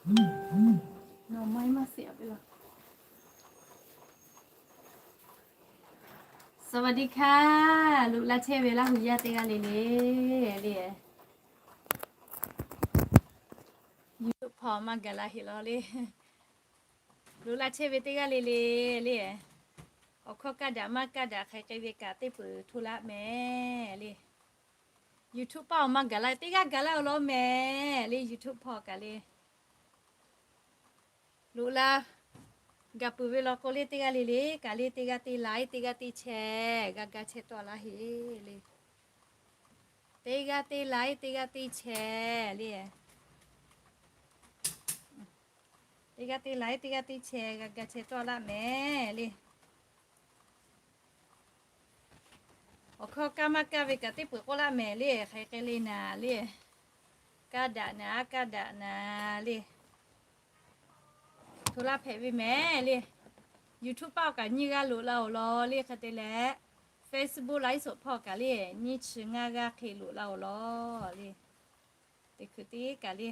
สวัสดีค่ะ loꞈ la chehˇ ve Laˇ huˍ yaˇ teˇ g'aˇ le le le. YouTube hpawˇ maˇ gaˬ la heˆ law le. Loꞈ la chehˇ ve teˇ g'aˇ le le le. Awˬ hkawˇ kaˇ daꞈ maˇ kaˇ daꞈ hk'aˬ hk'e ve kaꞈ teˇ peuˬ hto laˇ mehˍ le. YouTube paˇ awˬ maˇ gaˬ la, teˇ g'aˇ gaˬ laˇ-oˬ law mehˍ le. YouTube hpawˇ kaꞈ le. Loꞈ la gaˬ peuˬ ve law k'o le, teˇ g'aˇ le le kaꞈ le, teˇ g'aˇ teˇ like, teˇ g'aˇ teˇ share g'a ga chehˇ tawˆ laˇ heˆ le. Teˇ g'aˇ teˇ like, teˇ g'aˇ teˇ share le. Teˇ g'aˇ teˇ like, teˇ g'aˇ teˇ share g'a ga chehˇ tawˆ laˇ mehˍ le. Awˬ hkawˇ kaˇ maˇ kaˇ ve kaꞈ teˇ peuˬ k'oˆ laˇ mehˍ le. Hk'aˬ hk'e le naˍ le. Kaˇ daꞈ naˍ, kaˇ daꞈ naˍ le. Hto laˇ hpehꞈ ve mehˍ le. YouTube paˇ awˬ kaꞈ nyiˇ g'aˇ loꞈ la-oˬ law le hk'e te leh, Facebook ไลฟ์สด hpawˇ kaꞈ le, nyiˇ chi ngaˇ g'aˇ hk'e loꞈ la-oˬ law le. Teˇ hkui teˇ kaꞈ le,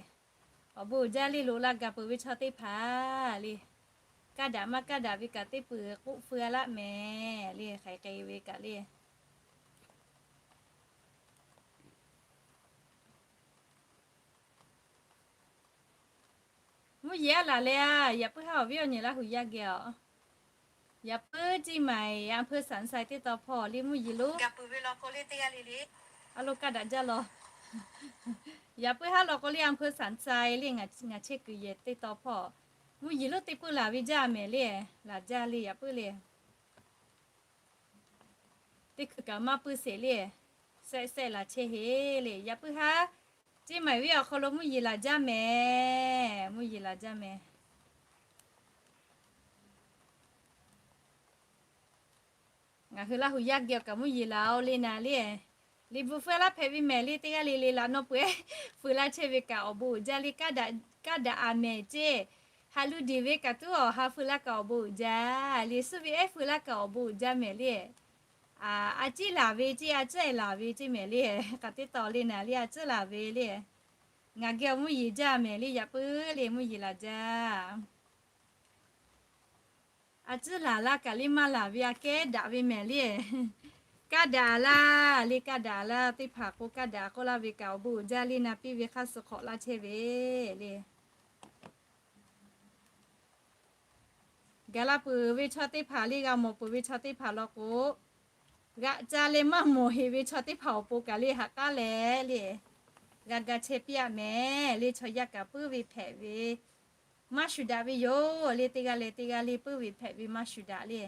awˬ bon uiˍ jaˇ le. Loꞈ la gaˬ peuˬ ve chaw teˇ hpaˍ le, kaˇ daꞈ maˇ kaˇ daꞈ ve kaꞈ teˇ peuˬ k'oˆ feu-a laˇ mehˍ le. Hk'aˬ hk'e ve kaꞈ le. Mvuhˇ yeˬ aˉ laˬ leh-a, yaꞈ puiˉ haˉ awˬ viˉ awˬ nyi Laˇ huˍ yaˇ geh-a. Yaꞈ puiˉ เชียงใหม่ อำเภอสันทราย teˇ taw hpawˇ le mvuhˇ yeˬ lo. A lo kaˇ daꞈ jaˇ law. Yaꞈ puiˉ haˉ law k'o le อำเภอสันทราย le ngaˬ chehˇ kuiˬ yehˬ teˇ taw hpawˇ mvuhˇ yeˬ lo teˇ peuˬ laˬ ve jaˇ mehˍ le. Laˬ jaˇ le yaꞈ puiˉ le. Teˇ hkui kaꞈ maˇ puiˉ sheˍ le. Sehˆ sehˆ laˬ chehˇ heˆ le. Yaꞈ puiˉ haˉ เชียงใหม่ venˇ awˬ hk'aw lo mvuhˇ yeˬ laˬ jaˇ mehˍ. Mvuhˇ yeˬ laˬ jaˇ mehˍ. Ngaˬ hui Laˇ huˍ yaˇ geh awˬ kaꞈ mvuhˇ yeˬ laˬ-oˬ le naˍ le. Liꞈ bvuhꞈ feu laˇ hpehꞈ ve mehˍ le. Teˇ g'aˇ le le laꞈ naw peuˬ-eˬ feu laˇ chehˇ ve kaꞈ awˬ bon uiˍ jaˇ le. Kaˇ daꞈ a mehˍ ceˇ. Haꞈ lu deˬ ve kaꞈ tuˉ awˬ ha feu laˇ kaꞈ awˬ bon uiˍ jaˇ le. Suhˉ ve ehˉ feu laˇ kaꞈ awˬ bon uiˍ jaˇ mehˍ le. A ciˉ laˬ ve ceˇ, a ciˉ-eˬ laˬ ve ceˇ mehˍ le. K'aꞈ teˇ taw le naˍ le, a ciˉ laˬ ve le. Ngaˬ geh awˬ mvuhˇ yeˬ jaˇ mehˍ le. Yaꞈ puiˉ le mvuhˇ yeˬ laˬ jaˇ. A ciˉ laˬ laˇ kaꞈ le maˇ laˬ ve aꞈ kehˉ daꞈ ve mehˍ le. Kaˇ daꞈ laˇ le, kaˇ daꞈ laˇ teˇ hpaˍ k'o, kaˇ daꞈ k'oˆ laˇ ve kaꞈ awˬ bon uiˍ jaˇ le. Na piˇ ve hk'aˇ suh hk'awꞈ laˇ chehˇ ve le. Gaˬ la peuˬ ve chaw teˇ hpaˍ le, g'a mawˬ peuˬ ve chaw teˇ hpaˍ law k'o, g'aꞈ ca leh maˇ mawˬ heꞈ ve chaw teˇ hpaˍ awˬ pon kaꞈ le haꞈ k'aˉ leh le, g'a ga chehˇ piˇ-a mehˍ le. Chaw yaˇ kaꞈ puiˉ ve hpehꞈ ve maˇ shuˍ daꞈ ve yoˬ le. Teˇ g'aˇ leh teˇ g'aˇ le puiˉ ve hpehꞈ ve maˇ shuˍ daꞈ le.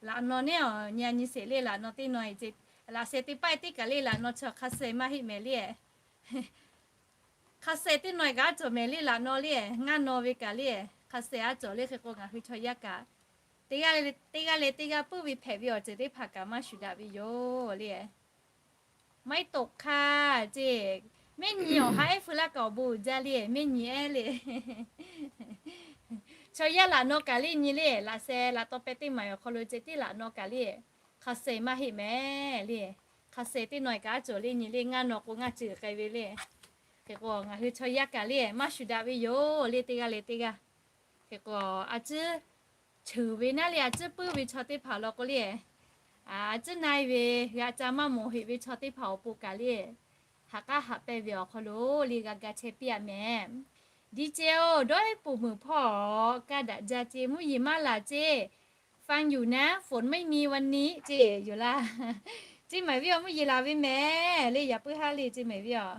Laꞈ naw neˉ awˬ nyi a nyi sheˍ le. Laꞈ naw teˇ naw-e ce, laꞈ sheh teˇ paˆ-e teˇ kaˬ le laꞈ naw chi hk'a sheh maˇ heˆ mehˍ le. Hk'a sheh teˇ naw-e kaꞈ aˉ cawˬ mehˍ le. Laꞈ naw le, ngaˇ naw ve kaꞈ le hk'a sheh aˉ cawˬ le. Hk'e k'o ngaˬ hui chaw yaˇ kaꞈ teˇ g'aˇ leh teˇ g'aˇ puiˉ ve hpehꞈ ve awˬ ceuˬ teˇ hpaˍ kaꞈ maˇ shuˍ daꞈ ve yoˬ le. Maˇ heˆ toꞈ hk'aˇ ce, mehˆ nyi awˬ ha ehˉ feu laˇ kaꞈ awˬ bon uiˍ jaˇ le. Mehˆ nyi ehˉ le. Chaw yaˇ laꞈ naw kaꞈ le nyi le, laꞈ sheh laꞈ taw peh teˇ maˬ awˬ hk'aw lo ce tiˉ laꞈ naw kaꞈ le hk'a sheh maˇ heˆ mehˍ le. Hk'a sheh teˇ naw-e kaꞈ aˉ cawˬ le nyi le. Ngaˇ naw k'o ngaˇ ceuˬ k'ai ve le. Hk'e k'o ngaˬ hui chaw yaˇ kaꞈ le maˇ shuˍ daꞈ ve yoˬ le. Teˇ g'aˇ leh teˇ g'aˇ hk'e k'o a ciˉ ceuˬ ve naˉ le, a ciˉ puiˉ ve chaw teˇ hpaˍ law k'o le, a ciˉ na-e ve g'aꞈ ca maˇ mawˬ heꞈ ve chaw teˇ hpaˍ awˬ pon kaꞈ le, haꞈ k'aˉ haꞈ pehnˇ ve awˬ hk'aw lo le g'a ga chehˇ piˇ-a mehˍ. ดีเจ โอ dawˇ-eˉ poˬ meuˬ hpawˇ kaˇ daꞈ jaˇ ce, mvuhˇ yeˬ maˇ laˬ ce. ฟังอยู่นะ ฝนไม่มีวันนี้ ce yoˬ laˇ. Ceˇ mehˍ viˉ awˬ mvuhˇ yeˬ laˬ ve mehˍ le. Yaꞈ puiˉ haˉ le ceˇ mehˍ viˉ awˬ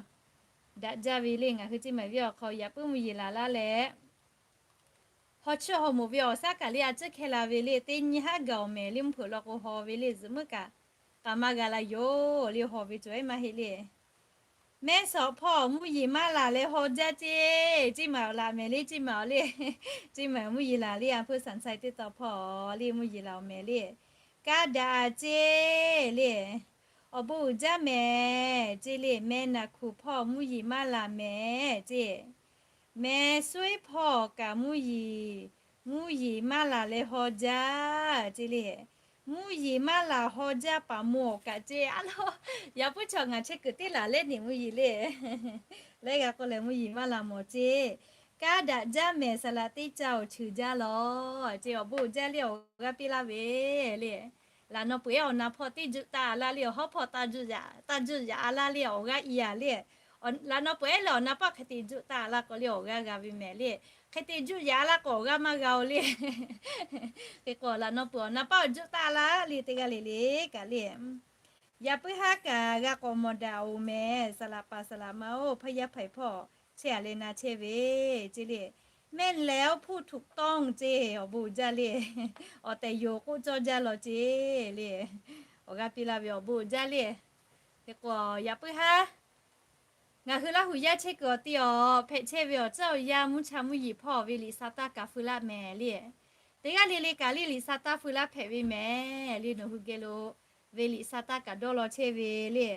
daꞈ jaˇ ve le. Ngaˬ hui ceˇ mehˍ viˉ awˬ hk'aw yaꞈ puiˉ mvuhˇ yeˬ laˬ laˇ leh, haw chiˇ haw moˍ ve awˬ shaˉ kaꞈ le a ciˉ hkeh la ve le. Teˇ nyi haˉ gaˬ-oˬ mehˍ le. Mvuhˇ hpeuꞈ law k'o haw ve le. Zuhꞈ muiˉ kaꞈ k'a maˇ g'a la yoˬ le. Haw ve cawˬ-eˉ maˇ heˆ le. Mehˇ shawˍ hpawˇ mvuhˇ yeˬ maˇ laˬ leh haw jaˇ ce. Ceˇ mehˍ awˬ laˬ mehˍ le. Ceˇ mehˍ awˬ le, ceˇ mehˍ mvuhˇ yeˬ laˬ le. A hpeu สันทราย teˇ taw hpawˇ le mvuhˇ yeˬ laˬ awˬ mehˍ le. Kaˇ daꞈ ce le. Awˬ bon uiˍ jaˇ mehˍ ce le. Meh naˬ hkuˬ hpawˇ mvuhˇ yeˬ maˇ laˬ mehˍ ce. Meh suiˉ hpawˇ kaꞈ mvuhˇ yeˬ, mvuhˇ yeˬ maˇ laˬ leh haw jaˇ ce le. Mvuhˇ yeˬ maˇ laˬ haw jaˇ paˍ mawˬ kaꞈ ceˇ. A lo, yaꞈ puiˉ chaw ngaˬ chehˇ kuiˬ teˇ laˬ leh neꞈ mvuhˇ yeˬ le. Leh g'a k'o lehˬ mvuhˇ yeˬ maˇ laˬ mawˬ ceˇ. Kaˇ daꞈ jaˇ mehˍ saˍ laꞈ teˇ ca awˬ cheuˬ jaˇ lawˬ ceˇ. Awˬ bon jaˇ le awˬ g'aˇ piˇ laˇ ve le. Laꞈ naw peuˬ ehˉ awˬ na hpawˇ teˇ juˆ taˆ laˇ le, awˬ hawˉ hpawˇ taˇ juˆ yaꞈ laˇ le awˬ g'aˇ i a le. Laꞈ naw peuˬ ehˉ leh awˬ na paˆ hk'e te juˆ taˆ laˇ k'o le awˬ g'aˇ g'a ve mehˍ le. Hk'e te juˆ yaꞈ laˇ k'o awˬ g'aˇ maˇ g'a oˬ le. Hk'e k'o laꞈ naw peuˬ awˬ na paˆ awˬ juˆ taˆ laˇ le teˇ g'aˇ le le kaꞈ le. Yaꞈ puiˉ haˉ kaꞈ g'a k'awꞈ mawˬ daꞈ oˬ mehˍ. Saˍ laꞈ paˍ saˍ laꞈ ma oˬ hpaˇ yaˇ hpaiˍ hpawˇ chehˇ a leh na chehˇ ve ceˇ le. Mehˆ lehˬ oˇ hpuˇ htuꞈ tawˇ ceˇ awˬ bon jaˇ le. Awˬ tehˬ yoˬ k'oˆ cawˇ jaˇ lawˬ ceˇ le. Awˬ g'aˇ piˇ laˇ ve awˬ bon jaˇ le. Hk'e k'o yaꞈ puiˉ haˉ ngaˬ hui Laˇ huˍ yaˇ chehˇ kuiˬ awˬ ti awˬ hpehꞈ chehˇ ve awˬ tcuhˉ awˬ yanˇ mvuhˇ cha mvuhˇ yeˬ hpawˇ ve liꞈ sa taˇ kaꞈ feu laˇ mehˍ le. Teˇ g'aˇ le le kaꞈ le liꞈ sa taˇ feu laˇ hpehꞈ ve mehˍ le. Nawˬ hui geh lo ve liꞈ sa taˇ kaꞈ dawˇ law chehˇ ve le.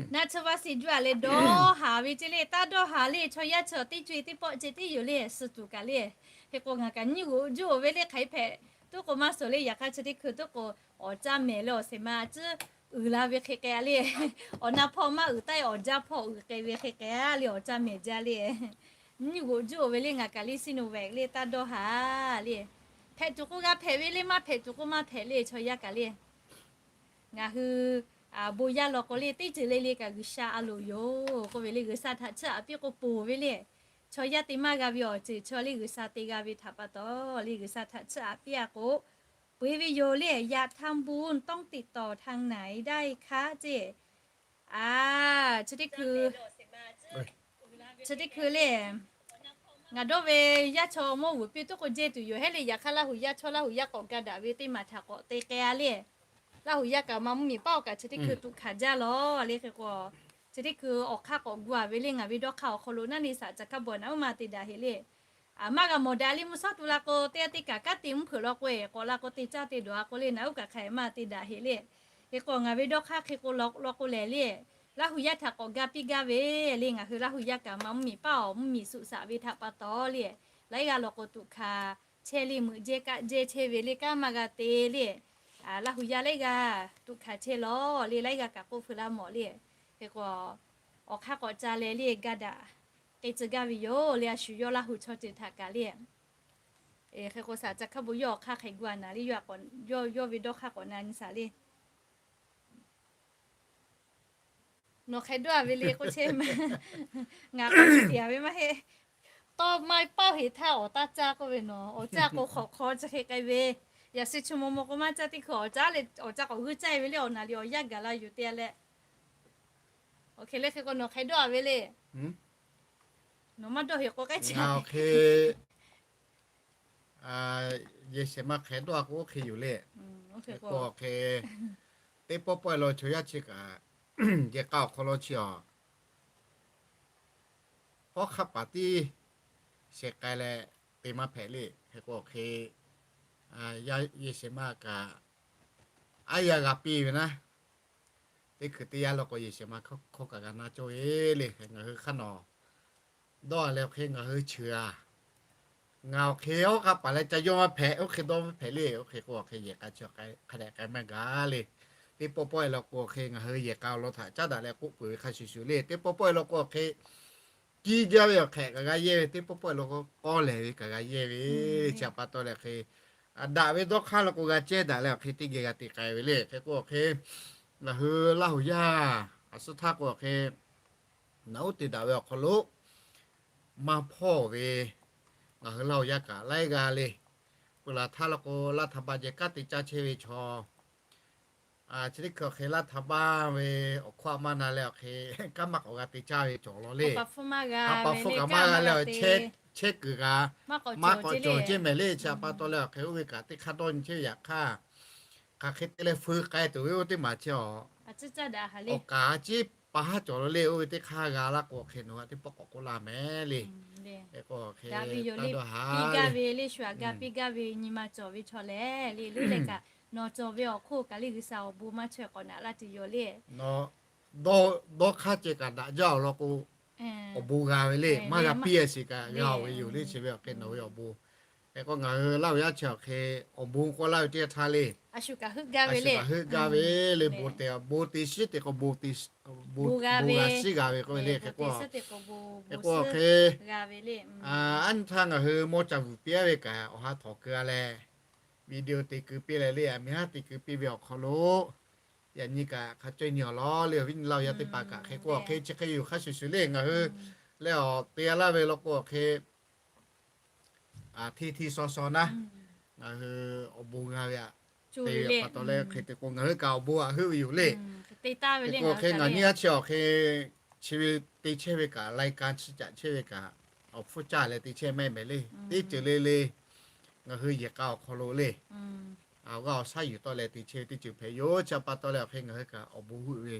Naˆ tsuhˇ vaˇ siˍ juˇ a leh dawˇ haˍ ve ceˇ le. Taˇ dawˇ haˍ le chaw yaˇ chi teˇ co e teˇ pawˆ ceh tiˉ yoˬ le suh tuˬ kaꞈ le. Hk'e k'o ngaˬ kaꞈ nyiˇ g'oꞈ juˇ oˬ ve le hk'aˬ hk'e hpehꞈ tuˉ k'o maˇ suhˍ le. Yaꞈ hk'aˇ chi teˇ hkui tuˉ k'o awˬ caˇ mehˍ leh awˬ shehˍ ma tcuhˉ uiˍ la ve hk'e k'ai a le. Awˬ na hpawˇ maˇ uiˍ taˇ e awˬ jaˇ hpawˇ uiˍ k'ai ve hk'e k'ai a le awˬ caˇ mehˍ jaˇ le. Nyiˇ g'oꞈ juˇ oˬ ve le ngaˬ kaꞈ le Sinovac le taˇ dawˇ haˍ le. Hpehꞈ tuˬ k'o g'a hpehꞈ ve le maˇ hpehꞈ tuˬ k'o maˇ hpehꞈ le chaw yaˇ kaꞈ le. Ngaˬ hui bon yaˇ law k'o le teˇ ceuˬ le le kaꞈ G'uiˬsha a loˍ yoˬ k'oˆ ve le. G'uiˬsha htaꞈ tsuhˇ aꞈ piˇ k'o ponˬ ve le. Chaw yaˇ te maˇ g'a ve awˬ ceuˬ chaw le G'uiˬsha te g'a ve htaꞈ pa taw le G'uiˬsha htaꞈ tsuhˇ aꞈ piˇ a k'o ponˬ e ve yoˬ le. อยากทำบุญต้องติดต่อทางไหนได้คะ ceˇ. A, chi teˇ hkui, chi teˇ hkui le ngaˬ dawˇ ve yaˇ chaw mawˇ g'uiˬ piˇ tuˉ k'o jehˇ tuˬ yoˬ hehˉ le. Yaꞈ hk'aˇ Laˇ huˍ yaˇ chaw Laˇ huˍ yaˇ k'awꞈ ga daꞈ ve teˇ maˬ htaꞈ k'awꞈ te k'ai a le. Laˇ huˍ yaˇ kaꞈ ma mvuhˇmiˬ paˉ awˬ kaꞈ chi teˇ hkui tuꞈ hkanˍ jaˇ lawˬ le. Hk'e k'o chi teˇ hkui awˬ hk'aˇ k'awꞈ gu a ve le ngaˬ ve dawˇ hk'aˇ awˬ hk'aw lo naˇ neˇ saꞈ ca hkaˇ bawˬ naꞈ uˉ ma te daꞈ heꞈ le. Maˇ g'a mawˬ daꞈ le mvuhˇ shawˉ tu la k'o teˇ g'aˇ teˇ kaꞈ kanˉ te mvuhˇ hpeuꞈ law k'o e k'awꞈ la k'o te caˇ te dawˬ a k'o le naꞈ uˉ kaꞈ hk'aˬ hk'e maˇ te daꞈ heꞈ le. Hk'e k'o ngaˬ ve dawˇ hk'aˇ hk'e k'o law k'o lehˬ le Laˇ huˍ yaˇ htaꞈ k'awꞈ ga piˇ gaˇ ve le. Ngaˬ hui Laˇ huˍ yaˇ kaꞈ ma mvuhˇmiˬ paˉ awˬ mvuhˇmiˬ suꞈ shaꞈ ve htaꞈ pa taw le laiˉ g'aˇ law k'o tuꞈ hkanˍ chehˇ le. Meuꞈ jehˇ kaˆ jehˇ chehˇ ve le kanˉ maˇ g'a te le. Laˇ huˍ yaˇ laiˉ g'aˇ tuꞈ hkanˍ chehˇ lawˬ le laiˉ g'aˇ kaꞈ k'oˆ feu laˇ mawˬ le. Hk'e k'o awˬ hk'aˇ k'awꞈ ca leh le ga daꞈ k'e tcuh gaˇ ve yoˬ le. A shu yawˇ Laˇ huˍ chaw ceuˬ htaꞈ kaꞈ le. Hk'e k'o saꞈ ca hkaˇ bon yawˇ awˬ hk'aˇ hk'e gu a naˍ le yawˇ a k'awꞈ yawˇ ve dawˇ hk'aˇ k'awꞈ na nyi saˍ le. Nawˬ hk'e dawˇ a ve le k'oˆ chehˇ ma. Ngaˬ k'awꞈ chi tiꞈ a ve maˇ heˆ. Tawˇ maˇ paˇ heˍ htaˇ awˬ taˇ caˇ k'oˆ ve nawˬ awˬ caˇ k'o hk'awꞈ hk'aw chi hk'e k'ai ve. Yaꞈ shi chi maw maw k'o maˇ caˇ teˇ hkui awˬ caˇ le awˬ caˇ k'awꞈ g'uˇ caˇ e ve le awˬ naˍ riˍ awˬ yaˇ gaˬ la yuˬ te a leh. Awˬ hk'e le hk'e k'o nawˬ hk'e dawˇ a ve le. Nawˬ maˇ dawˇ heˍ k'o k'ai chi a. Yehˬ shehˍ ma hk'e dawˇ a k'o oˇ hk'e yoˬ le. K'o hk'e teˇ pawˆ pawˆ e law chaw yaˇ chi kaꞈ yehˬ k'a awˬ hk'aw lo chi a hawˉ hk'aˆ paˍ tiˉ shehˍ k'ai leh te maˇ hpehꞈ le. Hk'e k'o hk'e yehˬ shehˍ ma kaꞈ aˉ yaˇ g'a piˇ ve naˉ, teˇ hkui teˇ yanˇ law k'o yehˬ shehˍ ma hkawˇ kaꞈ g'a na cawˇ ve le. Ngaˬ hui hk'aˇ nawˬ dawˇ a leh awˬ hk'e ngaˬ hui cheuˬ a. Ngaˬ awˬ hk'e hawˉ k'a paˍ leh ca yawˇ maˇ hpehꞈ, oˇ hk'e dawˇ maˇ hpehꞈ le. Oˇ hk'e k'o awˬ hk'e yehˬ k'a chi hk'a dehꞈ k'ai maˇ gaˬ le. Teˇ pawˆ pawˆ e law k'o awˬ hk'e ngaˬ hui yehˬ k'a awˬ lawn htaꞈ caˉ daꞈ leh k'oˆ peuˬ ve hk'a shuˍ shuˍ le. Teˇ pawˆ pawˆ e law k'o awˬ hk'e ciˇ jaˇ ve awˬ hk'ehꞈ kaꞈ g'a yehˇ ve, teˇ pawˆ pawˆ e law k'o k'awˇ lehˬ ve kaꞈ g'a yehˇ ve. Chi a pa taw leh hk'e daꞈ ve dawˇ hk'aˇ law k'o g'a cehˇ daꞈ leh awˬ hk'e teˇ geh g'a te k'ai ve le. Hk'e k'o awˬ hk'e ngaˬ hui Laˇ huˍ yaˇ a suh htaˇ k'o awˬ hk'e naꞈ uˉ te daꞈ ve awˬ hk'aw lo maˇ hpawˇ ve ngaˬ hui Laˇ huˍ yaˇ kaꞈ laiˉ g'aˇ le. Peuˬ laˬ htaˇ law k'o laˇ htaꞈ baˆ jehˬ kanˉ te caˇ chehˇ ve chaw chi teˇ hkui awˬ hk'e laˇ htaꞈ baˆ ve awˬ hkawˇ a maˇ na leh awˬ hk'e kanˉ maˇ k'awꞈ g'a te caˇ ve cawˬ law le. Haꞈ paˍ hpfuhˇ kaꞈ maˇ g'a leh chehˇ kuiˬ g'a maˇ k'awꞈ cawˬ ceˇ mehˍ le. Chi a pa taw leh awˬ hk'e oˇ ve kaꞈ teˇ hk'aˇ dawˇ nyi chehˇ ve yaꞈ hk'aˇ hk'aˬ hk'e te leh feu k'ai tuˬ ve oˇ teˇ maˬ chi a awˬ kaˍ a ciˉ pa haˉ cawˬ law le. Oˇ ve teˇ hk'aˇ g'a laˇ k'o hk'e nawˬ hui teˇ pawˆ k'awꞈ k'oˆ laˇ mehˍ le. K'o hk'e taˇ dawˇ haˉ ve le shu a ga piˇ gaˇ ve nyi ma cawˬ ve chaw lehˬ le leuˉ leh kaꞈ nawˬ cawˬ ve awˬ hk'oˆ kaꞈ le G'uiˬsha awˬ bon maˇ chaweh k'awꞈ naꞈ laˇ tuˬ yoˬ le. Nawˬ dawˇ hk'aˇ ceh kaꞈ daꞈ jaˇ awˬ lawn k'o awˬ bon g'a ve le. Maˇ g'a piˇ a shiˍ kaꞈ g'a oˬ ve yoˬ le. Chi ve awˬ hk'e nawˬ ve awˬ bon Hk'e k'o ngaˬ hui Laˇ huˍ yaˇ chi awˬ hk'e awˬ bon k'oˆ laˇ ve teˇ yanˇ htaˇ le, a shu kaꞈ heuˆ gaˇ ve le, bon te shiˉ te k'o bon g'a shiˉ g'a ve k'oˆ ve le. Hk'e k'o, hk'e k'o hk'e, aˉ nyi htaˇ ngaˬ hui mawˇ ca vuiˬ piˇ-a ve kaꞈ awˬ ha htawꞈ keu-a leh, video te keu piˇ leh le, aˬ miˍ haˉ te keu piˇ ve awˬ hk'aw lo, yaꞈ nyi kaꞈ hk'a cawˇ nyi awˬ lawn le, awˬ viˉ nyi Laˇ huˍ yaˇ teˇ hpaˍ kaꞈ hk'e k'o hk'e chi hk'e yoˬ hk'a shuˍ shuˍ le, ngaˬ hui leh awˬ te-a laˇ ve law k'o hk'e hteˇ hteˇ shaw shaw naˉ, ngaˬ hui awˬ bon g'a ve aꞈ, te pa taw leh hk'e te k'o ngaˬ hui kaꞈ awˬ bon aꞈ heuˆ ve yoˬ le. Hk'e k'o hk'e ngaˬ nyi aˉ chi awˬ hk'e chi ve te chehˇ ve kaꞈ, lai ka chi caꞈ chehˇ ve kaꞈ, awˬ hpfuhˇ caˇ leh te chehˇ maˇ heˆ mehˍ le. Teˇ ceuˬ le le, ngaˬ hui yehˬ k'a awˬ hk'aw lo le, awˬ g'aˇ awˬ shaˉ yuˬ tawˆ leh te chehˇ ve teˇ ceuˬ hpehꞈ yoˬ. Chi pa taw leh awˬ hk'e ngaˬ hui kaꞈ awˬ bon heuˆ ve,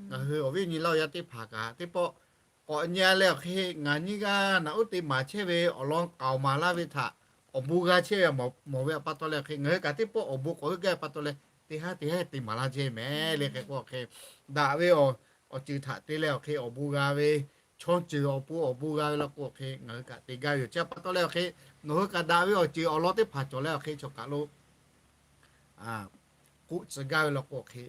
ngaˬ hui awˬ viˉ awˬ nyi Laˇ huˍ yaˇ teˇ hpaˍ kaꞈ teˇ pawˆ k'awꞈ nyi-a leh awˬ hk'e ngaˬ nyiˇ g'aˇ naꞈ uˉ te maˍ chehˇ ve awˬ lawn k'aoˍ maˍ laˇ ve htaꞈ awˬ bon g'a chehˇ ve mawˬ ve aꞈ pa taw leh awˬ hk'e ngaˬ hui kaꞈ teˇ pawˆ awˬ bon k'awꞈ heuˆ gaˇ ve pa taw leh, teˇ haˉ teˇ haˉ te maˍ laˇ chehˇ mehˍ le. Hk'e k'o hk'e daꞈ ve awˬ ceuˬ htaꞈ te leh awˬ hk'e awˬ bon g'a ve, chaw ceuˬ awˬ pon awˬ bon g'a ve law k'o hk'e ngaˬ hui kaꞈ te gaˇ ve yoˬ. Chi pa taw leh awˬ hk'e nawˬ hui kaꞈ daꞈ ve awˬ ceuˬ awˬ lawn teˇ hpaˍ cawˬ leh awˬ hk'e chaw kaꞈ lo k'oˆ tcuh gaˇ ve law k'o hk'e,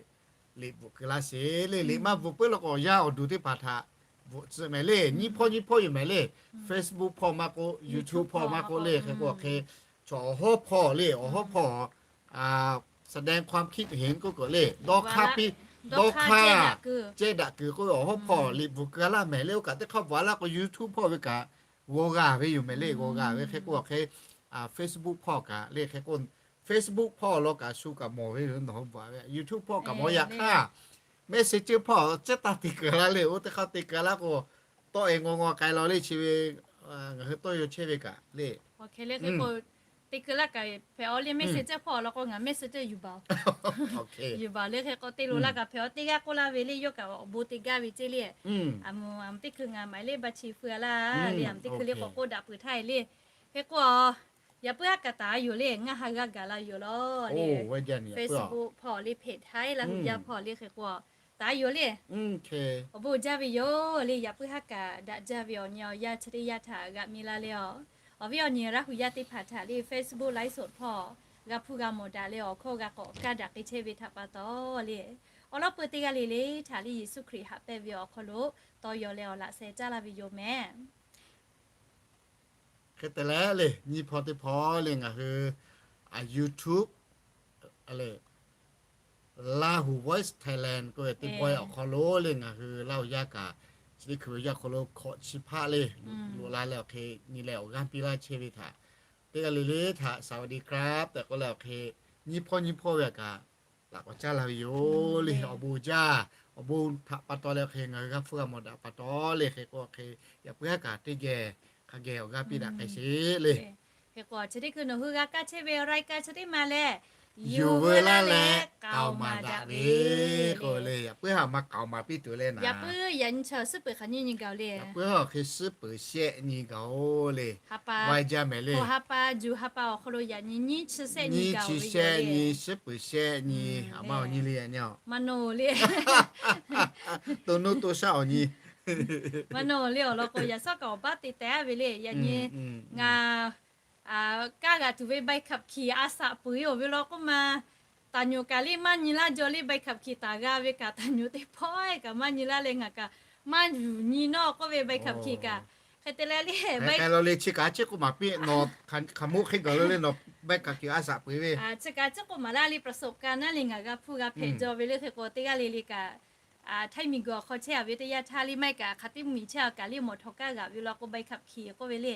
liꞈ bvuhꞈ keu laˇ sheˍ le. Liꞈ maˇ bvuhꞈ puiˉ law k'o awˬ yanˇ awˬ duˬ teˇ hpaˍ htaꞈ bvuhꞈ tcuh mehˍ le. Nyiˇ hpawˇ nyiˇ hpawˇ yoˬ mehˍ le. Facebook hpawˇ maˇ k'oˆ, YouTube hpawˇ maˇ k'oˆ le. Hk'e k'o awˬ hk'e chaw awˬ hawˉ hpawˇ le, awˬ hawˉ hpawˇ แสดงความคิดเห็น k'oˆ k'o le, dawˇ hk'aˇ piˇ, dawˇ hk'aˇ cehˇ daꞈ kuiˬ k'oˆ ve awˬ hawˉ hpawˇ liꞈ bvuhꞈ keu laˇ mehˍ le. Oˇ kaꞈ teˇ hk'aˇ bvuhꞈ-a laˇ k'o YouTube hpawˇ ve kaꞈ g'aw g'a ve yoˬ mehˍ le. G'aw g'a ve hk'e k'o awˬ hk'e Facebook hpawˇ kaꞈ le. Hk'e k'o Facebook hpawˇ law kaꞈ shu kaꞈ mawˬ ve yoˬ. Nawˬ hui bvuhꞈ-a ve YouTube hpawˇ kaꞈ mawˬ. Yaꞈ hk'aˇ Messenger hpawˇ cehˇ taˇ te keu laˇ le. Oˇ teˇ hk'aˇ te keu laˇ k'o tawˆ-e ngaw ngaw k'ai law le. Chi ve ngaˬ hui tawˇ yaw chehˇ ve kaꞈ le, te keu laˇ kaꞈ hpehꞈ-aw le. Messenger hpawˇ law k'o ngaˬ Messenger yuˬ baˬ-oˬ, yuˬ baˬ le. Hk'e k'o te loˬ laˇ kaꞈ hpehꞈ-aw, teˇ g'aˇ k'oˆ laˇ ve le, yawˇ kaꞈ awˬ bon te gaˇ ve ceˇ le. Aˬ mvuh aˬ mvuh teˇ hkui ngaˬ maˍ le ba chi feu-a laˇ le. Aˬ mvuh teˇ hkui le k'awꞈ k'oˆ daꞈ peuˬ htaˇ le. Hk'e k'o yaꞈ puiˉ haˉ kaꞈ taˍ-a yoˬ le, ngaˇ ha g'a gaˬ la yoˬ lawˬ le. Facebook hpawˇ le hpehꞈ htaˇ Laˇ huˍ yaˇ hpawˇ le. Hk'e k'o taˍ-a yoˬ le. Awˬ bon jaˇ ve yoˬ le. Yaꞈ puiˉ haˉ kaꞈ daꞈ jaˇ ve awˬ nyi awˬ yanˇ chi teˇ yanˇ htaꞈ g'a mi la le. Awˬ viˉ awˬ nyi Laˇ huˍ yaˇ teˇ hpaˍ htaꞈ le Facebook ไลฟ์สด hpawˇ g'a hpuˇ g'a mawˬ daꞈ leh awˬ hkawˇ g'a k'awꞈ kaˇ daꞈ k'ai chehˇ ve htaꞈ pa taw le, awˬ lawn peu teˇ g'aˇ le le htaꞈ le Yeˍsuˆ Hkriꞈ haꞈ pehnˇ ve awˬ hk'aw lo taw yaw leh awˬ laꞈ sheh caˇ laˇ ve yoˬ mehˍ. Hk'e te leh le nyiˇ hpawˇ teˇ hpawˇ le ngaˬ hui YouTube Lahu Voice Thailand k'oˆ ve teˇ pawehˇ awˬ hk'aw lo le ngaˬ hui Laˇ huˍ yaˇ kaꞈ chi teˇ hkui ve yaˇ hk'aw lo hkawꞈ chi hpaˆ le loꞈ la leh awˬ hk'e nyi leh awˬ g'aˇ piˇ laˇ chehˇ ve htaꞈ teˇ g'aˇ le le htaꞈ สวัสดีครับ tehꞈ k'oˆ leh awˬ hk'e nyiˇ hpawˇ nyiˇ hpawˇ ve kaꞈ laꞈ k'awꞈ caˇ la ve yoˬ le. Awˬ bon jaˇ, awˬ bon htaꞈ pa taw leh awˬ hk'e ngaˬ hui g'a hpuˇ g'a mawˬ daꞈ pa taw le. Hk'e k'o awˬ hk'e yaꞈ puiˉ haˉ kaꞈ teˇ geh hk'a geh awˬ g'aˇ piˇ daꞈ k'ai sheˍ le. Hk'e k'o chi teˇ hkui nawˬ hui g'a kaˇ chehˇ ve รายการ chi teˇ ma leh yuˬ veu laˇ leh k'aoˍ maˍ daꞈ ve k'o le. Yaꞈ puiˉ haˉ maˇ k'aoˍ maˍ piˇ tuˬ le naˍ. Yaꞈ puiˉ yaꞈ nyi chi suhˉ peuˬ hk'aˬ nyiˇ nyi gaˬ-oˬ le. Yaꞈ puiˉ haˉ awˬ hk'e suhˉ peuˬ shehˆ nyi gaˬ-oˬ le. Haˉ pa, vaˇ jaˇ mehˍ le. Haˉ pa juˬ haˉ pa awˬ hk'aw lo yaꞈ nyi nyiˇ chi shehˆ nyi gaˬ-oˬ ve shehˆ nyi, suhˉ peuˬ shehˆ nyi, a ma awˬ nyi le yaꞈ nyi-a. Maˇ nawˬ le. To nuˇ to shaˆ awˬ nyi. Maˇ nawˬ le awˬ lawn k'o yaꞈ shawˉ kaꞈ awˬ baˆ te teh-a ve le. Yaꞈ nyi ngaˬ kaˇ g'aꞈ tuˬ ve ใบขับขี่ a shaꞈ peuˬ-e awˬ ve law k'oˆ ma, taˍ nyonˍ kaꞈ le maˇ nyi laˇ jaw le. ใบขับขี่ taˍ g'a ve kaꞈ taˍ nyonˍ teˇ pawehˇ kaꞈ maˇ nyi laˇ leh ngaˬ kaꞈ maˇ yuˬ nyi nawˇ k'oˆ ve ใบขับขี่ kaꞈ. Hk'e te leh le, k'ai lo le chi kaꞈ a ciˉ k'oˆ maˍ piˇ nawˬ, hk'aˬ hmuˆ hk'e gaˬ lo le nawˬ ใบขับขี่ a shaꞈ peuˬ ve. Chi kaꞈ a ciˉ k'oˆ maˍ laˇ le ประสบการณ์ naˉ le ngaˬ g'a hpuˇ g'a hpehꞈ jaw ve le. Hk'e k'o teˇ g'aˇ le le kaꞈ Htaiˇ miˬguiˬ awˬ hk'aw chehˇ-a ve teˇ yanˇ htaˇ le maˇ heˆ kaꞈ hk'aˬ teˇ mvuhˇmiˬ chehˇ-a kaꞈ le mawˬ htawꞈ kaˇ g'aꞈ ve law k'o ใบขับขี่ k'oˆ ve le,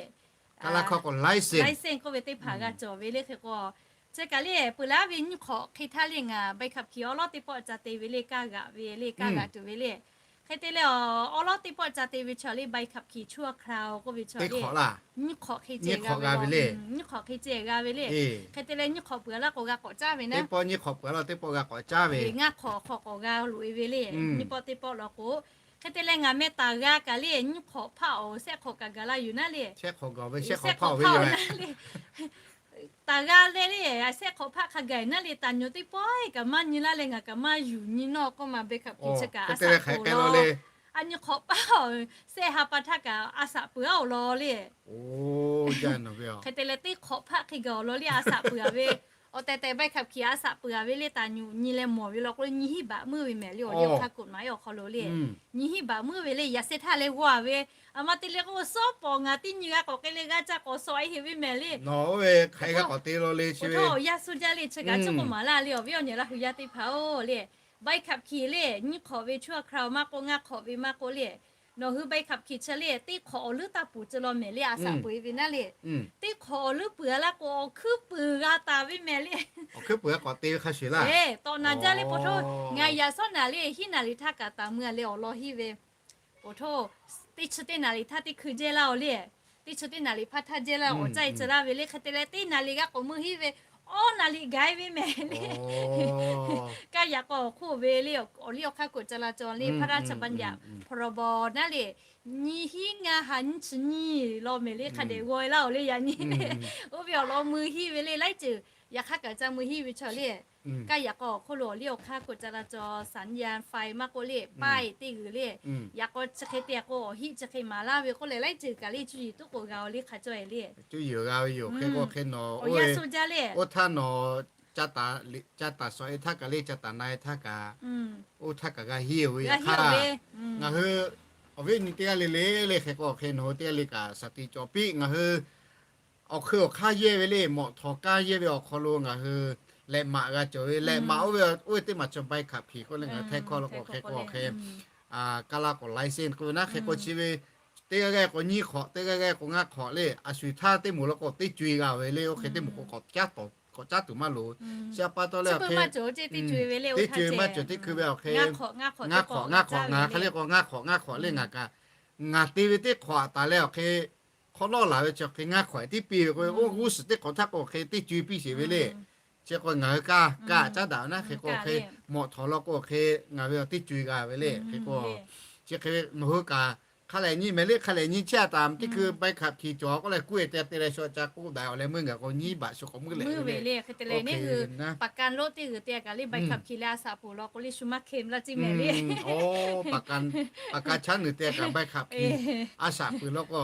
license k'oˆ ve teˇ hpaˍ g'a cawˬ ve le. Hk'e k'o chi kaꞈ le peuˬ laˇ ve nyiˇ hk'awꞈ hk'e htaˇ le ngaˬ ใบขับขี่ awˉ lawˉ teˇ pawˆ ca te ve le, kaˇ g'aꞈ ve le, kaˇ g'aꞈ tuˬ ve le. Hk'e te leh awˉ lawˉ teˇ pawˆ ca te ve chaw le ใบขับขี่ชั่วคราว k'oˆ ve chaw le, nyiˇ hk'awꞈ hk'e ceh g'a ve le, nyiˇ hk'awꞈ hk'e ceh g'a ve le. Hk'e te leh nyiˇ hk'awꞈ peuˬ laˇ k'o g'a k'awꞈ caˇ ve naˉ. Teˇ pawˆ nyiˇ hk'awꞈ peuˬ laˇ teˇ pawˆ g'a k'awꞈ caˇ ve, ngaˇ hk'awꞈ hk'awꞈ k'awꞈ g'a loꞈ-e ve le. Nyiˇ pawˆ teˇ pawˆ law k'o, hk'e te leh ngaˬ meh taˍ g'a kaꞈ le nyiˇ hk'awꞈ hpaˆ awˬ shehˆ hk'awꞈ kaꞈ gaˬ la yuˬ naˉ le, shehˆ hk'awꞈ gaˬ ve, shehˆ hk'awꞈ hpaˆ ve naˉ le. Taˍ g'a leh le shehˆ hk'awꞈ hpaˆ hk'a gaˬ naˉ le, taˍ nyoˍ teˇ pawˆ kaꞈ maˇ nyi laˇ leh ngaˬ kaꞈ maˇ yuˬ nyi nawˇ k'oˆ ma ใบขับขี่ chi kaꞈ a shaꞈ peuˬ law. a nyi hk'awꞈ paˇ awˬ sehˆ ha pa htaˇ kaꞈ a shaꞈ peuˬ-a awˬ lawn le. Hk'e te leh teˇ hk'awꞈ hpaˆ hk'e gaˬ awˬ lawn le a shaꞈ peuˬ-a ve, awˬ tehˬ tehˬ ใบขับขี่ a shaꞈ peuˬ-a ve le, taˍ nyuꞈ nyi leh mawˬ ve law k'o le nyi hinˉ baꞈ meuˇ ve mehˍ le awˬ liˇ awˬ hk'aˇ กฎหมาย awˬ hk'aw lo le. Nyi hinˉ baꞈ meuˇ ve le yaꞈ sheh htaˇ leh g'aw ve, a ma te le k'o, shawˉ pawˍ ngaˬ teˇ nyi g'a k'awꞈ k'ai leh g'a ca k'awꞈ shawꞈ-e heꞈ ve mehˍ le. Oˇ ve hk'aˬ hk'e g'a k'awꞈ te law le chi ve awˬ yanˇ suh jaˇ le chi kaꞈ chi k'oˆ maˍ laˇ le awˬ viˉ awˬ nyi Laˇ hu yaˇ teˇ hpaˍ-oˬ le. ใบขับขี่ le nyiˇ hk'awꞈ ve ชั่วคราว maˇ k'oˆ, ngaˇ hk'awꞈ ve maˇ k'oˆ le, nawˬ hui ใบขับขี่ chi le teˇ hk'awꞈ awˬ leuˉ taˇ puˍ ci law mehˍ le a shaꞈ peuˬ-e ve naˉ le. Teˇ hk'awꞈ awˬ leuˉ peuˬ-a laˇ k'o awˬ hkuiˉ puiˍ g'a taˍ ve mehˍ le. Awˬ hkuiˉ puiˍ g'a k'awꞈ te ve hk'a shuˍ laˇ. Tawꞈ naˍ jaˇ le po htoˇ. Ngaˬ yaꞈ shawˉ naˍ le hinˉ naˍ riˍ htaˇ kaꞈ taˍ mui-a leh awˬ lawn hiˇ ve, po htoˇ, teˇ chi teˇ naˍ riˍ htaˇ teˇ hkui jehˇ laˇ-oˬ le. Teˇ chi teˇ naˍ riˍ hpaˇ htaˇ jehˇ laˇ awˬ caˇ-e ci laˇ ve le hk'e te leh teˇ naˍ riˍ g'a k'awꞈ mui hiˇ ve, awˇ naˍ riˍ gaˬ-e ve mehˍ le. Kaˇ yaꞈ k'aw awˬ hk'oˆ ve le awˬ liˇ awˬ hk'aˇ กฎจราจร le พระราชบัญญัติ พ.ร.บ. naˉ le, nyi hinˉ ngaˇ ha nyiˇ chi nyiˇ law mehˍ le hk'a dehꞈ g'aw-e laˇ-oˬ le yaꞈ nyi le. Oˇ ve awˬ lawn mui hiˇ ve le laiˉ ceuˬ yaꞈ hk'aˇ kaꞈ ca mui hiˇ ve chaw le. Kaˇ yaꞈ k'aw awˬ hk'oˆ lo awˬ liˇ awˬ hk'aˇ กฎจราจร สัญญาณไฟ maˇ k'oˆ le, ป้าย teˇ g'uiˬ le. Yaꞈ k'aw chi hk'e te k'o awˬ hiˆ chi hk'e maˍ laˇ ve k'oˆ leh laiˉ ceuˬ kaꞈ le cuˇ yiˍ tuˉ k'o g'a-oˬ le hk'a cawˇ-e le. Cuˇ yiˍ g'a ve yoˬ hk'e k'o hk'e nawˬ oˇ ve, oˇ htaˇ nawˬ ca taˍ shawˍ-e htaˇ kaꞈ le ca taˍ na-e htaˇ kaꞈ, oˇ htaˇ kaꞈ g'a hiˇ-oˬ ve yaꞈ hk'aˇ, ngaˬ hui awˬ viˉ awˬ nyi teˇ g'aˇ le le le hk'e k'o hk'e nawˬ hui teˇ g'aˇ le kaꞈ shaˍ tiꞈ cawˬ piˇ ngaˬ hui awˬ hkui awˬ hk'aˇ yehˇ ve le, mawꞈ htawˍ kanˇ yehˇ ve awˬ hk'aw lo ngaˬ hui lehꞈ maꞈ g'a cawˬ ve, lehꞈ maꞈ oˇ ve, oˇ ve teˇ maˬ chaw ใบขับขี่ k'oˆ le ngaˬ hui htehˇ hkawˇ la k'o hk'e k'o hk'e, kaˇ laˇ k'o ลายเซ็นส์ k'oˆ ve naˉ hk'e k'o chi ve teˇ g'aˇ g'aˇ k'o nyiˇ hk'awꞈ, teˇ g'aˇ g'aˇ k'o ngaˇ hk'awꞈ le, a shu htaˇ teˇ moˍ la k'o teˇ co-e g'a ve le, oˇ hk'e teˇ moˍ k'o k'awꞈ caˉ tuˬ maˇ loˍ. Chi a pa taw leh awˬ hk'e teˇ co-e maˇ cawˬ, teˇ co-e maˇ cawˬ teˇ hkui ve awˬ hk'e, ngaˇ hk'awꞈ ngaˇ hk'awꞈ ngaˬ hk'aˬ le k'o ngaˇ hk'awꞈ ngaˇ hk'awꞈ le ngaˬ kaꞈ, ngaˬ te ve teˇ hk'awꞈ taˍ leh awˬ hk'e hk'awꞈ nawˉ laˬ ve chi awˬ hk'e ngaˇ hk'awꞈ tiˉ piˇ ve k'o, oˇ g'uˇ suhˍ teˇ hk'awꞈ htaˇ k'o awˬ hk'e teˇ co-e piˇ sheˍ ve le. Chi k'o ngaˬ hui kaˇ kaˇ caˉ daꞈ ve naˉ hk'e k'o awˬ hk'e, mawꞈ htawˍ la k'o awˬ hk'e ngaˬ ve awˬ teˇ co-e g'a ve le hk'e k'o, chi hk'e ve nawˬ hui kaꞈ hk'a lehˬ nyi mehˍ le, hk'a lehˬ nyi chehˇ taˍ teˇ hkui ใบขับขี่ cawˬ k'oˆ leh kuˇ e te te leh shaw ca k'oˆ daꞈ awˬ leh meuˇ ngaˬ k'o nyiˇ baꞈ shu k'awꞈ meuˇ leh ve le hk'e te leh neˇ hui ประกันรถ teˇ g'uiˬ te kaꞈ le ใบขับขี่ leh a shaꞈ peuˬ law k'o le shu maˇ hkem laˇ ceˇ mehˍ le. ประกัน ประกัน chaˉ nuˬ te kaꞈ ใบขับขี่ a shaꞈ peuˬ law k'o,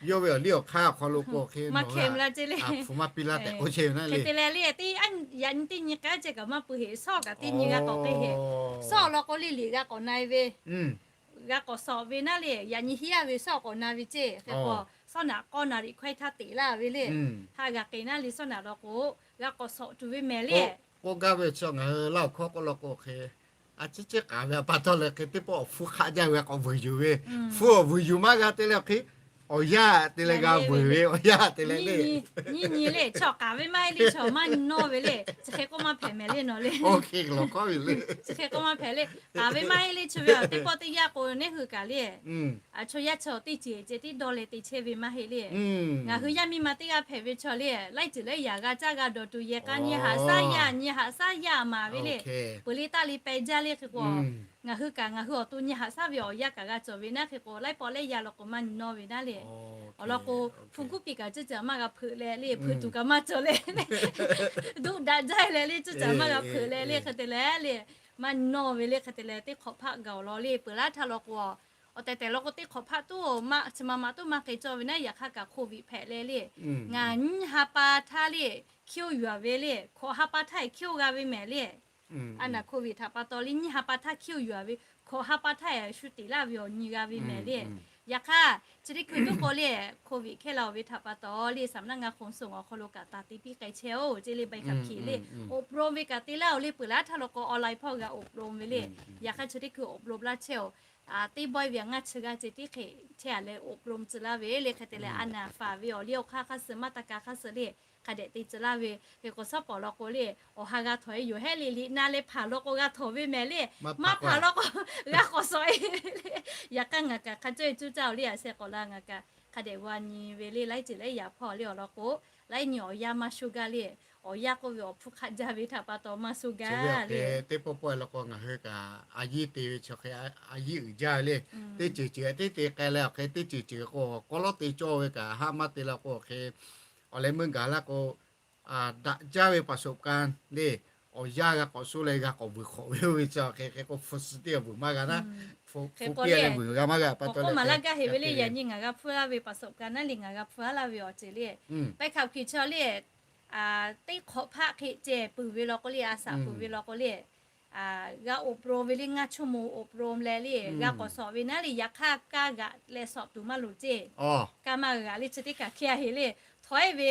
yawˇ ve awˬ liˇ awˬ hk'aˇ awˬ hk'aw lo k'o hk'e maˇ hkem laˇ ceˇ le. Hpu maˇ piˇ laˇ tehꞈ k'oˆ chehˇ ve naˉ le. Hk'e te leh le teˇ yaꞈ nyi teˇ nyi k'aˉ ceh kaꞈ maˇ pui heꞈ, shawˉ kaꞈ teˇ nyi g'a k'awꞈ k'ai heꞈ. Shawˉ law k'o le liꞈ g'a k'awꞈ na-e ve, g'a k'awꞈ shawˍ ve naˉ le, yaꞈ nyi hiˉ yaˇ ve shawˉ k'awꞈ na ve ceˇ. Hk'e k'o shawˉ naꞈ k'awˇ naˍ riˍ hkawehˇ htaˇ teꞈ laˇ ve le. Haꞈ g'a k'e naˉ le shawˉ naꞈ law k'o g'a k'awꞈ shawˍ tuˬ ve mehˍ le. K'oˆ gaˇ ve chi ngaˬ hui Laˇ awˬ hkawˇ k'oˆ law k'o hk'e, a ciˉ ciˉ k'aˍ ve a pa taw leh hk'e teˇ pawˆ awˬ hpfuhˇ hk'aˆ jaˇ ve k'awꞈ vuiˬ yuˬ ve, hpfuhˇ awˬ vuiˬ yuˬ maˇ g'a te leh awˬ hk'e, awˬ yanˇ te leh g'a vuiˬ ve, awˬ yanˇ te leh le. Nyiˇ nyi le, chaw k'aˍ ve maˇ heˆ le, chaw maˇ nawˇ ve le, chi hk'e k'oˆ maˇ hpehꞈ mehˍ le nawˬ le. Chi hk'e k'oˆ maˇ hpehꞈ le, k'aˍ ve maˇ heˆ le chi ve teˇ pawˆ teˇ yanˇ k'o neˇ hui kaꞈ le, a chaw yaˇ chaw teˇ ceuˬ ceh tiˉ dawˇ leh te chehˇ ve maˇ heˆ le. Ngaˬ hui yaˇ miˇ ma teˇ g'aˇ hpehꞈ ve chaw le, laiˉ ceuˬ laiˉ yaꞈ g'a caˇ g'a dawˬ tuˬ yehˬ k'a nyi haꞈ shaˉ yaˇ nyi haꞈ shaˉ yaˇ maˍ ve le. Peuˬ le taˇ le peh jaˇ le hk'e k'o, ngaˬ hui kaꞈ ngaˬ hui awˬ to nyi haꞈ shaˉ ve awˬ yanˇ kaꞈ g'a cawˬ ve naˉ hk'e k'o, laiˉ pawˆ laiˉ yaˇ law k'o maˇ nyi nawˇ ve naˉ le. Awˬ lawn k'o, hpu kuˉ piˇ kaꞈ ceuˇ caˬ maˇ g'a hpeuꞈ leh le, hpeuꞈ tuˬ kaꞈ maˇ cawˬ leh, duˆ daꞈ jaˇ leh le ceuˇ caˬ maˇ g'a hpeuꞈ leh le hk'e te leh le, maˇ nyi nawˇ ve le hk'e te leh teˇ hk'awꞈ hpaˆ gaˬ awˬ lawn le peuˬ laˇ htaˇ law k'o, awˬ tehˬ tehˬ law k'o teˇ hk'awꞈ hpaˆ tuˬ maˇ chi ma ma tuˬ maˇ k'e cawˇ ve naˉ, yaꞈ hk'aˇ kaꞈ โควิด hpehꞈ leh le, ngaˬ nyiˇ ha pa htaˇ le hkiˇ-oˆ yuˬ-a ve le, hkawꞈ ha pa htaˇ hkiˇ-oˆ g'a ve mehˍ le. A naˬ โควิด htaꞈ pa taw le nyiˇ ha pa htaˇ hkiˇ-oˆ yuˬ-a ve, hkawꞈ ha pa htaˇ shu teꞈ laˇ ve awˬ nyi g'a ve mehˍ le. Yaꞈ hk'aˇ chi teˇ hkui tuˉ k'o le โควิด hkehˇ la-oˬ ve htaꞈ pa taw le สำนักงานขนส่ง awˬ hk'aw lo kaꞈ taˍ te piˇ k'ai chehˇ-oˬ ceˇ le ใบขับขี่ le, อบรม ve kaꞈ te laˇ-oˬ le peuˬ laˇ htaˇ law k'o online hpawˇ g'a อบรม ve le. Yaꞈ hk'aˇ chi teˇ hkui อบรม laˇ chehˇ-oˬ, teˇ bawehˇ ve ngaˇ chi g'aˇ ceh tiˉ hk'e chehˇ-a leh อบรม tcuh laˇ ve le hk'e te leh a naˬ faˍ ve awˬ liˇ awˬ hk'aˇ hk'aˇ suh maˇ taˇ ka hk'aˇ suh le hk'a dehꞈ te tcuh laˇ ve. Hk'e k'o shawˉ pawˍ law k'o le, awˬ ha g'a htawnˍ-e yoˬ hehˉ le liꞈ na leh hpaˍ law k'o g'a htawnˍ ve mehˍ le, maˇ hpaˍ law k'o g'a k'awꞈ shawˍ-e le. Yaꞈ hk'aˇ ngaˬ kaꞈ hk'a cawˇ-e cuˇ caˇ-oˬ le, a sheh k'awꞈ la ngaˬ kaꞈ hk'a dehꞈ g'a nyi ve le laiˉ ceuˬ laiˉ yaꞈ hpawˇ le awˬ lawn k'o, laiˉ nyi awˬ yanˇ maˇ sho gaˇ le, awˬ yanˇ k'oˆ ve awˬ hpfuhˇ hk'aˆ jaˇ ve htaꞈ pa taw maˇ sho gaˇ le. Teˇ pawˆ pawˆ-e law k'o ngaˬ hui kaꞈ a yiˇ te ve chi hk'e a yiˇ uiˍ jaˇ ve le. Teˇ ceuˬ ceuˬ teˇ te k'ai leh awˬ hk'e teˇ ceuˬ ceuˬ k'o k'awꞈ lawˉ te cawˇ ve kaꞈ haˆ maˇ te la k'o awˬ hk'e, awˬ leh meuˇ gaˬ laˇ k'o, daꞈ jaˇ ve ประสบการณ์ le, awˬ yanˇ g'a k'awꞈ sho leh g'a k'awꞈ vuiˬ hk'awꞈ ve oˇ ve chi hk'e hk'e k'o hpu shi teˇ awˬ vuiˬ maˇ g'a naˉ, hpu piˇ leh vuiˬ g'a maˇ g'a pa taw leh k'awꞈ k'oˆ maˍ laˇ gaˇ heˆ ve le. Yaꞈ nyi ngaˬ g'a hpfuhˇ laˇ ve ประสบการณ์ naˉ le, ngaˬ g'a hpfuhˇ laˇ ve awˬ ceuˬ le, ใบขับขี่ chi le, teˇ hk'awꞈ hpaˆ hk'e ceh peuˬ ve law k'o le, a shaꞈ peuˬ ve law k'o le, g'a อบรม ve le, ngaˇ ชั่วโมง อบรม leh le, g'a k'awꞈ shawˍ ve naˉ le. Yaꞈ hk'aˇ kaˇ g'aꞈ leh shawˍ tuˬ maˇ loˍ ceˇ. Kaˇ maˇ g'a g'aꞈ le, chi teˇ kaꞈ hk'e a heˆ le. Htawˇ eˉ ve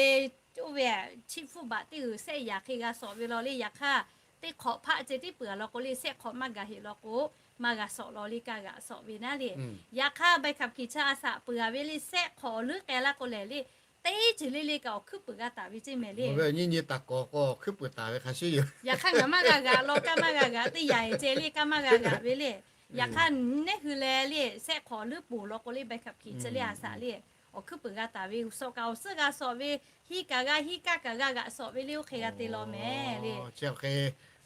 oˇ ve chiˇ hpfuhˇ baꞈ teˇ g'uiˬ sehˆ yaꞈ hk'e g'a shawˍ ve law le. Yaꞈ hk'aˇ teˇ hk'awꞈ hpaˆ ceh tiˉ peuˬ a law k'o le, sehˆ hk'awꞈ maˇ gaˬ heˆ law k'o, maˇ g'a shawˍ law le, kaˇ g'aꞈ shawˍ ve naˉ le. Yaꞈ hk'aˇ ใบขับขี่ chi a shaꞈ peuˬ a ve le, sehˆ hk'awꞈ awˬ leuˉ k'ai laˇ k'o lehˬ le, teˇ ceuˬ le le kaꞈ awˬ hkuiˉ puiˍ g'a taˍ ve ceˇ mehˍ le. Nyi nyi taˍ kawˍ k'o awˬ hkuiˉ puiˍ taˍ ve hk'a shuˍ yoˬ. Yaꞈ hk'aˇ ngaˬ maˇ g'a g'aꞈ law, kaˇ maˇ g'a g'aꞈ, teˇ yanˇ e ceh le kaˇ maˇ g'a g'aꞈ ve le. Yaꞈ hk'aˇ neˉ hui leh le, sehˆ hk'awꞈ leuˉ poˬ law k'o le, ใบขับขี่ chi le a shaꞈ le, awˬ hkuiˉ puiˍ g'a taˍ ve, shawˍ kaꞈ awˬ suhˉ g'a shawˍ ve, hiˇ kaꞈ g'a hiˇ, kaˇ kaꞈ g'a g'aꞈ shawˍ ve le, oˇ hk'e g'a te law mehˍ le. Chi hk'e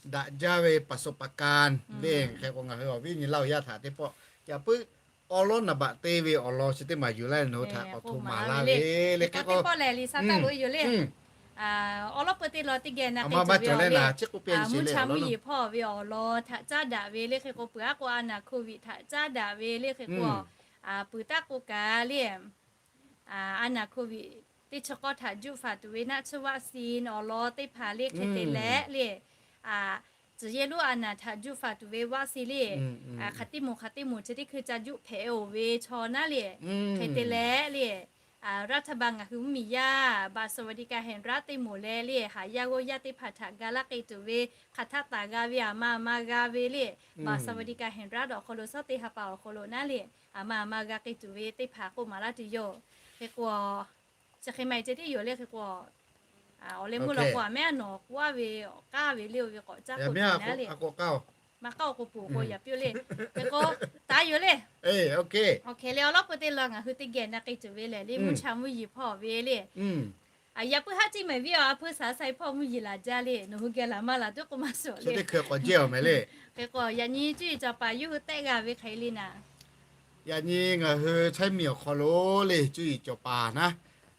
daꞈ jaˇ ve ประสบการณ์ le. Hk'e k'o ngaˬ hui awˬ viˉ nyi laˇ awˬ yaˇ htaꞈ teˇ pawˆ yaꞈ puiˉ awˉ lawˉ naˍ baꞈ te ve awˬ lawn chi teˇ maˬ yuˬ laˇ nawˬ hui htaꞈ k'awꞈ hto maˍ laˇ ve le. Hk'e k'o teˇ pawˆ lehˬ, Liꞈ sa taˇ loꞈ e yoˬ le. Awˉ lawˉ peu teˇ lawn teˇ geh na k'ai tuˬ ve awˬ le, mvuhˇ cha mvuhˇ yeˬ hpawˇ ve awˬ lawn htaꞈ caˉ daꞈ ve le. Hk'e k'o peuˬ aˉ k'o a naˍ โควิด htaꞈ caˉ daꞈ ve le. Hk'e k'o peuˬ taˇ k'o kaꞈ le, a naˍ โควิด teˇ chi k'awˇ htaꞈ juˆ faˍ tuˬ ve naˆ tsuhˇ วัคซีน awˬ lawn teˇ hpaˍ le hk'e te leh le, tcuhˬ yehˇ lonˉ a naˍ htaꞈ juˆ faˍ tuˬ ve วัคซีน le, hk'aˬ teˇ moˍ hk'aˬ teˇ moˍ chi teˇ hkui ca juˆ hpehꞈ oˬ ve chaw naˉ le, hk'e te leh le, รัฐบาล ngaˬ hui mvuhˇ miˬ yaˇ บัตรสวัสดิการแห่งรัฐ teˇ moˍ leh le, haˍ yaˇ g'awˇ yaˇ teˇ hpaˍ htaꞈ ga laˇ k'ai tuˬ ve hk'aˬ htaˆ taˍ g'a ve a ma a ma g'a ve le, บัตรสวัสดิการแห่งรัฐ awˬ hk'aw lo, shawˉ teˇ ha pa awˬ hk'aw lo naˉ le, a ma a ma g'a k'ai tuˬ ve teˇ hpaˍ k'oˆ maˍ laˇ tuˬ yoˬ. Hk'e k'o, chi hk'e maˇ heˆ ceh tiˉ yoˬ le. Hk'e k'o, awˬ leh meuˇ law k'o a mehˉ a nawˬ k'oˆ a ve awˬ k'aˇ ve le, oˇ ve k'awꞈ caˇ k'oˆ tuˬ naˉ le. Maˇ k'aˇ awˬ k'o peuˬ k'o yaꞈ piˇ le. Hk'e k'o, taˍ yoˬ le. Hk'e le awˉ lawˉ peu teˇ lawn ngaˬ hui teˇ geh na k'ai tuˬ ve lehˬ le, mvuhˇ cha mvuhˇ yeˬ hpawˇ ve le. Yaꞈ puiˉ haˉ ceˇ mehˍ viˉ awˬ a hpeu shaˍ sai hpawˇ mvuhˇ yeˬ laˬ jaˇ le. Nawˬ hui geh laˬ maˇ laˬ tuˉ k'oˆ maˇ suhˍ le. Hk'e k'o yaꞈ nyi cuˇ yiˍ cawˬ paˍ yawˇ hui tehˆ g'a ve hk'e le naˍ, yaꞈ nyi ngaˬ hui Chaiˇ miˬ awˬ hk'aw lo le, cuˇ yiˍ cawˬ paˍ naˉ,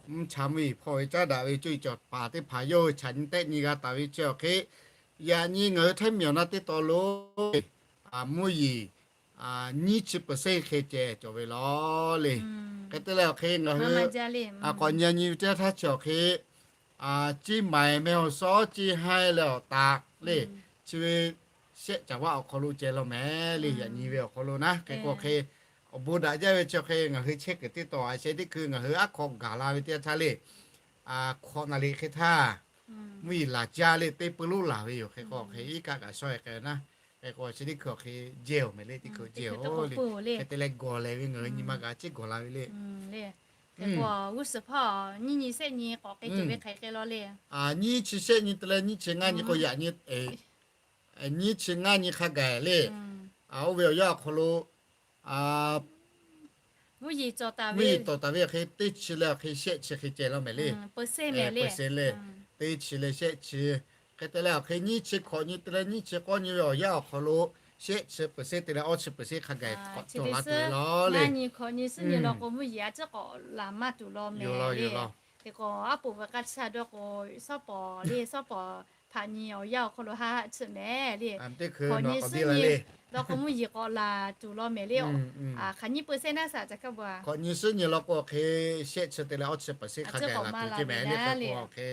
mvuhˇ cha mvuhˇ yeˬ hpawˇ ve caˉ daꞈ ve cuˇ yiˍ cawˬ paˍ teˇ hpaˍ yawˇ hui chaꞈ nyi tehˆ nyi g'a taˍ ve chi awˬ hk'e, yaꞈ nyi ngaˬ hui Chaiˇ miˬ awˬ na teˇ taw lo mvuhˇ yeˬ nyiˇ chi เปอร์เซ็นต์ hk'e ceh cawˬ ve law le. Hk'e te leh awˬ hk'e ngaˬ hui k'awꞈ nyi nyi ve teˇ htaˇ chi awˬ hk'e, Ciˇ maiˍ meh awˬ suhˉ Ciˇ haiˇ leh awˬ taˍ le, chi ve shehˆ caˍ vaˆ awˬ hk'aw lo ceh law mehˍ le. Yaꞈ nyi ve awˬ hk'aw lo naˉ, hk'e k'o hk'e awˬ bon daꞈ jaˇ ve chi hk'e ngaˬ hui chehˇ kuiˬ teˇ taw a sheh teˇ hkui ngaˬ hui aˉ hk'aw gaˬ la ve teˇ yanˇ htaˇ le, hk'awꞈ naˍ riˍ hk'e htaˇ mvuhˇ yeˬ laˬ jaˇ le, teˇ peu loˉ laˬ ve yoˬ. Hk'e k'o hk'e iˉ kaˆ kaꞈ shawˉ e k'ai naˉ, hk'e k'o chi teˇ hkui awˬ hk'e jehˇ oˬ mehˍ le, teˇ hkui jehˇ oˬ le. Hk'e te leh gawˬ lehˬ ve ngaˬ hui nyi ma kaꞈ ciˉ gawˬ la ve le. G'uˇ suhˍ hpawˇ nyiˇ nyi shehˆ nyi k'awꞈ k'ai tuˬ ve hk'e k'ai law le. Nyiˇ chi shehˆ nyi te leh nyiˇ chi ngaˇ nyi k'o yaꞈ nyi, nyiˇ chi ngaˇ nyi hk'a gaˬ le. Oˇ ve awˬ yanˇ awˬ hk'aw lo mvuhˇ yeˬ tawˍ taˍ ve awˬ hk'e teˇ chi leh awˬ hk'e shehˆ chi hk'e ceh law mehˍ le. Percent le, teˇ chi leh shehˆ chi. Hk'e te leh awˬ hk'e nyiˇ chi hkawꞈ nyi te leh nyiˇ chi k'awˇ nyi ve awˬ yanˇ awˬ hk'aw lo shehˆ chi เปอร์เซ็นต์ te leh awˇ chi เปอร์เซ็นต์ hk'a gaˬ k'awꞈ cawˬ la tuˬ ve law le. Nyiˇ hkawꞈ nyi suhˉ nyi law k'o mvuhˇ yeˬ a ciˉ k'awꞈ laˬ maˇ tuˬ law mehˍ le. Hk'e k'o aˉ poꞈ ve k'aˇ chi dawˇ k'o, shawˉ pawˍ le, shawˉ pawˍ hpaꞈ nyi awˬ yanˇ awˬ hk'aw lo haˆ haˆ tsuhꞈ mehˍ le. Hkawꞈ nyi suhˉ nyi law k'o mvuhˇ yeˬ k'awꞈ laˬ tuˬ law mehˍ le. Hk'aˬ nyiˇ เปอร์เซ็นต์ naˉ shaˍ ca hkaˇ bu a. Hkawꞈ nyi suhˉ nyi law k'o hk'e shehˆ chi te leh awˇ chi เปอร์เซ็นต์ hk'a gaˬ laˬ tuˬ ve mehˍ le. Hk'e k'o hk'e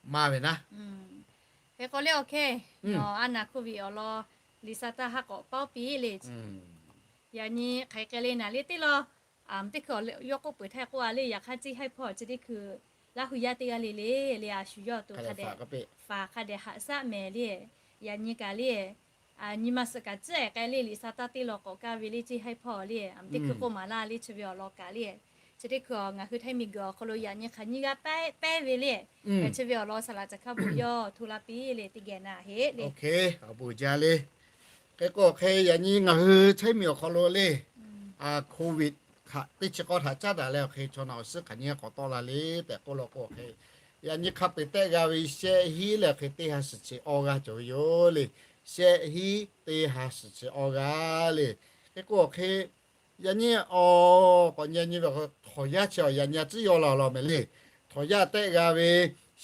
maˇ ve naˉ. Hk'e k'o le awˬ hk'e nawˬ a naˍ โควิด awˬ lawn Liꞈ hk'aˇ taˇ haˉ k'awꞈ paoˉ piˇ le. Yaꞈ nyi hk'e k'ai le naˍ le teˇ law, teˇ hkui yawˇ k'oˆ peuˬ htaˇ k'oˆ a le, yaꞈ hk'aˇ Ciˇ haiˇ hpawˇ chi teˇ hkui Laˇ hu yaˇ teˇ g'aˇ le le le a shu yawˇ to hk'a dehꞈ faˍ hk'a dehꞈ haꞈ shaˆ mehˍ le. Yaꞈ nyi kaꞈ le, nyi ma suhˍ kaꞈ ciˉ k'ai le Liꞈ hk'aˇ taˇ teˇ law k'awꞈ kaˇ ve le Ciˇ haiˇ hpawˇ le, a teˇ hkui k'oˆ maˍ laˇ le chi ve awˬ lawn kaꞈ le. Chi teˇ hkui ngaˬ hui Htaiˇ miˬ guiˬ awˬ hk'aw lo yaꞈ nyi hk'aˬ nyi g'a pehˉ ve le. Chi ve awˬ lawn saˍ laꞈ ca hkaˇ bon yawˇ hto la piˇ le teˇ geh naˍ heˆ le. Awˬ bon jaˇ le. Hk'e k'o hk'e yaꞈ nyi ngaˬ hui Htaiˇ miˬ awˬ hk'aw lo le, โควิด htaꞈ teˇ chi k'awˇ htaꞈ caˉ daꞈ leh awˬ hk'e chaw naˬ awˬ suhˉ hk'aˬ nyi k'awꞈ tawˆ la le tehꞈ k'oˆ law k'o hk'e, yaꞈ nyi hk'a peu-eˬ tehˆ g'a ve shehˆ hinˉ leh awˬ hk'e teˇ ha suhˍ chi awˇ g'aˇ cawˬ ve yoˬ le. Shehˆ hinˉ teˇ ha suhˍ chi awˇ g'aˇ le. Hk'e k'o hk'e yaꞈ nyi awˬ k'awꞈ nyi nyi ve htawnˍ yaˇ chi awˬ yaꞈ nyi a ciˉ yaw la law mehˍ le. Htawnˍ yaˇ tehˆ g'a ve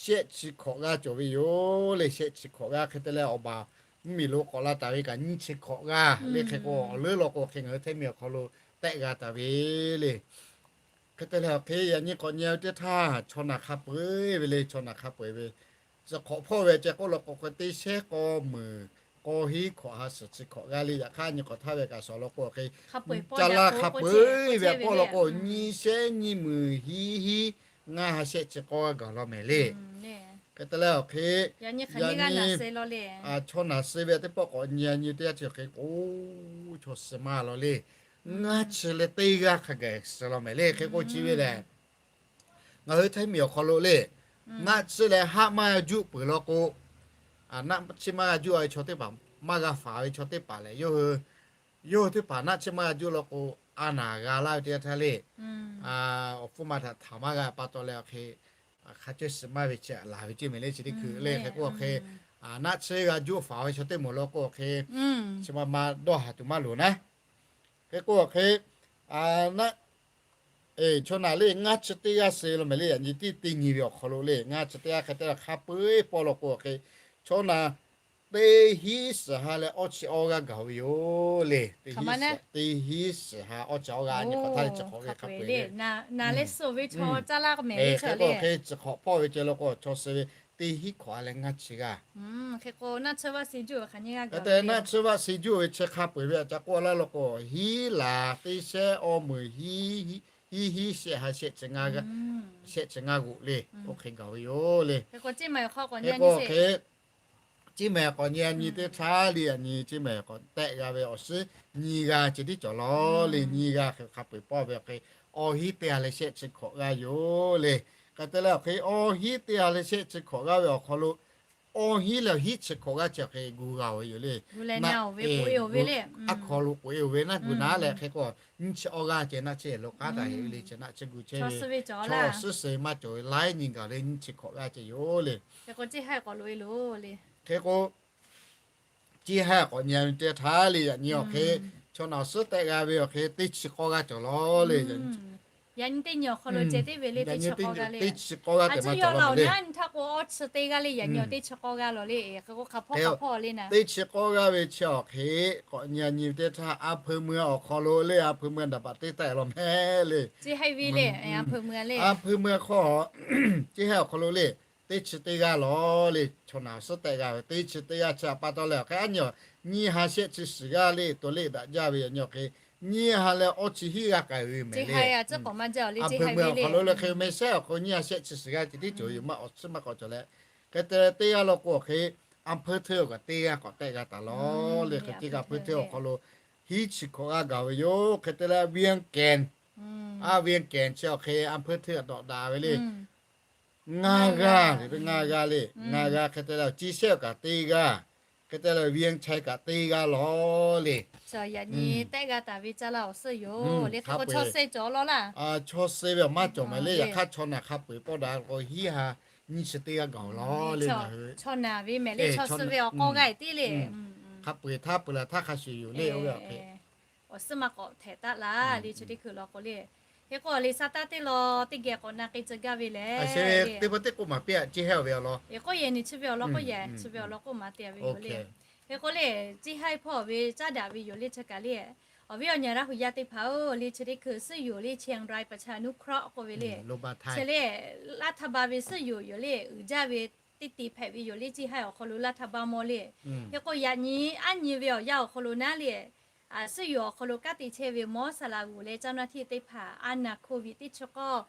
shehˆ chi hkawꞈ g'aˇ cawˬ ve yoˬ le. Shehˆ chi hkawꞈ g'aˇ hk'e te leh awˬ baˬ mvuhˇmiˬ lo k'awꞈ la taˍ ve kaꞈ nyiˇ chi hkawꞈ g'aˇ le. Hk'e k'o awˬ leuˉ law k'o hk'e ngaˬ hui htaiˇ miˬ awˬ hk'aw lo tehˆ g'a taˍ ve le. Hk'e te leh awˬ hk'e yaꞈ nyi k'awꞈ nyi teˇ htaˇ chaw naˬ hk'a peu-eˬ ve le. Chaw naˬ hk'a peu-eˬ ve tcuh hk'awꞈ hpawˇ ve ceh k'oˆ law k'o hk'e teˇ shehˉ k'awˇ meunˍ k'awˇ hinˉ hkawꞈ ha suhˍ chi hkawꞈ g'aˇ le. Yaꞈ hk'aˇ nyi k'awꞈ htaˇ ve kaꞈ shawˍ law k'o hk'e ca laˇ hk'a peu-eˬ ve k'oˆ law k'o nyiˇ shehˉ nyiˇ meunˍ hiˉ hiˉ ngaˇ ha shehˆ chi k'awˇ g'aˇ gaˬ law mehˍ le. Hk'e te leh awˬ hk'e yaꞈ nyi chaw naˬ suh ve teˇ pawˆ k'awꞈ nyi nyi teˇ g'aˇ chi hk'e k'o, chaw suh maˇ law le. Ngaˇ chi leh teˇ g'aˇ hk'a gaˬ suh law mehˍ le. Hk'e k'o chi ve lehˬ, ngaˬ hui htaiˇ miˬ awˬ hk'aw lo le, naˆ tsuhˇ leh haˆ maˇ juˆ peuˬ law k'o, naˆ tsuhˇ maˇ g'a juˆ ve chaw teˇ hpaˍ maˇ g'a faˍ ve chaw teˇ hpaˍ lehˬ, yawˇ hui yawˇ hui teˇ hpaˍ naˆ tsuhˇ maˇ g'a juˆ law k'o, a naˍ g'a laˇ ve teˇ g'aˇ htaˇ le, awˬ hpfuhˇ ma htaꞈ htaˍ maˇ g'a pa taw leh awˬ hk'e hk'a cawˇ suh maˇ ve chi laˬ ve ceˇ mehˍ le. Chi teˇ hkui le hk'e k'o awˬ hk'e naˆ tsuhˇ g'a juˆ faˍ ve chaw teˇ moˍ law k'o awˬ hk'e chi ma ma dawˇ haˍ tuˬ maˇ loˍ naˉ. Hk'e k'o awˬ hk'e naˆ chaw naˬ le ngaˇ chi teˇ g'aˇ suh law mehˍ le. Yaꞈ nyi tiˉ teˇ nyi ve awˬ hk'aw lo le ngaˇ chi teˇ g'aˇ hk'e te leh hk'a peu-eˬ pawˆ law k'o awˬ hk'e chaw naˬ teˇ hinˉ suhˍ ha leh awˇ chi awˇ g'aˇ gaˬ ve yoˬ le. Teˇ hinˉ suhˍ ha awˇ chi awˇ g'aˇ nyi k'awꞈ htaˇ le chi hk'awꞈ ve hk'a peu-eˬ le. Hk'e k'o awˬ hk'e tcuh hk'awꞈ hpawˇ ve ceh law k'o chaw suh ve teˇ hinˉ hkawꞈ ha leh ngaˇ chi g'aˇ. Hk'e k'o naˆ tsuhˇ vaˆ suh juˆ ve hk'aˬ nyi g'aˇ gaˬ te naˆ tsuhˇ vaˆ suh juˆ ve chi hk'a peu-eˬ ve a ca k'oˆ laˇ law k'o, hiˉ laˬ teˇ shehˉ awˇ meunˍ hiˉ hiˉ shehˆ ha shehˆ chi ngaˇ g'oꞈ le. Oˇ hk'e gaˬ ve yoˬ le. Hk'e k'o hk'e Ciˇ mehˍ k'awꞈ nyi nyi teˇ htaˇ le yaꞈ nyi Ciˇ mehˍ k'awꞈ tehˆ g'a ve awˬ suhˉ nyi g'aˇ ceh tiˉ cawˬ law le. Nyi g'aˇ hk'e hk'a peu-eˬ pawˆ ve awˬ hk'e awˇ hinˉ teˇ ha leh shehˆ chi hkawꞈ g'aˇ yoˬ le. Hk'e te leh awˬ hk'e awˇ hinˉ teˇ ha leh shehˆ chi hkawꞈ g'aˇ ve awˬ hk'aw lo awˇ hinˉ leh awˬ hinˉ chi hkawꞈ g'aˇ chi hk'e gu g'a-oˬ ve yoˬ le. Aˉ hk'aw lo k'oꞈ-e-oˬ ve naˆ gu naˉ leh hk'e k'o nyiˇ chi awˇ g'aˇ ceh naˆ tsuhˇ lo k'aˉ taˍ heꞈ ve le. Chi naˆ tsuhˇ gu chehˇ ve chaw suhˉ suh maˇ cawˬ ve laiˉ nyi gaˬ le. Nyiˇ chi hkawꞈ g'aˇ ceh yoˬ le. Hk'e k'o Ciˇ haiˇ k'awꞈ nyi teˇ htaˇ le yaꞈ nyi awˬ hk'e chaw naˬ suhˉ tehˆ g'a ve awˬ hk'e teˇ chi k'awˇ g'aˇ cawˬ law le. Yaꞈ nyi teˇ nyi awˬ hk'aw lo ceh teˇ ve le teˇ chi k'awˇ g'aˇ le. Aˉ, cuˇ yawˇ laˬ-oˬ naˉ nyi htaˇ k'o awˇ chi teˇ g'aˇ le. Yaꞈ nyi awˬ teˇ chi k'awˇ g'aˇ law le. Hk'e k'o hk'a hpawˇ hk'a hpawˇ le naˉ. Teˇ chi k'awˇ g'aˇ ve chi awˬ hk'e k'awꞈ nyi nyi teˇ htaˇ a hpeu mui awˬ hk'aw lo le a hpeu mui daꞈ baꞈ teˇ taˆ-e law mehˍ le. Ciˇ haiˇ ve le, a hpeu mui hk'aw, ciˇ haiˇ awˬ hk'aw lo le teˇ chi teˇ g'aˇ law le. Chaw naˬ suhˉ tehˆ g'a ve teˇ chi teˇ g'aˇ chi pa taw leh awˬ hk'e aˉ nyi nyiˇ ha shehˆ chi shiˍ g'aˇ le. To leˆ daꞈ jaˇ ve yaꞈ nyi awˬ hk'e nyiˇ ha leh awˇ chi hiˉ g'aˇ k'ai ve mehˍ le. A hpeu mui awˬ hk'aw lo le hk'e mehˍ shehˆ awˬ hk'aw nyiˇ ha shehˆ chi shiˍ g'aˇ ceh tiˉ cawˬ yoˬ. Maˇ awˬ suhˉ maˇ k'awꞈ cawˬ leh hk'e te leh teˇ g'aˇ law k'o awˬ hk'e a hpeu hteˇ kaꞈ teˇ g'aˇ k'awꞈ tehˆ g'a taˍ law le. Hk'e te kaꞈ a hpeu hteˇ awˬ hk'aw lo hiˉ chi hkawꞈ g'aˇ gaˬ ve yoˬ. Hk'e te leh Vientiane, a Vientiane chi awˬ hk'e a hpeu hteˇ kaꞈ dawꞈ daꞈ ve le. Ngaˇ g'aˇ le, ngaˇ g'aˇ le. Ngaˇ g'aˇ hk'e te leh ciˇ shehˆ kaꞈ teˇ g'aˇ, hk'e te leh Vientiane kaꞈ teˇ g'aˇ law le. Yaꞈ nyi tehˆ g'a taˍ ve caˇ laˇ awˬ suhˉ yoˬ le. Hk'e k'o chaw suh cawˬ law laˇ. Chaw suh ve awˬ maˇ cawˬ mehˍ le. Yaꞈ hk'aˇ chaw naˬ hk'a peu-eˬ pawˆ daꞈ k'o hiˉ ha nyiˇ chi teˇ g'aˇ gaˬ law le. Chaw naˬ ve mehˍ le. Chaw suh ve awˬ k'awˇ g'aˇ tiˉ le. Hk'a peu-eˬ htaˇ peu laˬ htaˇ hk'a shuˍ yoˬ le. Oˇ ve awˬ hk'e awˬ suhˉ maˇ k'awꞈ htehꞈ taˆ laˇ le. Chi teˇ hkui law k'o le, hk'e k'o le sa taˇ teˇ law teˇ geh k'awꞈ na k'ai tcuh gaˇ ve le. Teˇ pawˆ teˇ k'oˆ maˍ piˇ-a ciˇ haiˇ ve awˬ lawn. Hk'e k'o yehˬ nyi chi ve awˬ lawn k'o yehˬ chi ve awˬ lawn k'oˆ maˍ te ve yoˬ le. Hk'e k'o le ciˇ haiˇ hpawˇ ve caˉ daꞈ ve yoˬ le. Chi kaꞈ le awˬ viˉ awˬ nyi Laˇ hu yaˇ teˇ hpaˍ-oˬ le, chi teˇ hkui suhˉ yoˬ le Chiang Rai ประชานุเคราะห์ k'oˆ ve le. Chi le laˇ htaˇ ba ve suhˉ yoˬ yoˬ le. Uiˍ jaˇ ve teˇ te hpehꞈ ve yoˬ le. Ciˇ haiˇ awˬ hk'aw lo laˇ htaˇ ba mawˇ le. Hk'e k'o yaꞈ nyi aˉ nyi ve awˬ yanˇ awˬ hk'aw lo naˉ le suhˉ yoˬ awˬ hk'aw lo kanˉ te chehˇ ve mawˇ saˍ laꞈ g'uˬ leh เจ้าหน้าที่ teˇ hpaˍ a naˬ โควิด teˇ chi k'awˇ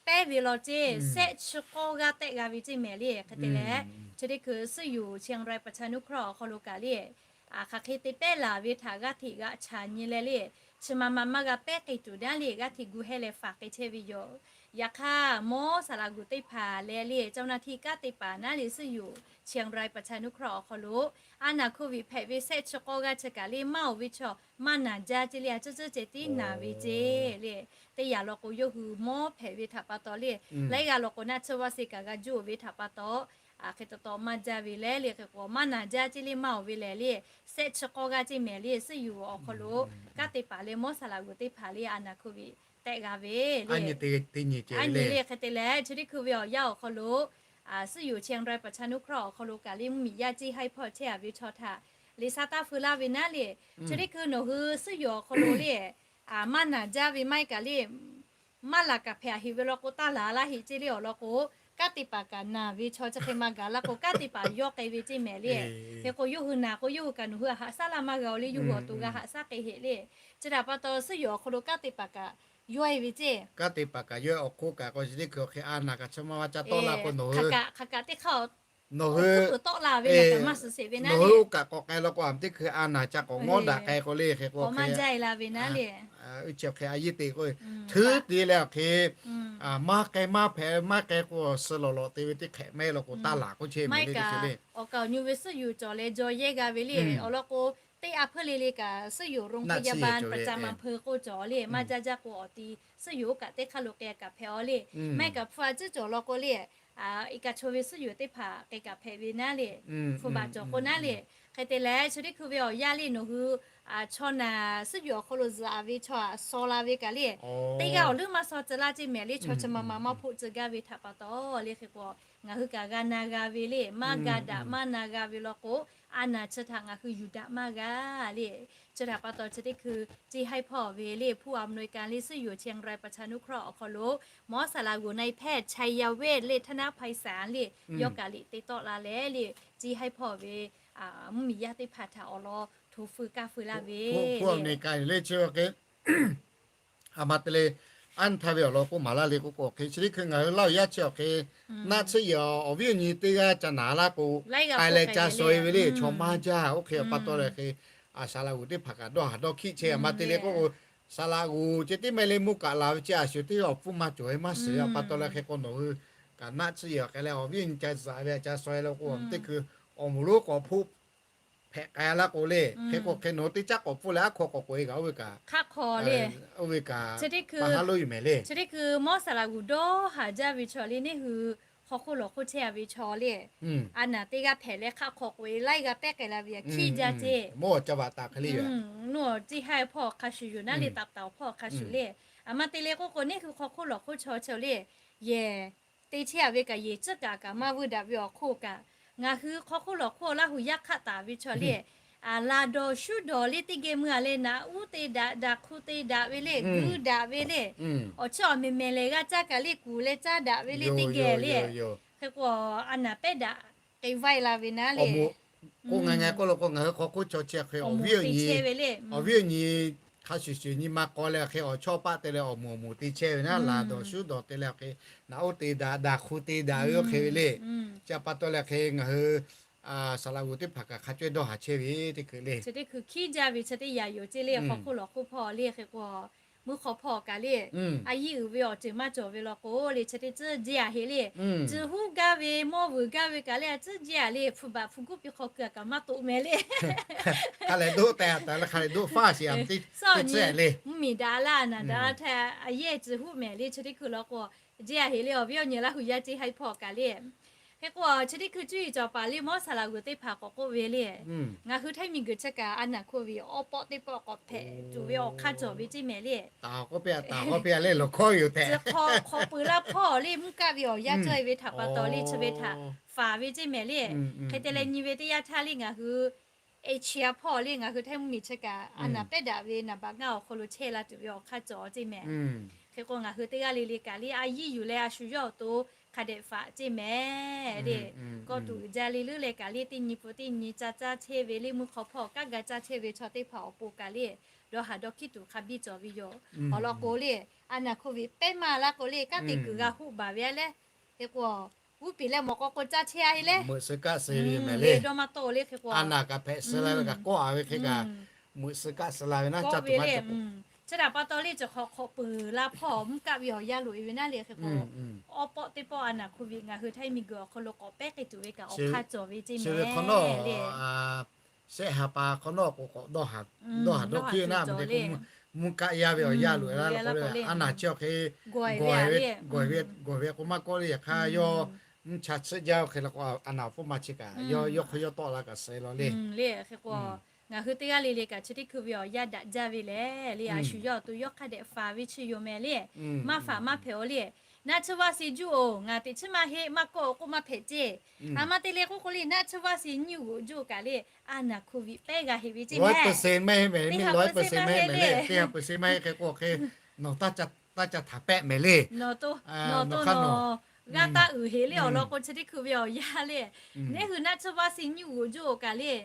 pehˉ ve law ceˇ shehˆ chi k'awˇ g'aˇ tehˆ g'a ve ceˇ mehˍ le. Hk'e te leh chi teˇ hkui suhˉ yoˬ Chiang Rai ประชานุเคราะห์ awˬ hk'aw lo kaꞈ le hk'aˬ hk'e te pehˉ laˬ ve htaꞈ g'aˇ hteꞈ g'aꞈ chaꞈ nyi leh le, chi ma ma maˇ g'a pehˉ k'ai tuˬ daˇ le g'aˇ hteꞈ gu heh leh faˍ k'ai chehˇ ve yoˬ. Yaꞈ hk'aˇ mawˇ saˍ laꞈ g'uˬ teˇ hpaˍ leh le เจ้าหน้าที่ kanˉ te paˍ naˉ le suhˉ yoˬ Chiang Rai ประชานุเคราะห์ awˬ hk'aw lo a naˬ โควิด hpehꞈ ve shehˆ chi k'awˇ g'aˇ chi kaꞈ le maˇ oˬ ve chaw maˇ naˬ jaˇ ceˇ le. A ciˉ ciˉ ceh tiˉ naˬ ve ceˇ le. Teˇ yanˇ law k'o yawˇ hui mawˇ hpehꞈ ve htaꞈ pa taw le, laiˉ g'aˇ law k'o naˆ tsuhˇ vaˆ suh kaꞈ g'a juˇ-oˬ ve htaꞈ pa taw hk'e taw taw maˇ jaˇ ve le. Le hk'e k'o maˇ naˬ jaˇ ceˇ le maˇ oˬ ve lehˬ le shehˆ chi k'awˇ g'aˇ ceˇ mehˍ le. Suhˉ yoˬ awˬ hk'aw lo kanˉ te paˍ leh mawˇ saˍ laꞈ g'uˬ teˇ hpaˍ le a naˬ โควิด tehˆ g'a ve le. Aˉ nyi le hk'e te leh chi teˇ hkui ve awˬ yanˇ awˬ hk'aw lo suhˉ yoˬ เชียงรายประชานุเคราะห์ awˬ hk'aw lo kaꞈ le mvuhˇmiˬ yaˇ ceˇ haiˉ hpawˇ chehˇ a ve chaw htaꞈ liꞈ sha taˇ feu laˇ ve naˉ le. Chi teˇ hkui nawˬ hui suhˉ yoˬ awˬ hk'aw lo le maˇ naˬ jaˇ ve maˇ heˆ kaꞈ le maˇ laˬ kaꞈ hpehꞈ a heꞈ ve law k'o, taˇ laˬ laˇ heꞈ ceˇ le awˬ lawn k'o, kanˉ te paˍ kaꞈ naˬ ve chaw chi hk'e maˇ gaˬ laˇ k'o, kanˉ te paˍ yawˇ k'ai ve ceˇ mehˍ le. Hk'e k'o yawˇ hui naˬ k'o, yawˇ hui kaꞈ nawˬ hui a haꞈ shaˉ laˇ maˇ g'a-o le, yawˇ hui awˬ to g'a haꞈ shaˉ k'ai heꞈ le. Chi htaꞈ pa taw suhˉ yoˬ awˬ hk'aw lo kanˉ te paˍ kaꞈ yawˇ e ve ceˇ. Kanˉ te paˍ kaꞈ yawˇ awˬ hk'oˆ kaꞈ k'o, chi teˇ hkui awˬ hk'e a naˬ kaꞈ chaw maˇ maˇ ca tawˆ la k'o nawˬ hui, hk'aˬ kaꞈ teˇ hk'aˇ nawˬ hui tawˆ la ve le, maˇ suhˍ sheˍ ve naˉ le. Oˇ kaꞈ k'awꞈ k'ai law k'o, a teˇ hkui a naˬ ca k'awꞈ ngawˉ daꞈ k'ai k'o le, hk'e k'o maˇ jaˇ e la ve naˉ le. Uiˇ chi awˬ hk'e a yeˇ te k'o, htuˉ te leh awˬ hk'e maˇ k'ai maˇ hpehꞈ maˇ k'ai k'o, suh lawˬ lawꞈ te ve teˇ hk'ehꞈ maˇ heˆ law k'o, taˇ laˬ k'oˆ chehˇ ve le. Awˬ kaˍ awˬ nyu ve suhˉ yoˬ cawˬ leh jaw yehˇ g'a ve le. Awˬ lawn k'o, teˇ a hpeuˇ le le kaꞈ suhˉ yoˬ โรงพยาบาลประจำอำเภอ k'oˆ cawˬ le. Maˇ jaˇ jaˇ k'o awˬ ti suhˉ yoˬ oˇ kaꞈ teˇ hk'aˇ lo k'ai kaꞈ hpehꞈ a le. Maˇ heˆ kaꞈ hpu a ciˉ cawˬ law k'o le, iˉ kaꞈ chaw ve suhˉ yoˬ teˇ hpaˍ k'ai kaꞈ hpehꞈ ve naˉ le. Hpu baˬ cawˬ k'o naˉ le. Hk'e te leh chi teˇ hkui ve awˬ yanˇ le nawˬ hui chaw naˬ suhˉ yoˬ awˬ hk'aw lo zuhꞈ a ve chaw a shaw la ve kaꞈ le, teˇ g'aˇ awˬ leuˉ maˇ shaw tcuh laˇ ceˇ mehˍ le. Chaw chi ma ma maˇ hpoˆ tcuh gaˇ ve htaꞈ pa taw le. Hk'e k'o ngaˬ hui kaꞈ g'a na g'a ve le, maˇ ga daꞈ maˇ na g'a ve law k'o, a naˬ chi htaꞈ ngaˬ hui yuˬ daꞈ maˇ g'a le. Chi htaꞈ pa taw chi teˇ hkui ceˇ haiˉ hpawˇ ve le ผู้อำนวยการ le suhˉ yoˬ เชียงรายประชานุเคราะห์ awˬ hk'aw lo หมอสระบุรี นายแพทย์ ชัยเวช le ธนภัยสาร le yawˇ kaꞈ liꞈ te tawˆ la leh le, ceˇ haiˉ hpawˇ ve mvuhˇmiˬ yaˇ teˇ hpaˍ htaꞈ awˬ lawn hto feu kaˇ feu laˇ ve le. Ka le chi a ma te le, anˇ htaˇ ve awˬ lawn k'oˆ maˍ laˇ le k'oˆ k'o, hk'e chi teˇ hkui ngaˬ hui Laˇ huˍ yaˇ chi awˬ hk'e naˆ tsuhˇ yehˬ awˬ viˉ awˬ nyi teˇ g'aˇ ca naˬ laˇ k'o, k'ai leh ca shaw e ve le. Chaw maˇ jaˇ. Oˇ hk'e awˬ pa taw leh hk'e, a saˍ laꞈ g'uˬ teˇ hpaˍ kaꞈ dawˇ haˍ dawˇ hkiˆ chehˇ a ma te le k'oˆ k'o, saˍ laꞈ g'uˬ ceh tiˉ meh le mvuhˇ kaꞈ laˬ ve chi a shu teˇ g'aˇ awˬ hpfuhˇ maˇ cawˬ ve maˇ suhˍ a pa taw leh hk'e k'o nawˬ hui kaꞈ naˆ tsuhˇ yehˬ awˬ hk'e leh awˬ viˉ awˬ nyi ca zuhꞈ ve ca shaw e la k'o, teˇ hkui awˬ moˍ lonˉ k'awꞈ hpfuhˆ hpehꞈ k'ai laˇ k'o le. Hk'e k'o hk'e nawˬ hui teˇ caˉ k'awꞈ pfuhˆ leh aˉ hk'aw k'awꞈ k'oꞈ e kaꞈ oˇ ve kaꞈ, oˇ ve kaꞈ maˇ haˉ loˉ yoˬ mehˍ le. Chi teˇ hkui หมอสระบุรี dawˇ haˍ jaˇ ve chaw le neˇ hui hk'aw hk'oˆ lawˬ hk'oˆ chehˇ a ve chaw le, a naˬ teˇ g'aˇ hpehꞈ leh hk'aˆ hk'aw k'oꞈ e laiˉ g'a tehˉ k'ai la ve a hkiˇ jaˇ ceˇ. Mvuhˇ awˬ ca vaꞈ taˍ hk'e le yoˬ. Nuˇ awˬ ceˇ haiˉ hpawˇ hk'a shuˍ yoˬ naˉ le, taˍ taˍ awˬ hpawˇ hk'a shuˍ le. A ma te le k'oˆ k'o neˇ hui hk'aw hk'oˆ lawˬ hk'oˆ chaw chi le, yehˬ te chehˇ a ve kaꞈ yehˬ tcuhˉ kaꞈ kaꞈ maˇ vuiˇ daꞈ ve awˬ hk'oˆ kaꞈ, ngaˬ hui hk'aw hk'oˆ lawˬ hk'oˆ Laˇ huˍ yaˇ hk'aˆ taˍ ve chaw le, laˬ dawˬ shuˉ dawˬ le teˇ geh mui a leh naꞈ uˉ te daꞈ, daꞈ hk'u te daꞈ ve le, guˇ daꞈ ve le, awˬ chiˇ awˬ mehˍ mehˍ lehˬ g'a caˇ kaꞈ le kuˬ leh caˇ daꞈ ve le teˇ geh le. Hk'e k'o a naˬ pehˉ daꞈ k'ai vaiˇ la ve naˉ le. K'oˆ ngaˬ ngaˬ k'oˆ la k'o, ngaˬ hui hk'aw hk'oˆ chaw chi hk'e awˬ viˉ awˬ nyi, awˬ viˉ awˬ nyi hk'a shuˍ shuˍ nyi ma k'aw leh hk'e awˬ chawˇ paˆ te leh awˬ moˍ awˬ moˍ te chehˇ ve naˉ, laˬ dawˬ shuˉ dawˬ te leh hk'e naꞈ uˉ te daꞈ, daꞈ hk'u te daꞈ ve oˇ hk'e ve le. Chi a pa taw leh hk'e ngaˬ hui saˍ laꞈ g'uˬ teˇ hpaˍ kaꞈ hk'a cawehˇ dawˇ haˍ chehˇ ve teˇ hkui le. Chi teˇ hkui hkiˇ jaˇ ve chi teˇ yanˇ yoˬ ceˇ le. Hk'aw hk'oˆ lawˬ hk'oˆ hpawˇ le hk'e k'o, mvuhˇ hk'aw hpawˇ kaꞈ le, a yiˇ uiˍ ve awˬ ceuˬ maˇ cawˬ ve law k'o le, chi teˇ tcuhˉ jehˇ a heˆ le. Tcuh huˉ gaˇ ve mawˇ vuiˬ gaˇ ve kaꞈ le, a tcuhˉ jehˇ a le, hpu baꞈ hpu guˉ piˇ hk'aw keu a kaꞈ maˇ toꞈ mehˍ le. Hk'a lehˬ doˆ teh a taˍ leh hk'a lehˬ doˆ faˇ sheˍ a le. Mvuhˇmiˬ daꞈ laˇ naˬ daꞈ laˇ htaˇ a yehˇ tcuh huˉ mehˍ le. Chi teˇ hkui law k'o, jehˇ a heˆ le. Awˬ viˉ awˬ nyi Laˇ huˍ yaˇ ceˇ haiˉ hpawˇ kaꞈ le, hk'e k'o chi teˇ hkui cuˇ yiˍ cawˬ paˍ le mawˇ saˍ laꞈ g'uˬ teˇ hpaˍ k'awꞈ k'oˆ ve le, ngaˬ hui htaiˇ miˬ guiˬ chi kaꞈ a naˬ hk'oˆ ve awˉ pawˆ teˇ pawˆ k'awꞈ hpehꞈ tuˬ ve awˬ hk'aˇ cawˬ ve ceˇ mehˍ le. K'awꞈ peuˬ laˇ hpawˇ le mvuhˇ kaˆ ve awˬ yanˇ cawˇ e ve htaꞈ pa taw le chi ve htaꞈ faˍ ve ceˇ mehˍ le. Hk'e te leh nyi ve teˇ yanˇ htaˇ le ngaˬ hui Asia hpawˇ le ngaˬ hui htaiˇ mvuhˇmiˬ chi kaꞈ a naˬ pehˉ daꞈ ve naˍ baꞈ ngaˇ awˬ hk'aw lo chehˇ la tuˬ ve awˬ hk'aˇ cawˬ ceˇ mehˍ. Hk'e k'o ngaˬ hui teˇ g'aˇ le le kaꞈ le a yiˇ yuˬ leh a shu yawˇ awˬ to hk'a dehꞈ faˍ ceˇ mehˍ le. Kawˇ tuˬ uiˍ jaˇ le leuˉ leh kaꞈ le teˇ nyi pun teˇ nyi ca caˇ chehˇ ve le mvuhˇ hk'aw hpawˇ kaꞈ ga caˇ chehˇ ve chaw teˇ hpaˍ awˬ pon kaꞈ le dawˇ haˍ dawˇ hkiˆ tuˬ hk'a biˇ cawˬ ve yoˬ. Awˬ lawn k'o le a naˬ hk'oˆ ve pehˉ maˇ laˇ k'o le kanˉ te kuiˬ g'a hoˆ baˬ ve a leh, hk'e k'o g'uˇ piˍ leh mawˬ k'aw k'o caˇ chehˇ a heˆ le. Meuꞈ suh kaˆ suh ve mehˍ le. Dawˇ maˇ tawˆ le hk'e k'o a naˬ kaꞈ hpehꞈ suh la ve kaꞈ kawˆ a ve hk'e kaꞈ meuꞈ suh kaˆ suh la ve naˉ caˇ tuˬ ve le. Chi htaꞈ pa taw le chi hk'awꞈ hk'awꞈ peuˬ la hpawˇ mvuhˇ kaˆ ve awˬ yanˇ loꞈ e ve naˉ le hk'e k'o, awˉ pawˆ teˇ pawˆ a naˬ hk'oˆ ve ngaˬ hui htaiˇ miˬ guiˬ awˬ hk'aw lo k'awꞈ pehˉ k'ai tuˬ ve kaꞈ awˬ hk'aˇ cawˬ ve ceˇ mehˍ le. Shehˆ ha pa hk'awꞈ nawˉ k'o k'awꞈ dawˇ haˍ dawˇ haˍ dawˇ hkiˆ ve naˉ ma te k'o, mvuhˇ kaˆ yaˇ ve awˬ yanˇ loꞈ e la k'o le a naˬ chi awˬ hk'e gawˬ ve, gawˬ ve k'o maˇ kawˆ le. Yaꞈ hk'aˇ yawˇ mvuhˇ cha tsuhˆ jaˇ oˇ hk'e la k'o a naˬ awˬ pon ma chi kaꞈ yawˇ hk'aw yawˇ tawˆ la kaꞈ suh e law le. Hk'e k'o ngaˬ hui teˇ g'aˇ le le kaꞈ chi teˇ hkui ve awˬ yanˇ daꞈ jaˇ ve lehˬ le a shu yawˇ awˬ to yawˇ hk'a dehꞈ faˍ ve chi yoˬ mehˍ le. Maˇ faˍ maˇ hpehꞈ o le. Naˆ tsuhˇ vaˆ si juˇ-oˬ, ngaˬ teꞈ chiˉ maˇ heˆ, maˇ kawˆ k'oˆ maˇ hpehꞈ ceˇ. A ma te leh k'oˆ k'o le, naˆ tsuhˇ vaˆ si nyiˇ g'uꞈ juˇ kaꞈ le, a naˍ hkoˍ viˍ pehˉ g'a heꞈ ve ceˇ mehˍ. Teˇ ha peuˬ se maˇ heˆ le, teˇ ha peuˬ se maˇ heˆ hk'e k'o hk'e, nawˬ taˇ ca htaˍ pehˆ mehˍ le. Nawˬ to nawˬ g'aˇ taˇ uiˍ heꞈ le awˬ lawn k'o, chi teˇ hkui ve awˬ yanˇ le, neˇ hui naˆ tsuhˇ vaˆ si nyiˇ g'uꞈ juˇ-oˬ kaꞈ le,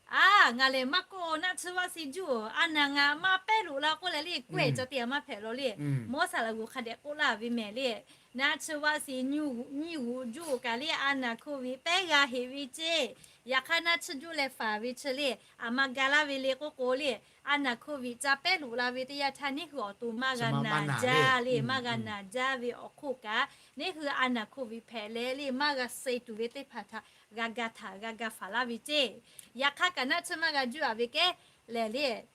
a, ngaˬ lehˬ maˇ kawˆ naˆ tsuhˇ vaˆ si juˇ-oˬ, a naˍ ngaˬ maˇ pehˉ loꞈ la k'oˆ leh le, kawehˬ cawˬ te a maˇ hpehꞈ law le. Mawˇ saˍ laꞈ g'uˬ hk'a dehꞈ k'oˆ laˇ ve mehˍ le, naˆ tsuhˇ vaˆ si nyiˇ g'uꞈ juˇ-oˬ kaꞈ le, a naˍ hkoˍ viˍ pehˉ g'a heꞈ ve ceˇ. Yaꞈ hk'aˇ naˆ tsuhˇ juˇ leh faˍ ve chi le, a ma ga laˇ ve le k'oˆ k'o le, a naˍ hkoˍ viˍ ca pehˉ loꞈ la ve teˇ yanˇ htaˇ, neˇ hui awˬ to maˇ g'a naˬ jaˇ le, maˇ g'a naˬ jaˇ ve awˬ hk'oˆ kaꞈ, neˇ hui a naˍ hkoˍ viˍ hpehꞈ leh le, maˇ g'a suh tuˬ ve teˇ hpaˍ htaꞈ g'a ga htaꞈ g'a ga faˍ laˇ ve ceˇ. Yaꞈ hk'aˇ kaꞈ naˆ tsuhˇ maˇ g'a juˇ a ve kehˉ lehˬ le,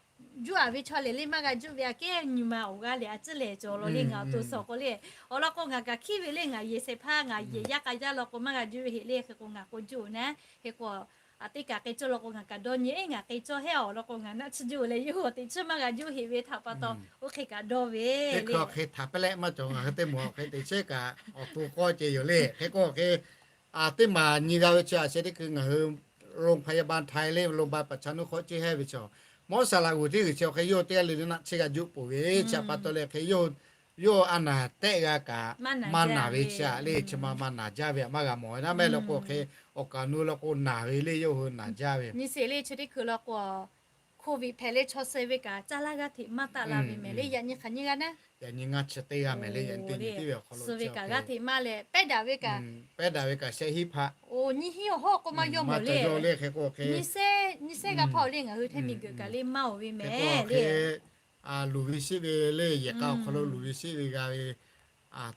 juˇ a ve chaw lehˬ le maˇ g'a juˇ ve aꞈ kehˉ nyi ma awˬ g'aˇ lehˬ a ciˉ lehˬ cawˬ law le, ngaˬ awˬ to suhˍ k'o le. Awˬ lawn k'o ngaˬ kaꞈ hkiˉ ve le, ngaˬ yehˬ shehˍ hpaˇ ngaˬ yehˬ yaˇ k'a yaˇ law k'o maˇ g'a juˇ ve heꞈ le, hk'e k'o ngaˬ k'o juˇ-oˬ naˉ, hk'e k'o a teˇ kaꞈ k'e cawˇ law k'o ngaˬ kaꞈ dawˇ nyi, eˉ ngaˬ k'e cawˇ heˉ awˬ lawn k'o ngaˬ naˆ tsuhˇ juˇ leh yawˇ hui teꞈ chiˉ maˇ g'a juˇ heꞈ ve htaꞈ pa taw, oˇ hk'e kaꞈ dawˇ ve le. Hk'e htaꞈ pehˉ leh maˇ cawˬ, ngaˬ hui teˇ moˍ hk'e teꞈ chiˉ kaꞈ awˬ to k'awˇ ceh yoˬ le. Hk'e k'o hk'e, a, teˇ maˬ nyi g'a ve chi a sheh teˇ hkui ngaˬ hui โรงพยาบาลไทย le โรงพยาบาลประชานุเคราะห์ ceˇ heˉ ve chaw, mawˇ saˍ laꞈ g'uˬ teˇ g'uiˬ chi hk'e yawˇ teˇ g'aˇ le le naˆ tsuhˇ g'a juˇ peuˬ ve chi a pa taw leh hk'e, yawˇ a naˍ tehˆ g'a kaꞈ maˇ naˬ ve chi a le, chi ma maˇ naˬ jaˇ ve a maˇ g'a mawˬ ve naˉ mehˆ law k'o hk'e, awˬ kaˍ nu law k'o naˬ ve le, yawˇ hui naˬ jaˇ ve. Nyi sheˍ le chi teˇ hkui law k'o, hkoˍ viˍ hpehꞈ leh chaw suh ve kaꞈ caˇ laˇ g'aˇ hteꞈ maˇ taˆ la ve mehˍ le, yaꞈ nyi hk'aˬ nyi g'aˇ naˉ, yaꞈ nyi ngaˇ chi teˇ g'aˇ mehˍ le, yaꞈ nyi teˇ nyi tiˉ ve awˬ hk'aw lo suh ve kaꞈ g'aˇ hteꞈ maˇ leh pehˉ daꞈ ve kaꞈ, pehˉ daꞈ ve kaꞈ shehˆ hinˉ hpaˆ, nyiˇ hinˉ awˬ hawˉ k'o maˇ yawˇ mawˬ le. Hk'e k'o hk'e, nyiˇ sehˉ g'aˇ hpaˇ awˬ le ngaˬ hui hteˇ miˬ guiˬ kaꞈ le maˇ oˬ ve mehˍ le. Luˬ ve sheˆ ve le, yehˬ k'a awˬ hk'aw lo luˬ ve sheˆ ve g'a ve,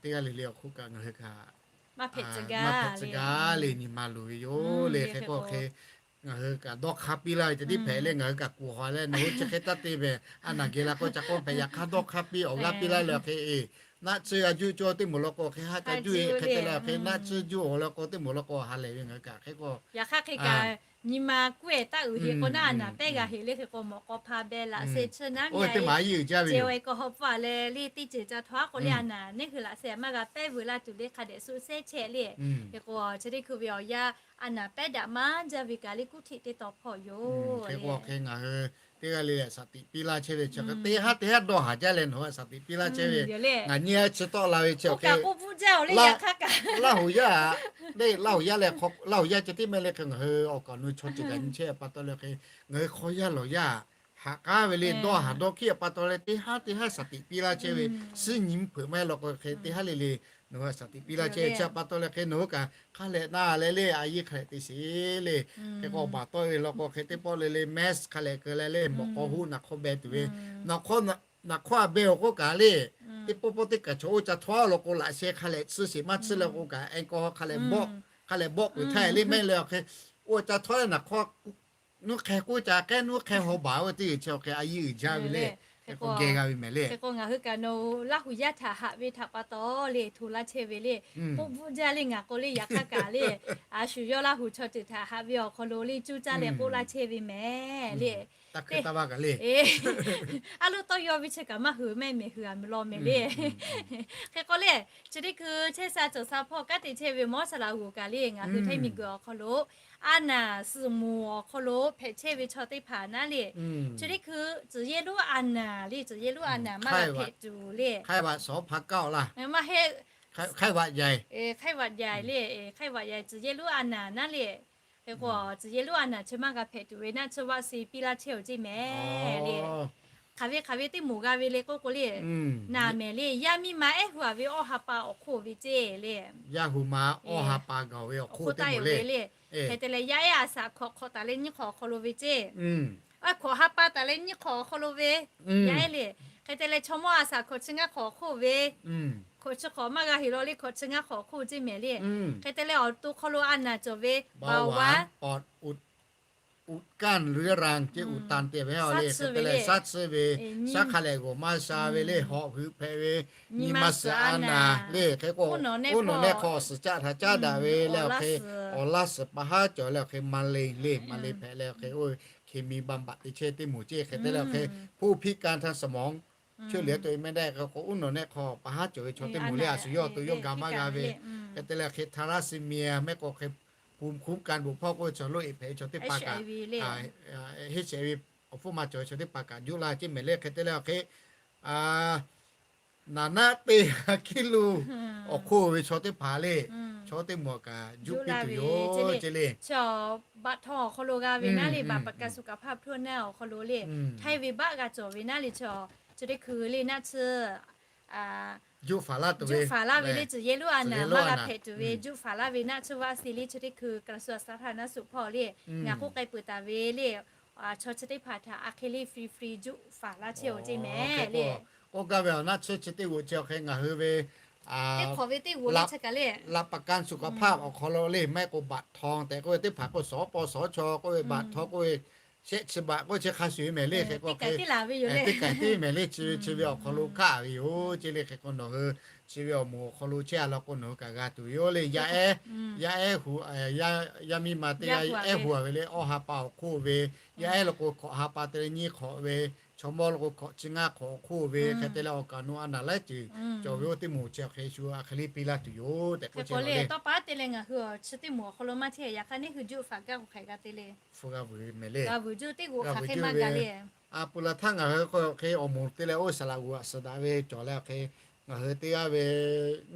teˇ g'aˇ le le awˬ hk'oˆ kaꞈ ngaˬ hui kaꞈ maˇ hpehꞈ tcuh gaˇ le, nyi ma luˬ ve yoˬ le. Hk'e k'o hk'e, ngaˬ hui kaꞈ dawˇ hk'aˇ piˇ laˇ ve teˇ hpaˍ le, ngaˬ hui kaꞈ kuˬ haw leh nawˬ hui chi hk'e taˇ te mehˍ, a naˬ geh la k'o ca k'oˆ hpehꞈ, yaꞈ hk'aˇ dawˇ hk'aˇ piˇ awˬ g'aˇ piˇ laˇ le. Hk'e, naˆ tsuhˇ g'a juˇ cawˇ teˇ moˍ law k'o hk'e haˆ ca juˇ e hk'e te leh hk'e naˆ tsuhˇ juˇ awˬ lawn k'o teˇ moˍ law k'o ha lehˬ ve ngaˬ hui kaꞈ hk'e k'o, yaꞈ hk'aˇ hk'e kaꞈ nyi ma kuˉ ehˍ taˆ uiˍ heꞈ k'o naˉ a naˍ pehˉ g'a heꞈ le. Hk'e k'o mawꞈ k'aw hpa beh laꞈ sheh tsuhˇ naˉ ve teˇ maˬ a yiˇ uiˍ jaˇ ve yoˬ. K'awꞈ hawꞈ pa leh le teˇ ceuˬ ca htaw a k'o le a naˍ neˇ hui laꞈ sheh maˇ g'a pehˉ veuˬ laˇ tuˬ le hk'a dehꞈ suh sehˉ chehˇ le. Hk'e k'o chi teˇ hkui ve awˬ yanˇ a naˍ pehˉ daꞈ maˇ jaˇ ve kaꞈ le kuˉ htiˆ teˇ taw hpawˇ yoˬ le. Ngaˬ hui teˇ g'aˇ le le shaˍ tiꞈ piˇ laˇ chehˇ ve chi teˇ haˉ teˇ haˉ dawˇ haˍ jaˇ leh nawˬ hui a shaˍ tiꞈ piˇ laˇ chehˇ ve, ngaˬ nyi a chi tawˆ la ve chi hk'e, Laˇ huˍ yaˇ le, Laˇ huˍ yaˇ chi teˇ mehˆ le hk'e ngaˬ hui awˬ kaˍ awˬ nu chaw ceuˬ kaꞈ nyi chehˇ a pa taw leh hk'e, ngaˬ hui hk'aw yaˇ lawˬ yaˇ haꞈ k'aˉ ve le, dawˇ haˍ dawˇ hkiˉ a pa taw leh teˇ haˉ teˇ haˉ shaˍ tiꞈ piˇ laˇ chehˇ ve, suhˉ nyi mvuhˇ hpeuꞈ maˇ heˆ law k'o hk'e teˇ haˉ le le nawˬ hui a shaˍ tiꞈ piˇ laˇ chehˇ ve chi a pa taw leh hk'e nawˬ hui kaꞈ hk'a lehꞈ na leh le a yiˇ hk'a lehꞈ te sheˍ le. Hk'e k'o baˬ tawˆ ve law k'o hk'e teˇ pawˆ le le mask hk'a lehꞈ keu leh le mawꞈ k'aw huˆ naˬ hk'aw beh tuˬ ve, naˬ hk'aw a beh awˬ k'oˆ kaꞈ le, teˇ pawˆ pawˆ teˇ kaˬ chaw oˇ ca htaw law k'o laꞈ sheh hk'a lehꞈ tsuhˇ sheˍ maˇ tsuhˇ le k'o kaꞈ แอลกอฮอล์ hk'a lehꞈ bawˆ, hk'a lehꞈ bawˆ kuiˬ htaˇ le mehˆ le hk'e, oˇ ca htaw leh naˬ hk'aw nuˇ hk'e k'oˆ ca k'ehˉ nuˇ hk'e haw baˬ oˇ teˇ g'uiˬ chi hk'e a yiˇ uiˍ jaˇ ve le. Hk'e k'o geh g'a ve mehˍ le. Hk'e k'o ngaˬ hui kaꞈ nawˬ Laˇ huˍ yaˇ htaꞈ haꞈ ve htaꞈ pa taw le hto laˇ chehˇ ve le. K'oˆ bvuhˆ jaˇ le ngaˬ k'o le yaꞈ hk'aˇ kaꞈ le, a shu yawˇ Laˇ huˍ chaw ceuˬ htaꞈ haꞈ ve awˬ hk'aw lo le cuˇ caˇ leh k'oˆ laˇ chehˇ ve mehˍ le. A loˉ tawˇ yaw ve chi kaꞈ maˇ hui mehˆ mehˍ hui a law mehˍ le. Hk'e k'o le, chi teˇ hkui chehˇ sha cawˬ sha hpawˇ kanˉ te chehˇ ve mawˇ saˍ laꞈ g'uˬ kaꞈ le ngaˬ hui hteˇ miˬ guiˬ awˬ hk'aw lo a naˍ suhˍ moˍ awˬ hk'aw lo hpehꞈ chehˇ ve chaw teˇ hpaˍ naˉ le, chi teˇ hkui tcuhˍ yehˇ lonˉ a naˍ le, tcuhˍ yehˇ lonˉ a naˍ maˇ g'a hpehꞈ tuˬ le. Maˇ heˆ, hk'aiˉ vaꞈ yaiˬ le, hk'aiˉ vaꞈ yaiˬ tcuhˍ yehˇ lonˉ a naˍ naˉ le. Hk'e k'o tcuhˍ yehˇ lonˉ a naˍ chi maˇ g'a hpehꞈ tuˬ ve naˆ tsuhˇ vaˆ si piˇ laˇ chehˇ oˬ ceˇ mehˍ le. Hk'aˬ ve hk'aˬ ve teˇ moˍ g'a ve le k'oˆ k'o le, naˍ mehˍ le, yaˇ miˇ ma ehˉ hu a ve awˇ ha pa awˬ hk'oˆ ve ceˇ le. Yaˇ hu ma awˇ ha pa gaˬ ve awˬ hk'oˆ taˇ ve le. Hk'e te leh yaˇ ehˉ a shaꞈ hkawꞈ hk'awꞈ taˍ leh nyiˇ hk'awꞈ awˬ hk'aw lo ve ceˇ. Hk'awꞈ ha pa taˍ leh nyiˇ hk'awꞈ awˬ hk'aw lo ve, yaˇ ehˉ le. Hk'e te leh chaw mawˇ a shaꞈ hkawꞈ chi ngaˇ hk'awꞈ awˬ hk'oˆ ve, hkawꞈ chi hk'awꞈ maˇ g'a heˍ law le, hkawꞈ chi ngaˇ hk'awꞈ awˬ hk'oˆ ceˇ mehˍ le. Hk'e te leh awˬ to hk'aw lo a naˍ cawˬ ve เบาหวาน ปอดอุดตัน เรื้อรัง ceˇ อุดตัน te ve ha le, hk'e te leh shaˉ tsuhˇ ve, shaˉ hk'a lehꞈ g'awˬ maˇ sha ve le, hawꞈ heuꞈ hpehꞈ ve, nyi ma suhˍ a naˍ le. Hk'e k'o oˇ nawˬ nehˇ hk'aw suhˍ caˆ htaꞈ caˉ daꞈ ve le, awˬ hk'e awˬ laˇ suhˍ pa haˉ cawˬ le, awˬ hk'e มะเร็ง le, มะเร็ง hpehꞈ leh awˬ hk'e oˇ hk'e เคมีบำบัด te chehˇ teˇ moˍ ceˇ. Hk'e te leh awˬ hk'e ผู้พิการทางสมอง Chehˇ liꞈ tuˬ ve meh daꞈ hk'e k'o, uˉ nawˬ nehˆ hk'aw paˍ haˉ cawˬ ve chaw teˇ moˍ le, a shu yawˇ awˬ to yawˇ ga maˇ g'a ve, hk'e te leh hk'e tha laˇ si miˬ a mehˆ k'o hk'e, hpu hkunˉ ka boˬ hpawˇ k'oˆ ve chaw loˆ e hpehꞈ ve chaw teˇ hpaˍ kaꞈ, heˆ shehˍ ve awˬ hpfuhˇ ma cawˬ ve chaw teˇ hpaˍ kaꞈ juˆ la ceˇ mehˍ le. Hk'e te leh hk'e, naˍ naˆ teˇ ha kiˇ lo awˬ hk'oˆ ve chaw teˇ hpaˍ le, chaw teˇ moˍ kaꞈ juˆ piˇ tuˬ yoˬ ceˇ le. Baꞈ htaw awˬ hk'aw lo g'a ve naˉ le, baꞈ paˍ kaꞈ suˍ kaˍ hpaˇ hpawˇ naˆ awˬ hk'aw lo le, htaiˇ ve baˆ g'a cawˬ ve naˉ le, chaw chi teˇ hkui le naˆ tsuhˇ juˆ faˍ laˇ ve le, tcuh yehˇ lonˉ a naˍ maˇ g'a hpehꞈ tuˬ ve juˆ faˍ laˇ ve naˆ tsuhˇ vaˇ se le, chi teˇ hkui กระทรวงสาธารณสุข hpawˇ le, ngaˬ k'oˆ k'ai peuˬ taˍ ve le, chaw chi teˇ hpaˍ htaꞈ a hk'e le free free juˆ faˍ laˇ chehˇ-oˬ ceˇ mehˍ le. K'oˆ gaˇ ve awˬ naˆ tsuhˇ chi teˇ g'oꞈ chi awˬ hk'e ngaˬ hui ve teˇ hk'awꞈ ve teˇ g'oꞈ le chi kaꞈ le, หลักประกันสุขภาพ awˬ hk'aw lo le, maˇ heˆ k'o บัตรทอง tehꞈ k'oˆ ve teˇ hpaˍ k'o, สปสช k'oˆ ve บัตรทอง k'oˆ ve, shehˆ chi baꞈ k'oˆ chi hk'a shuˍ ve mehˍ le. Hk'e k'o teˇ kaꞈ teˇ laˬ ve yoˬ le, teˇ kaꞈ teˇ mehˍ le, chi ve chi ve awˬ hk'aw lo kaˇ ve yoˬ ceˇ le. Hk'e k'o nawˬ hui chi ve awˬ moˍ awˬ hk'aw lo chehˇ a law k'o nawˬ hui kaꞈ g'a tuˬ yoˬ le. Yaˇ ehˉ, yaˇ ehˉ hu, yaˇ miˇ ma teˇ g'aˇ ehˉ hu a ve le, awˇ ha pa awˬ hk'oˆ ve, yaˇ ehˉ lo k'o hkawꞈ ha pa te leh nyiˇ hk'awꞈ ve, chaw mawˇ lo k'o hkawꞈ chi ngaˇ hk'awꞈ awˬ hk'oˆ ve, hk'e te leh awˬ kaꞈ nawˬ a naˍ laiˉ ceuˬ cawˬ ve oˇ teˇ moˍ chi awˬ hk'e shu a hk'e le piˇ laˇ tuˬ yoˬ tehꞈ k'oˆ chehˇ le. Tawˇ pa te leh ngaˬ hui awˬ chi teˇ moˍ awˬ hk'aw lo maˇ chehˇ, yaꞈ hk'aˇ neˇ hui juˆ faˍ gaˇ k'o hk'aˬ hk'e g'a te le. G'a vuiˬ ve mehˍ le. G'a vuiˬ juˆ teˇ g'oꞈ hk'aˬ hk'e maˇ g'a le. A pu la htaˇ ngaˬ hui k'o hk'e awˬ moˍ te leh oˇ saˍ laꞈ g'oˍ aꞈ suhˍ daꞈ ve cawˬ leh awˬ hk'e, ngaˬ hui teˇ g'aˇ ve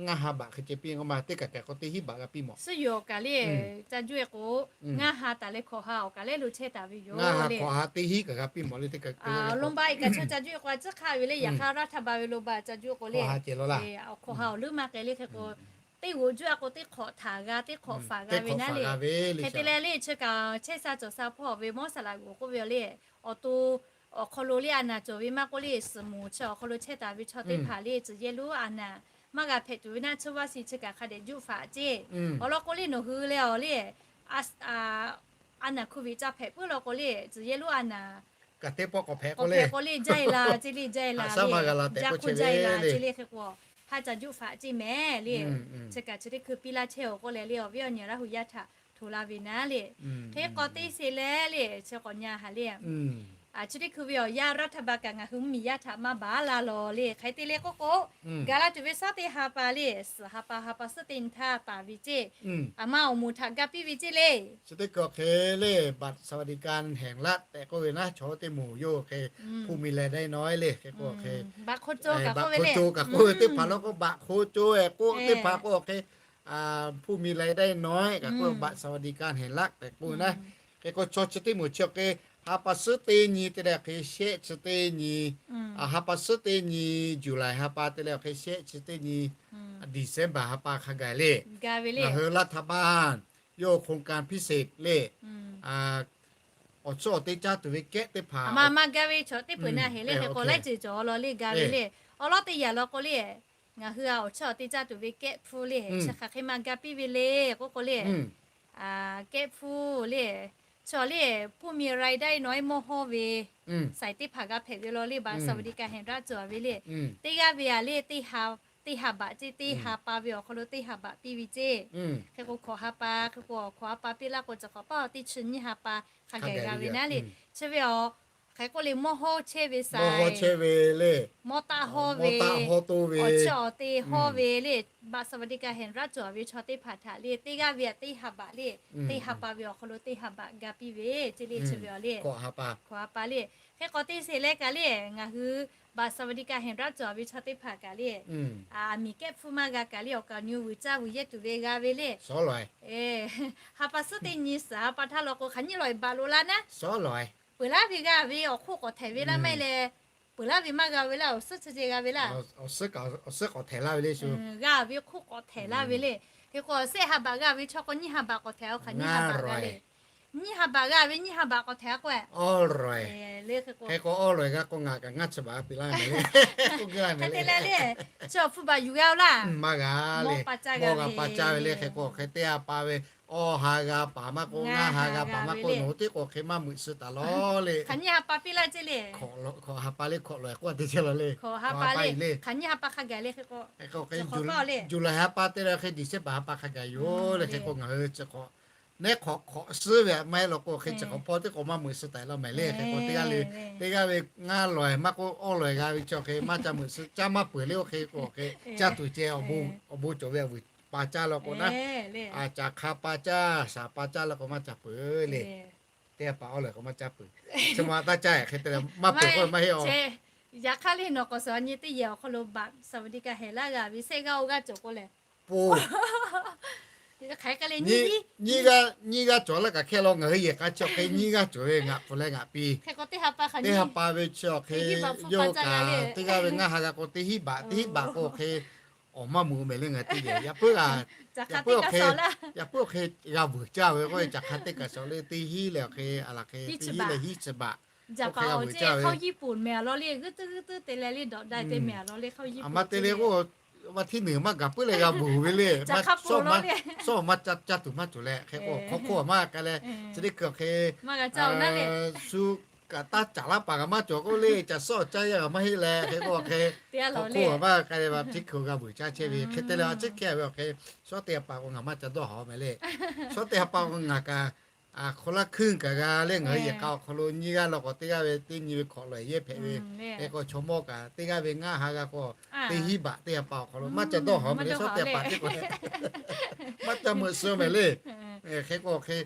ngaˇ ha baꞈ hk'e ceh piˇ k'o maˇ teˇ kaꞈ kaꞈ k'o teˇ hinˉ baꞈ g'a piˇ mawˬ. Suhˉ yoˬ awˬ kaꞈ le, ca juˆ e k'o, ngaˇ ha taˍ leh hkawꞈ ha awˬ kaꞈ lehˉ lo chehˇ taˍ ve yoˬ. Ngaˇ ha hkawꞈ ha teˇ hinˉ kaꞈ g'a piˇ mawˬ le teˇ kaꞈ. Lonˉ baˆ e kaꞈ chaw ca juˆ e k'o a ciˉ hk'aˆ ve le, yaꞈ hk'aˇ รัฐบาล ve lo ba ca juˆ e k'o le, hkawꞈ ha awˬ leuˉ maˇ k'ai le. Hk'e k'o teˇ g'oꞈ juˆ a k'o teˇ hk'awꞈ htaˍ g'a, teˇ hk'awꞈ faˍ g'a ve naˉ le. Hk'e te leh le chi kaꞈ chehˇ sha cawˬ sha hpawˇ ve mawˇ saˍ laꞈ g'oˍ k'oˆ ve le, awˬ to awˬ hk'aw lo le a naˍ cawˬ ve maˇ k'oˆ le, suhˍ moˍ chi awˬ hk'aw lo chehˇ taˍ ve chaw teˇ hpaˍ le, tcuh yehˇ lonˉ a naˍ maˇ g'a hpehꞈ tuˬ ve naˆ tsuhˇ vaˇ shi chi kaꞈ hk'a dehꞈ juˆ faˍ ceˇ. Awˬ lawn k'o le nawˬ hui leh awˬ le, a naˍ hku ve ca hpehꞈ puiˉ law k'o le, tcuh yehˇ lonˉ a naˍ kaꞈ teˇ pawˆ k'awꞈ hpehꞈ k'oˆ le, jaˇ e la ceˇ le, jaˇ e la le, jaˇ k'oˆ jaˇ e la ceˇ le. Hk'e k'o hk'a ca juˆ faˍ ceˇ mehˍ le. Chi kaꞈ chi teˇ hkui piˇ laˇ chehˇ-oˬ k'oˆ leh le, awˬ viˉ awˬ nyi Laˇ hu yaˇ htaꞈ hto la ve naˉ le. Hk'e k'o teˇ sheˍ leh le chi k'awꞈ nya haˍ le. Chi teˇ hkui ve awˬ yaˇ รัฐบาล kaꞈ ngaˬ hui mvuhˇmiˬ yaˇ htaꞈ maˇ baˬ la lawˬ le. Hk'e te leh k'oˆ k'o, gaˬ la tuˬ ve shaˉ teˇ ha pa le, suhˍ ha pa ha pa suhˉ teˇ nyi htaˇ taˍ ve ceˇ. Aˬ ma awˬ moˍ htaꞈ ga piˇ ve ceˇ le. Chi teˇ hkui awˬ hk'e le, บัตรสวัสดิการแห่งรัฐ tehꞈ k'oˆ ve naˉ, chaw teˇ moˍ yawˇ hk'e ผู้มีรายได้น้อย le hk'e k'o hk'e, บัตรคนจน kaꞈ k'oˆ ve teˇ hpaˍ lo k'o บัตรคนจน kaꞈ k'oˆ ve teˇ hpaˍ lo k'o hk'e, ผู้มีรายได้น้อย kaꞈ k'oˆ ve บัตรสวัสดิการแห่งรัฐ tehꞈ k'oˆ ve naˉ. Hk'e k'o chaw chi teˇ moˍ chi awˬ hk'e ha pa suhˉ teˇ nyi te leh hk'e shehˆ chi teˇ nyi, ha pa suhˉ teˇ nyi July ha pa te leh awˬ hk'e shehˆ chi teˇ nyi December ha pa hk'a gaˬ le. Ngaˬ hui รัฐบาล yawˇ โครงการพิเศษ le, awˬ chiˇ awˬ te caˇ tuˬ ve kehˉ teˇ hpaˍ maˇ maˇ gaˇ ve chaw teˇ peuˬ na heˍ le. Hk'e k'o laiˉ ceuˬ cawˬ law le, ga ve le. Awˬ lawn teˇ yanˇ law k'o le, ngaˬ hui a awˬ chiˇ awˬ te caˇ tuˬ ve kehˉ hpfuhˇ le, chi hk'aˬ hk'e maˇ ga piˇ ve le k'oˆ k'o le, kehˉ hpfuhˇ le, chaw le, ผู้มีรายได้น้อย mawˇ hawˇ ve saiˍ teˇ hpaˍ g'a hpehꞈ ve law le, บัตรสวัสดิการแห่งรัฐ cawˬ ve le. Teˇ g'aˇ ve a le, teˇ ha baꞈ ceˇ, teˇ ha pa ve awˬ hk'aw lo teˇ ha baꞈ piˇ ve ceˇ. Hk'e k'o hkawꞈ ha pa, hk'e k'o hkawꞈ ha pa piˇ laˇ k'o, chi hk'awꞈ paˇ teˇ chi nyiˇ ha pa hk'a gaˬ g'a ve naˉ le. Chi ve a, hk'e k'oˆ le mawˇ hawˇ chehˇ ve saiˍ, mawˇ taˆ hawˇ ve, awˬ chiˇ awˬ te hawˇ ve le, บัตรสวัสดิการแห่งรัฐ cawˬ ve chaw teˇ hpaˍ htaꞈ le, teˇ g'aˇ ve a teˇ ha baꞈ le, teˇ ha pa ve awˬ hk'aw lo teˇ ha baꞈ ga piˇ ve ceˇ le. Chi ve a le, hkawꞈ ha pa le. Hk'e k'o teˇ sheˍ leh kaꞈ le, ngaˬ hui บัตรสวัสดิการแห่งรัฐ cawˬ ve chaw teˇ hpaˍ kaꞈ le, aˬ miˍ kehˉ hpfuhˇ maˇ g'a kaꞈ le, awˬ kaˍ nyu vuiˬ caˇ vuiˬ yehˇ tuˬ ve g'a ve le. Ha pa suhˉ teˇ nyi suhˍ ha pa htaˇ law k'o, hk'aˬ nyi lawˬ baꞈ loꞈ la naˉ, peuˬ laˇ ve g'a ve awˬ hk'oˆ k'awꞈ htehꞈ ve laˇ maˇ heˆ leh, peuˬ laˇ ve maˇ g'a ve laˇ, awˬ suhˉ chi ceh g'a ve laˇ. Awˬ suhˉ k'awꞈ htehꞈ laˇ ve le shu. G'a ve hk'oˆ k'awꞈ htehꞈ laˇ ve le. Hk'e k'o shehˆ ha baꞈ g'a ve chaw k'o nyiˇ ha baꞈ k'awꞈ htehꞈ a, hk'aˬ nyiˇ ha baꞈ g'a le. Nyiˇ ha baꞈ g'a ve nyiˇ ha baꞈ k'awꞈ htehꞈ a k'o, hk'e k'o awˉ lawˬ g'a k'o ngaˬ kaꞈ ngaˇ chi baꞈ g'a piˇ laˇ mehˍ le. Hk'e te leh le, chi awˬ hpfuhˇ baˬ yuˬ g'a-o laˇ. Maˇ g'a le. Mawˇ g'a pa caˇ ve le. Hk'e k'o hk'e teˇ ha pa ve awˇ ha g'a paˍ maˇ k'oˆ, ngaˇ ha g'a paˍ maˇ k'oˆ, nawˬ hui teˇ k'o hk'e maˇ meuꞈ suh taˍ lawˬ le. Hk'aˬ nyiˇ ha pa piˇ laˇ ceˇ le. Hkawꞈ ha pa le, hkawꞈ lawˬ k'oˆ a te ceˇ la le. Hk'aˬ ha pa le, hk'aˬ nyiˇ ha pa hk'a gaˬ le hk'e k'o, July ha pa te leh hk'e December ha pa hk'a gaˬ yoˬ le. Hk'e k'o ngaˬ hui chi hk'awꞈ nehˉ hk'awꞈ hk'awꞈ suhˉ ve maˇ heˆ law k'o, hk'e chi hk'awꞈ hpawˇ teˇ k'awꞈ maˇ meuꞈ suh taˍ laˇ mehˍ le. Hk'e k'o teˇ g'aˇ le, teˇ g'aˇ ve ngaˇ lawˬ maˇ k'oˆ, awˇ lawˬ g'a ve chi hk'e maˇ ca meuꞈ suh, caˇ maˇ peuˬ le. Oˇ hk'e k'o hk'e caˇ tuˬ ceh, awˬ bon cawˬ ve awˬ vuiˬ pa caˇ law k'o naˉ, caˬ hk'a pa caˇ, shaˍ pa caˇ law k'o maˇ ca peuˬ le. Teˇ ha pa awˇ lawˬ k'o maˇ caˇ peuˬ. Chi ma taˇ caˇ hk'e te leh maˇ peuˬ k'oˆ maˇ heˆ a. Yaꞈ hk'aˇ le nawˬ k'awꞈ suhˍ nyi teˇ yehˬ awˬ hk'aw lo baꞈ สวัสดิการ hehˍ laˇ g'a ve sehˆ g'aˇ oˇ g'aˇ cawˬ k'o lehˬ, po nyiˇ g'aˇ cawˬ laˇ kaꞈ hkehˇ law. Ngaˬ hui yehˬ k'a chi awˬ hk'e nyiˇ g'aˇ cawˬ ve ngaˬ pfuhˍ leh ngaˬ pi. Teˇ ha pa ve chi awˬ hk'e yawˇ hui kaꞈ teˇ g'aˇ ve ngaˇ ha g'a k'o teˇ hinˉ baꞈ, teˇ hinˉ baꞈ k'o hk'e awˬ maˇ mui mehˍ le. Ngaˬ teˇ yehˬ yaꞈ puiˉ a, yaꞈ puiˉ awˬ hk'e, yaꞈ puiˉ awˬ hk'e g'a vuiˬ caˇ ve k'o, caˬ hk'a teˇ kaꞈ shawˍ le teˇ hinˉ leh awˬ hk'e a laˬ hk'e teˇ hinˉ leh hinˉ chi baꞈ. Oˇ hk'e g'a vuiˬ caˇ ve. Aˬ ma te le k'o, วันที่หนึ่ง maˇ gaˬ puiˉ leh g'a vuiˬ ve le. Shawˉ maˇ caˇ tuˬ maˇ cawˬ leh hk'e k'o hk'aw hk'oˆ a maˇ k'ai leh, chi teˇ hkui awˬ hk'e shu kaꞈ taˇ caˍ laˇ paˍ kaꞈ maˇ cawˬ k'oˆ le, caˬ shawˉ caˇ yaˇ kaꞈ maˇ heˆ leh hk'e k'o hk'e hk'aw hk'oˆ a maˇ k'ai leh, วันที่หนึ่ง k'o g'a vuiˬ caˇ chehˇ ve. Hk'e te leh a ciˉ hkehˇ ve awˬ hk'e, shawˉ teˇ ha pa k'o ngaˬ maˇ ca dawˇ haw mehˍ le. Shawˉ teˇ ha pa k'o ngaˬ kaꞈ hk'aw laˇ hkuiˉ kaꞈ g'a le. Ngaˬ hui yehˬ k'a awˬ hk'aw lo nyiˇ g'aˇ law k'o teˇ g'aˇ ve teˇ nyi ve hk'awꞈ lawˬ yehˇ hpehꞈ ve. Hk'e k'o chaw mawˇ kaꞈ teˇ g'aˇ ve ngaˇ ha g'a k'o teˇ hinˉ baꞈ teˇ ha pa awˬ hk'aw lo maˇ ca dawˇ haw mehˍ le. Shawˉ teˇ ha pa teˇ k'o maˇ ca meuꞈ suh mehˍ le. Hk'e k'o hk'e,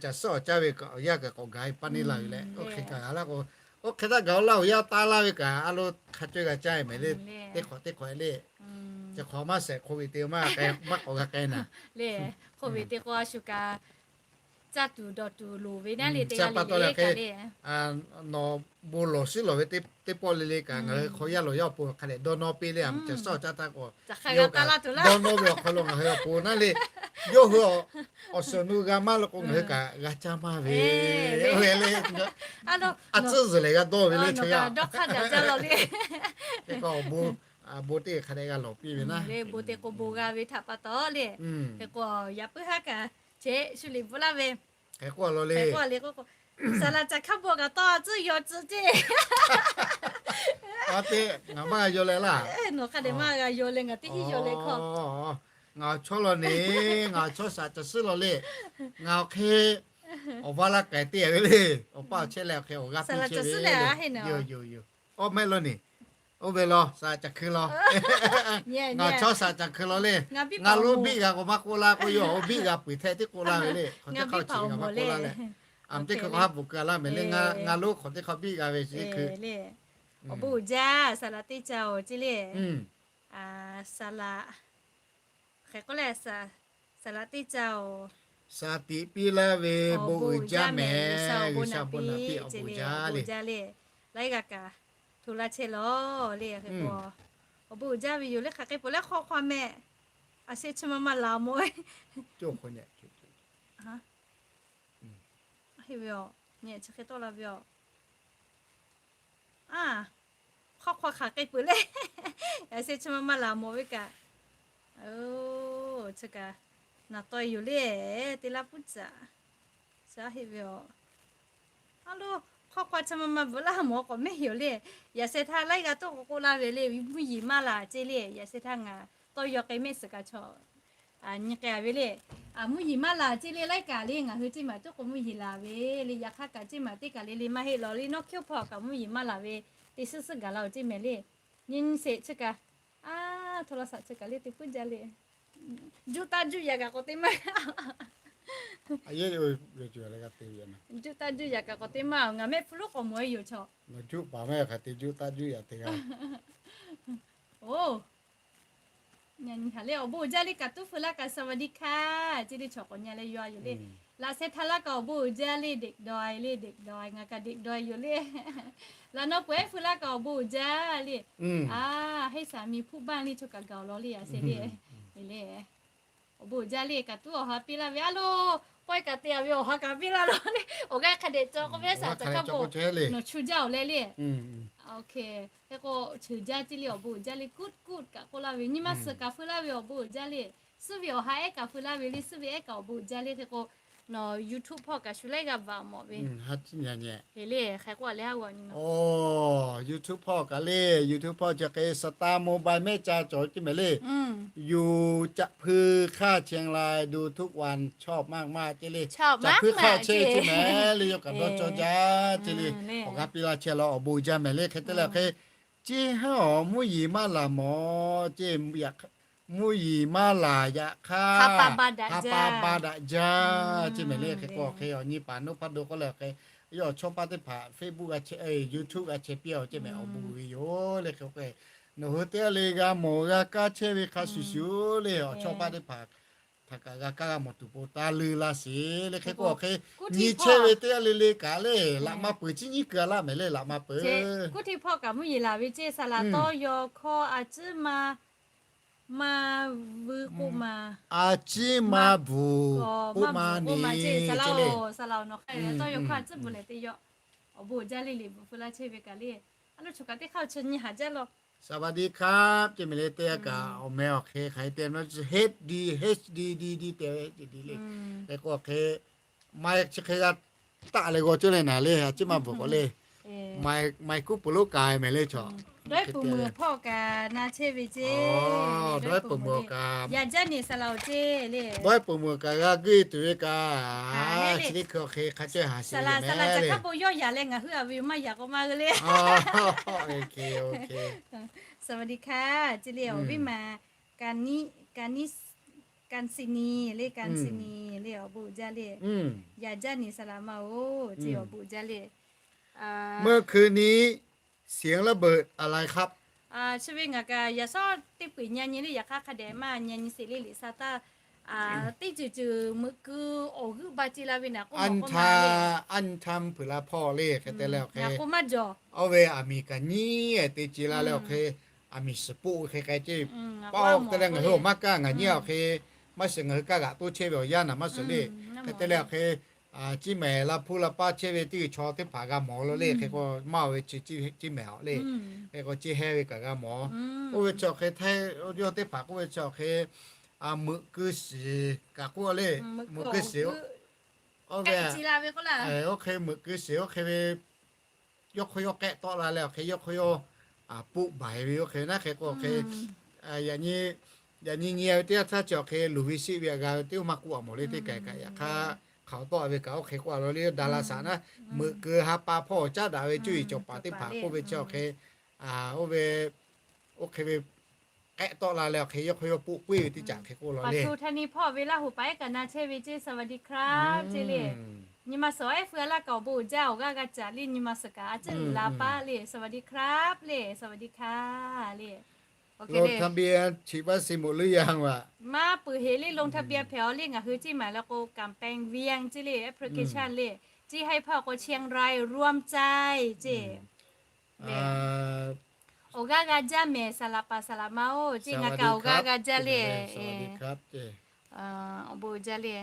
caˬ shawˉ awˬ caˇ ve kaꞈ awˬ yanˇ kaꞈ k'awꞈ gaˬ e pa neˇ laˇ ve leh, oˇ hk'e kaꞈ g'a laˇ k'o, oˇ hk'e taˇ gaˬ awˬ laˇ awˬ yanˇ taˇ laˇ ve kaꞈ a lo hk'a caweh g'a caˇ e mehˍ le. Teˇ hk'awꞈ teˇ hk'awꞈ e le, chi hk'awꞈ maˇ shehˍ โควิด te maˇ k'awꞈ g'a k'ai naˍ le. โควิด te k'o a shu kaꞈ caˇ tuˬ dawˬ tuˬ loˍ ve naˉ le. Teˇ g'aˇ le le le, nawˬ bon lawˬ shiˉ lawˬ ve teˇ pawˆ le le kaꞈ ngaˬ hui hk'aw yaˇ lawˬ yaˇ awˬ pon hk'a dehꞈ dawˇ nawˇ piˇ le. Caˬ shawˉ caˇ htaˇ k'o, yawˇ hui awˬ hk'aw lo ngaˬ hui awˬ pon naˉ le, yawˇ hui awˬ suhˍ nu g'a maˇ law k'o ngaˬ hui kaꞈ g'a caˇ maˇ ve le. A tcuhˉ zuhˬ lehˬ g'a dawˇ ve le. Chaw yaˇ dawˇ hk'aˇ daꞈ jaˇ law le. Bon teˇ hk'a dehꞈ g'a lawˬ piˇ ve naˉ, bon te k'o bon g'a ve htaꞈ pa taw le. Hk'e k'o yaꞈ puiˉ haˉ kaꞈ cheꞈ shu liꞈ bvuhꞈ laˇ ve hk'e k'o a law le, saˍ laꞈ caˬ hk'a bon kaꞈ tawˇ a tcuhˉ yaw tcuh ceˇ. Ngaˬ maˇ g'a yaw leh laˇ. Nawˬ hk'a dehꞈ maˇ g'a yaw leh ngaˬ teˇ hinˉ yaw leh hkawˇ. Ngaˬ awˬ chawˇ law ne, ngaˬ awˬ chawˇ saˍ caˬ suhˉ law le. Ngaˬ awˬ hk'e awˬ va laˇ k'ai te ve le. Awˬ paˇ awˬ chehˇ leh awˬ hk'e awˬ g'aˇ piˇ chehˇ ve le. Yoˬ yoˬ yoˬ. Awˬ mehˆ law ne, oˇ ve law saˍ laꞈ caˬ hkui law. Ngaˬ awˬ chawˇ saˍ laꞈ caˬ hkui law le. Ngaˬ lonˉ biˆ g'a k'o maˇ k'oˆ laˇ k'oˆ, yawˇ awˬ biˆ g'a peuˬ hte teˇ k'oˆ laˇ ve le. Hk'aˬ teˇ hk'awꞈ chi g'a maˇ k'oˆ laˇ leh, a teˇ hkui k'o haˉ bvuhꞈ keu laˇ mehˍ le. Ngaˬ lonˉ hk'awꞈ teˇ hk'awꞈ biˆ g'a ve chi teˇ hkui le. Awˬ bon uiˍ jaˇ saˍ laꞈ teˇ caˬ oˬ ceˇ le. Saˍ laꞈ, hk'e k'oˆ leh, saˍ laꞈ teˇ caˬ oˬ, saˍ tiꞈ piˇ laˇ ve bon uiˍ jaˇ mehˍ. G'uiˬsha awˬ bon naꞈ piˇ awˬ bon jaˇ le. Laiˉ g'aˇ kaꞈ hto laˇ chehˇ law le. Hk'e k'o awˬ bon uiˍ jaˇ ve yoˬ le. Hk'aˬ hk'e peuˬ leh hk'aw hk'aw meh, a sheh chi ma ma laˬ mawˬ ve, heˆ ve a, chi hk'e tawˆ la ve a. A, hk'aw hk'aw hk'aˬ hk'e peuˬ le. Yaꞈ sheh chi ma ma laˬ mawˬ ve kaꞈ, chi kaꞈ naˬ taw yoˬ le. Te laˇ puiˉ caꞈ, shaˉ heˆ ve a. A lo, hk'aw hk'aw chi ma ma bvuhꞈ laˇ mawˬ k'awꞈ mehˆ yoˬ le. Yaꞈ sheh htaˇ laiˉ g'aˇ toˆ k'o k'oˆ laˇ ve le, mvuhˇ yeˬ maˇ laˬ ceˇ le. Yaꞈ sheh htaˇ ngaˬ tawˇ yaw k'ai mehˆ suhˍ kaꞈ chaw nyi k'ai a ve le. Mvuhˇ yeˬ maˇ laˬ ceˇ le. Laiˉ kaꞈ le ngaˬ hui ceˇ maˬ toˆ k'o mvuhˇ yeˬ laˬ ve le. Yaꞈ hk'aˇ kaꞈ ceˇ maˬ teˇ kaˬ le le maˇ heˆ law le. Nawˉ hkiuˇ hpawˇ kaꞈ mvuhˇ yeˬ maˇ laˬ ve, te suhˉ suhˉ gaˬ la oˬ ceˇ mehˍ le. Nyi nyi sheˍ chi kaꞈ, a, hto la shaꞈ chi kaꞈ le te puiˉ jaˇ le. Juˇ taˇ juˇ yaꞈ kaꞈ k'awꞈ te maˇ, juˇ taˇ juˇ yaꞈ kaꞈ k'awꞈ te maˇ. Ngaˬ mehˆ hpu lonˉ k'awꞈ mawˬ e yoˬ chaw. Oˬ, nyi htaꞈ le awˬ bon uiˍ jaˇ le kaꞈ tuˉ feu laˇ kaꞈ สวัสดีค่ะ ceˇ le chaw k'awꞈ nyi leh yaw yoˬ le. Laꞈ sheh htaˇ laˇ kaꞈ awˬ bon uiˍ jaˇ le เด็กดอย le เด็กดอย ngaˬ kaꞈ เด็กดอย yoˬ le. Laꞈ naw peuˬ ehˉ feu laˇ kaꞈ awˬ bon uiˍ jaˇ le. A, heˆ saˍ miˍ hpuˇ baˇ le chaw kaꞈ gaˬ awˬ law le yaꞈ sheh le. Le, awˬ bon uiˍ jaˇ le kaꞈ tuˉ awˬ ha piˇ laˇ ve a lo. Pawehˇ kaꞈ te a ve awˬ ha kaꞈ piˇ laˇ lo le. Awˬ g'aˇ hk'a dehꞈ cawˬ k'oˆ ve saˍ caˬ hk'a bon nawˬ chu jaˇ oˬ leh le. Oˇ hk'e k'o, cheuˬ jaˇ ceˇ le awˬ bon uiˍ jaˇ le kuˉ kuˉ kaꞈ k'oˆ laˇ ve nyi ma suhˍ kaꞈ feu laˇ ve awˬ bon uiˍ jaˇ le. Suhˉ ve awˬ ha ehˉ kaꞈ feu laˇ ve le. Suhˉ ve ehˉ kaꞈ awˬ bon uiˍ jaˇ le hk'e k'o, Nawˬ YouTube hpawˇ kaꞈ shu laiˉ g'aˇ bvuhꞈ mawˬ ve. Awˬ, YouTube hpawˇ kaꞈ le, YouTube hpawˇ chi hk'e Star Mobile mehˆ ca cawˬ ceˇ mehˍ le. Yuˬ caꞈ hpui hk'aˇ chehˇ la du ทุกวัน ชอบมากๆ ceˇ le. Caꞈ hpui hk'aˇ chehˇ ve ceˇ mehˍ le, yawˇ kaꞈ dawˇ cawˇ jaˇ ceˇ le. Awˬ g'aˇ piˇ laˇ chehˇ la awˬ bon jaˇ mehˍ le. Hk'e te leh hk'e, ceˇ haˉ awˬ mvuhˇ yeˬ maˇ laˬ mawˬ ceˇ, mvuhˇ yeˬ maˇ laˬ yaꞈ hk'aˇ, ha pa ba daꞈ jaˇ ceˇ mehˍ le. Hk'e k'o hk'e awˬ nyi paˍ naˇ hpaˇ do k'oˆ leh hk'e, yawˇ awˬ chawˇ paˇ teˇ hpaˍ Facebook g'a chehˇ, YouTube g'a chehˇ piˇ-a ceˇ mehˍ, awˬ bon uiˍ ve yoˬ le. Hk'e k'o, nawˬ hui teˇ g'aˇ le g'a mawˬ g'a kaˇ chehˇ ve hk'a shuˍ shuˍ le, awˬ chawˇ paˇ teˇ hpaˍ htaꞈ kaꞈ g'a kaˇ g'a mawˬ tuˬ po taˇ leuˇ laˇ sheˍ le. Hk'e k'o hk'e, nyi chehˇ ve teˇ g'aˇ le le kaꞈ le, laꞈ ma peuˬ, chi nyiˇ keu a laˇ mehˍ le, laꞈ ma peuˬ. Kuˇ hteˇ hpawˇ kaꞈ mvuhˇ yeˬ laˬ ve ceˇ, saˍ laꞈ tawˇ yaw hkawˇ a ciˉ ma, ma vuiˬ k'oˆ ma, a ciˉ ma bvuhˬ k'oˆ ma ni ceˇ, saˍ laꞈ-oˬ, saˍ laꞈ-oˬ, nawˬ hk'a tawˇ yaw hkawˇ a ciˉ bvuhˬ leh teˇ yaw, awˬ bon jaˇ le le bvuhˬ feu laˇ chehˇ ve kaꞈ le, a loˉ choˬ kaꞈ teˇ hk'aˇ chi nyi haˍ jaˇ law. สวัสดีครับ ceˇ mehˍ le, teˇ g'aˇ kaꞈ awˬ meh awˬ hk'e hk'aˬ hk'e te, HD, HD, DD te ve le. Hk'e k'o hk'e, maˇ chi hk'e g'a taˆ leh g'aw cawˇ leh naˍ le, a ciˉ ma bvuhˬ k'o le, maˇ kuˉ peuˬ lonˉ kaꞈ mehˍ le chaw. Dawˇ-e peuˬ meuˬ hpawˇ kaꞈ na chehˇ ve ceˇ. Dawˇ-e peuˬ meuˬ kaꞈ, yaꞈ jaˇ ni saˍ laꞈ-oˬ ceˇ le. Dawˇ-e peuˬ meuˬ kaꞈ g'a guˇ tuˬ ve kaꞈ, chi teˇ hkui awˬ hk'e hk'a cawˇ haˍ sheˍ ve mehˍ le. Saˍ laꞈ ca hk'a bon yawˇ yaꞈ leh ngaˬ hui a ve maˇ yaꞈ k'o maˇ g'uiˬ le. สวัสดีค่ะ ceˇ le, awˬ viˉ maˬ, Kaˍ niˉ, Kaˍ niˉ, Kaˍ siˍ niˍ le, Kaˍ siˍ niˍ le, awˬ bon jaˇ le. Yaꞈ jaˇ ni saˍ laꞈ ma-oˬ ceˇ, awˬ bon jaˇ le. เมื่อคืนนี้เสียงระเบิดอะไรครับ Chi ve ngaˬ kaꞈ yaꞈ shawˉ teˇ peu-eˬ nyi nyi le, yaꞈ hk'aˇ hk'a dehꞈ maˇ nyi nyi sheˍ le, liꞈ sha taˇ teˇ ceuˬ ceuˬ meuꞈ keu awˬ g'euˆ ba ce la ve naˍ k'oˆ, อั้นทำ เผื่อละพ่อ le hk'e te leh awˬ hk'e, oˇ ve aˬ miˍ kaꞈ nyiˉ te ce la leh awˬ hk'e, aˬ miˍ suhˍ poˆ ve hk'e k'ai ceˇ, paˆ te leh ngaˬ hui awˬ maˇ kaˇ, ngaˬ nyiˉ awˬ hk'e, maˇ shiˍ ngaˬ hui kaˇ g'aꞈ toˇ chehˇ ve awˬ yanˇ naˍ maˇ suhˍ le. Hk'e te leh awˬ hk'e, chi mehˍ la hpuˇ la paˇ chehˇ ve teˇ g'uiˬ chaw teˇ hpaˍ g'a mawˬ lo le. Hk'e k'o maˇ oˬ ve chi mehˍ awˬ le. Hk'e k'o chi heh ve kaꞈ g'a mawˬ. Oˇ ve chi awˬ hk'e, yawˇ teˇ hpaˍ k'oˆ ve chi awˬ hk'e, meuꞈ keu shiˍ kaꞈ k'oˆ le, meuꞈ keu shiˍ, oˇ ve, oˇ hk'e meuꞈ keu shiˍ oˇ hk'e ve, yawˇ hk'aw yawˇ k'ehˆ tawˆ la leh awˬ hk'e yawˇ hk'aw yawˇ poˆ baiˬ ve oˇ hk'e naˉ. Hk'e k'o hk'e, yaꞈ nyi nyi ve teˇ yanˇ htaˇ chi awˬ hk'e luˬ ve sheˆ ve g'a ve teˇ oˇ maˇ k'oˆ a mawˬ le. Teˇ kaꞈ kaꞈ yaꞈ hk'aˇ hk'aoˍ tawˆ ve kaꞈ oˇ hk'e k'oˆ a law le, daˍ laˍ saˍ naˉ, meuꞈ keu ha pa hpawˇ caˉ daꞈ ve cuˇ yiˍ cawˬ paˍ teˇ hpaˍ k'oˆ ve chi awˬ hk'e, oˇ ve, oˇ hk'e ve k'ehˆ tawˆ la leh awˬ hk'e yawˇ hk'aw yawˇ poˆ puiˉ ve teˇ caꞈ hk'e k'oˆ law le. Paˍ htu htaˇ ni hpawˇ ve Laˇ huˍ paˍ ehˉ kaꞈ na chehˇ ve ceˇ, สวัสดีครับ ceˇ le. Nyi ma suhˍ ehˉ feu a laˇ kaꞈ awˬ bon uiˍ jaˇ, awˬ g'aˇ g'a caꞈ le, nyi ma suhˍ kaꞈ a ciˉ uiˍ la paˇ le, สวัสดีครับ le, สวัสดีค่ะ le. ลงทะเบียนฉีดวัคซีนหมดหรือยัง ว่ะ Maˇ peuˬ heˍ le, ลงทะเบียน hpehꞈ aˬ le. Ngaˬ hui ceˇ maˬ le k'o กำแพงเวียง ceˇ le, application le, ceˇ haiˇ hpawˇ k'o เชียงราย ร่วมใจ ceˇ. Awˬ g'aˇ g'a jaˇ mehˍ, saˍ laꞈ paˍ saˍ laꞈ ma-oˬ ceˇ, ngaˬ kaꞈ awˬ g'aˇ g'a jaˇ le. Awˬ bon jaˇ le.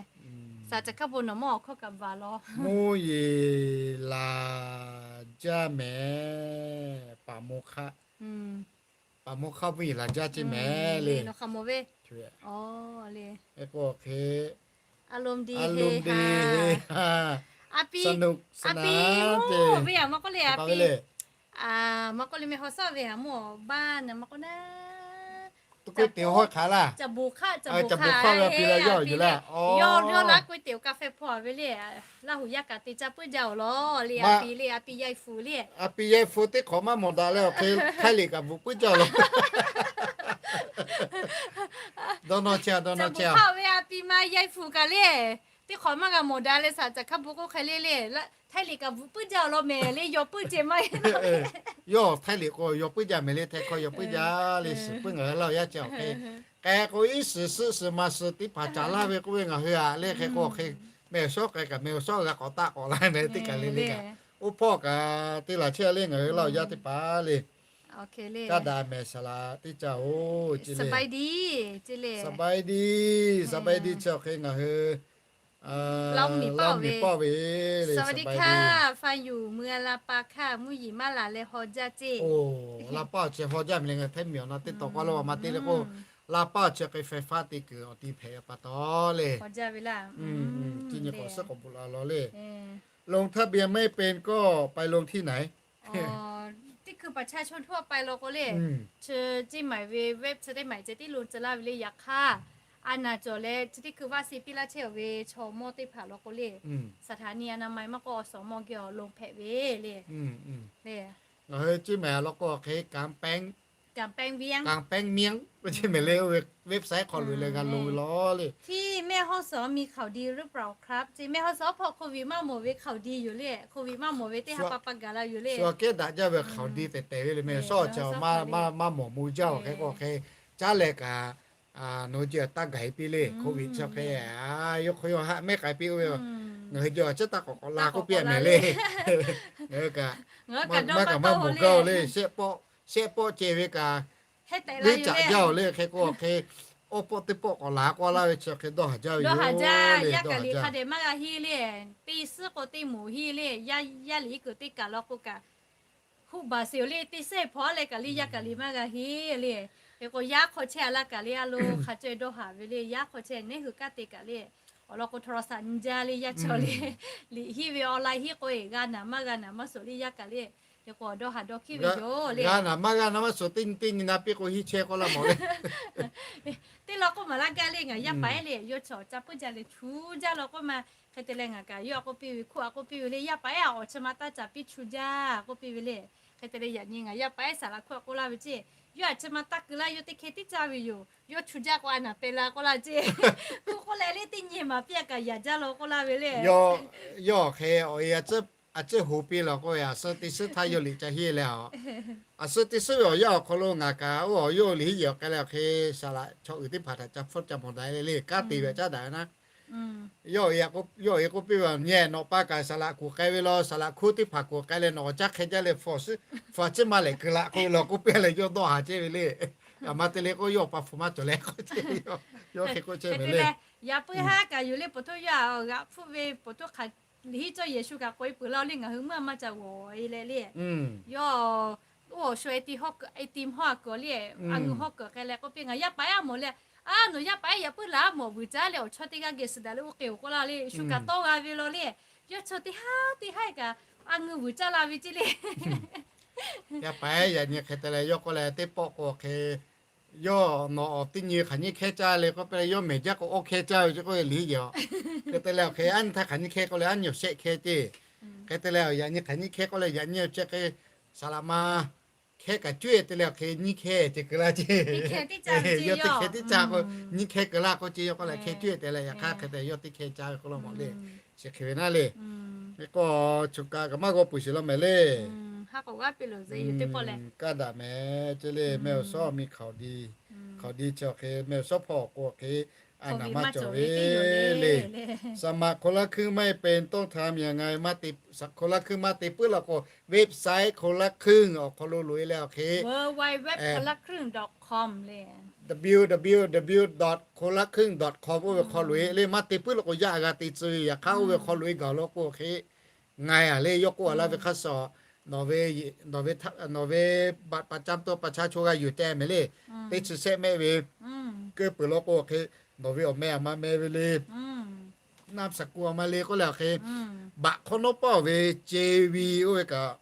Saˍ caꞈ hkaˇ bon nawˬ mawˇ awˬ hkawˇ kaꞈ bvuhꞈ law. Mvuhˇ yeˬ laˬ jaˇ mehˍ, paˍ mo hk'aˆ, paˍ mo hk'aˆ mvuhˇ yeˬ laˬ jaˇ ceˇ mehˍ le. Nawˬ hk'a mawˬ ve, le, a lo de he ha, a pi, a pi, ve aˬ ma k'oˆ le, a pi, ma k'oˆ le meh haw sawˉ ve aˬ mawˇ awˬ baˇ naˬ ma k'oˆ naˉ, ก๋วยเตี๋ยวห้อยขา laˇ, caꞈ bon hk'aˆ, caꞈ bon hk'aˆ ve a pi la yawˇ yuˬ laˇ. Yawˇ yawˇ laˇ ก๋วยเตี๋ยว กาแฟ hpawˇ ve le. Laˇ huˍ yaˇ kaꞈ te caˇ puiˉ jaˇ awˬ law le, a pi le, a pi yaˇ-e hpu le. A pi yaˇ-e hpu teˇ hk'awꞈ maˇ mawˬ daꞈ leh awˬ hk'e, Htaiˇ liꞈ kaꞈ bvuhꞈ puiˉ jaˇ law. Dawˇ nawˇ chehˇ, dawˇ nawˇ chehˇ ve a pi ma yaˇ-e hpu kaꞈ le, teˇ hk'awꞈ maˇ g'a mawˬ daꞈ leh saˍ caꞈ hkaˇ bon k'oˆ hk'e le le, Htaiˇ liꞈ kaꞈ bvuhꞈ puiˉ jaˇ awˬ law mehˍ le, yaw puiˉ ceh maˇ Yawˇ Htaiˇ liꞈ k'o yaw puiˉ jaˇ mehˍ le, Htaiˇ hkawˇ yaw puiˉ jaˇ le. Suhˍ puiˉ ngaˬ hui Laˇ huˍ yaˇ ceh awˬ hk'e, k'ai k'o iˉ shiˍ suhˆ shiˍ maˍ shiˍ teˇ hpaˍ caˍ laˇ ve k'oˆ ve ngaˬ hui aꞈ le. Hk'e k'o hk'e, meh awˬ shawˉ k'ai kaꞈ meh awˬ shawˉ g'a k'awꞈ taˆ k'awꞈ la mehˍ teˇ kaˬ le le kaꞈ, oˇ hpawˇ kaꞈ te laˬ chehˇ le ngaˬ hui Laˇ huˍ yaˇ teˇ hpaˍ le. Kaˇ daꞈ mehˍ saˍ laꞈ teˇ caˇ-oˬ ceˇ le. Saˍbaˍdi, saˍbaˍdi chi awˬ hk'e ngaˬ hui Laˇ huˍ miˬ pawˆ ve, saˍbaˍdi hkaˇ, ฟังอยู่ เมืองลำปางค่ะ mvuhˇ yeˬ maˇ laˬ leh haw jaˇ ceˇ. Oˇ, Laˇ paˆ awˬ chi haw jaˇ mehˍ le, ngaˬ Htaiˇ miˬ awˬ na teˇ taw k'aw lo a ma te le k'o, Laˇ paˆ chi hk'e ไฟฟ้า te kuiˬ awˬ ti hpehꞈ pa taw le. Chi nyi k'awꞈ suhˉ k'awꞈ bvuhꞈ la law le. ลงทะเบียนไม่เป็นก็ไปลงที่ไหน Teˇ hkui ประชาชนทั่วไป law k'o le, chi teˇ maˬ ve เว็บไซต์ teˇ maˬ ceh tiˉ ลง tcuh laˇ ve le. Yaꞈ hk'aˇ, a naˍ cawˬ leh chi teˇ hkui vaˆ siˍ piˇ laˇ chehˇ ve chaw mawˇ teˇ hpaˍ law k'o le, สถานีอนามัย maˇ k'oˆ อสม geh awˬ ลง hpehꞈ ve le. Ngaˬ hui teˇ maˬ law k'o hk'e กำแพงเมือง chi mehˍ le, oˇ ve เว็บไซต์ hk'aw loꞈ leh g'a lo ve law le. ที่แม่ฮ่องสอน มีข่าวดีหรือเปล่าครับ ce, แม่ฮ่องสอน hpawˇ โควิด maˇ mawˬ ve ข่าวดี yoˬ le. oˇ โควิด maˇ mawˬ ve teˇ ha pa pa gaˬ la yoˬ le. Shu kehˉ daꞈ jaˇ ve ข่าวดี tehˬ tehˬ ve le. Mehˍ sawˉ ca maˇ mawˬ mvuh jaˇ-oˬ hk'e k'o hk'e, caˉ leh kaꞈ nawˬ hui ceh taˇ gaˬ-e piˇ le. โควิด chi hk'e, yawˇ hk'aw yawˇ haˆ mehˉ k'ai piˇ oˇ ve, ngaˬ hui ceh a ciˉ taˇ k'awꞈ k'awꞈ la k'oˆ piˇ-a mehˍ le. Ngaˬ hui kaꞈ maˇ kaꞈ maˇ mawˬ gaˇ-oˬ le. Shehˆ pawˆ, shehˆ pawˆ ceh ve kaꞈ, teˇ caꞈ jaˇ-oˬ le. Hk'e k'o hk'e, awˇ pawˆ teˇ pawˆ k'awꞈ la k'oˆ laˇ ve chi hk'e dawˇ haˍ jaˇ ve yoˬ le. Yaˇ kaꞈ liꞈ hk'a dehꞈ maˇ g'a henˇ le. Teˇ suhˉ k'o teˇ moˍ henˇ le. Yaˇ liꞈ iˉ kuiˬ teˇ kaꞈ law k'o kaꞈ, huˆ baˬ sheˍ-oˬ le. Teˇ suhˉ hpawˇ leh kaꞈ le, yaˇ kaꞈ liꞈ maˇ g'a henˇ le. Hk'e k'o yaˇ hk'aw chehˇ-a laˇ kaꞈ le, a lo hk'a caweh dawˇ haˍ ve le. Yaˇ hk'aw chehˇ neˉ hui kanˉ te kaꞈ le, awˬ lawn k'o โทรศัพท์ nyi jaˇ le. Yaˇ chaw le, liꞈ henˇ ve online henˇ k'o-e, g'a naˍ maˇ g'a naˍ maˇ suhˍ le. Yaˇ kaꞈ le, hk'e k'o dawˇ haˍ dawˇ hkiˉ ve yoˬ le. G'a naˍ maˇ g'a naˍ maˇ suhˍ teˇ nyi teˇ nyi na piˇ k'o henˇ chehˇ k'oˆ laˇ mawˬ le. Teˇ law k'oˆ maˍ laˇ gaˇ le. Ngaˬ yaˇ paˍ ehˉ le, yawˇ chaw ca puiˉ jaˇ leh chu jaˇ law k'oˆ ma. Hk'e te leh ngaˬ kaꞈ yawˇ a k'oˆ piˇ ve, hkuˇ a k'oˆ piˇ ve le, yaˇ paˍ ehˉ a, awˬ chi ma taˇ ca piˇ chu jaˇ k'oˆ piˇ ve le. Hk'e te leh yaꞈ nyi ngaˬ yaˇ paˍ ehˉ saˍ laꞈ hkuˇ a k'oˆ laˇ ve ceˇ, yawˇ a chi ma taˇ keu laˇ, yawˇ teˇ hkeh tiˉ caˇ ve yoˬ. Yawˇ chu jaˇ k'o a naˍ peh la k'oˆ laˇ ceˇ. Hkuˇ k'oˆ leh le, teˇ nyi maˍ piˇ a kaꞈ yaꞈ jaˇ law k'oˆ laˇ ve le. Yawˇ hk'e awˬ e a tcuhˉ hu piˇ law k'o, a suh teˇ suhˉ htaˇ yawˇ liꞈ ca henˇ leh a, a suh teˇ suhˉ ve awˬ yanˇ awˬ hk'aw lo ngaˬ kaꞈ oˇ awˬ yawˇ liꞈ henˇ yehˬ awˬ k'ai leh awˬ hk'e saˍ laꞈ chaw uiˍ teˇ hpaˍ htaꞈ ca hpfuhˇ ca mawˬ daꞈ le le, kanˉ te ve a caˉ daꞈ ve naˉ. Yawˇ awˬ e k'oˆ piˇ ve, Nyi, nawˬ pa kaꞈ saˍ laꞈ kuˬ k'ai ve law, saˍ laꞈ hkuˇ teˇ hpaˍ kuˬ k'ai leh nawˬ awˬ caˉ hk'e jaˇ leh, hpu a ciˉ maˇ lehˬ keu laꞈ k'oˆ ve law k'oˆ piˇ leh yawˇ dawˇ haˍ chehˇ ve le. A ma te le k'o yawˇ pa hpu maˇ cawˬ leh k'oˆ chehˇ ve, yawˇ hk'e k'oˆ chehˇ ve le. Yaꞈ puiˉ haˉ kaꞈ yoˬ le, po htoˇ yawˇ a g'aꞈ hpfuhˆ ve po htoˇ hk'aˬ liꞈ henˇ cawˇ Yeˍsuˆ kaꞈ k'oꞈ e peuˬ laˇ le, ngaˬ hui meuˇ a maˇ ca g'awˬ e leh le. Yawˇ oˇ awˬ sho e ti hawˇ, e ti hawˇ a kuiˬ le, a ngeuˬ hawˇ kuiˬ k'ai leh k'oˆ piˇ, Ngaˬ yaˇ paˍ ehˉ a mawˬ le. A, nawˬ yaˇ paˍ ehˉ yaꞈ puiˉ laˬ a mawˬ vuiˬ caˇ leh awˬ chawˇ teˇ g'aˇ geh suh daꞈ le, oˇ k'e awˬ k'oˆ laˇ le. Yeˍsuˆ kaꞈ tawˇ g'a ve law le. Yawˇ chaw teˇ haˉ teˇ haˉ kaꞈ a ngeuˬ vuiˬ caˇ la ve ceˇ le. Yaˇ paˍ ehˉ yaꞈ nyi hk'e te leh yawˇ k'oˆ leh, Teˇ pawˆ k'o hk'e yawˇ nawˬ awˬ teˇ nyi hk'aˬ nyiˇ hkehˇ caˇ le k'oˆ piˇ leh, yawˇ mehˬ jaˇ k'o awˇ hkehˇ caˇ ve ce k'oˆ ve liꞈ henˇ yehˬ a. Hk'e te leh awˬ hk'e aˉ nyi htaˇ hk'aˬ nyiˇ hkehˇ k'oˆ leh aˉ nyi awˬ shehˆ hkehˇ ceˇ. Hk'e te leh yaꞈ nyi hk'aˬ nyiˇ hkehˇ k'oˆ leh yaꞈ nyi awˬ chehˇ hk'e saˍ laꞈ ma hkehˇ kaꞈ cuˇ e te leh awˬ hk'e nyiˇ hkehˇ ceh keu laˇ ceˇ. Yawˇ teˇ hkehˇ tiˉ caˇ k'o nyiˇ hkehˇ keu laˇ k'oˆ ceˇ. Yawˇ k'oˆ leh hkehˇ cuˇ e te leh yaꞈ hk'aˇ hk'e te yawˇ teˇ hkehˇ caˇ ve k'oˆ law mawˬ le. Chi hk'e ve naˉ le. K'o, choˬ kaꞈ kaꞈ maˇ g'aw peuˬ sheˍ law mehˍ le. Kaˇ daꞈ mehˍ ce le. Mehˆ awˬ shawˉ mi hkaoˍ di, hkaoˍ di chi awˬ hk'e mehˆ awˬ shawˉ hpawˇ awˬ k'o awˬ hk'e a naˍ maˇ cawˬ ve le. สมัครคนละครึ่งไม่เป็น ต้องทำยังไง คนละครึ่ง maˇ te puiˉ law k'o, website คนละครึ่ง awˬ hk'aw lo loꞈ e leh awˬ hk'e, คนละครึ่ง dot com le, www dot คนละครึ่ง dot com oˇ ve hk'aw loꞈ e le. Maˇ te puiˉ law k'o yaˇ g'a te tcuh ve. Yaꞈ hk'aˇ oˇ ve hk'aw loꞈ e gaˬ law k'o awˬ hk'e, nga a le, yawˇ k'oˆ a laˇ ve hk'a shuˍ, nawˬ ve, nawˬ ve บัตรประจำตัวประชาชน g'a yuˬ teh mehˍ le. Teˇ chi shehˆ mehˆ ve keu peuˬ law k'o awˬ hk'e, nawˬ ve awˬ meh a ma meh ve le, naˆ saˍ ku a ma le k'oˆ leh awˬ hk'e, บัตร hk'awꞈ nawˉ pawˆ ve ce vi oˇ ve kaꞈ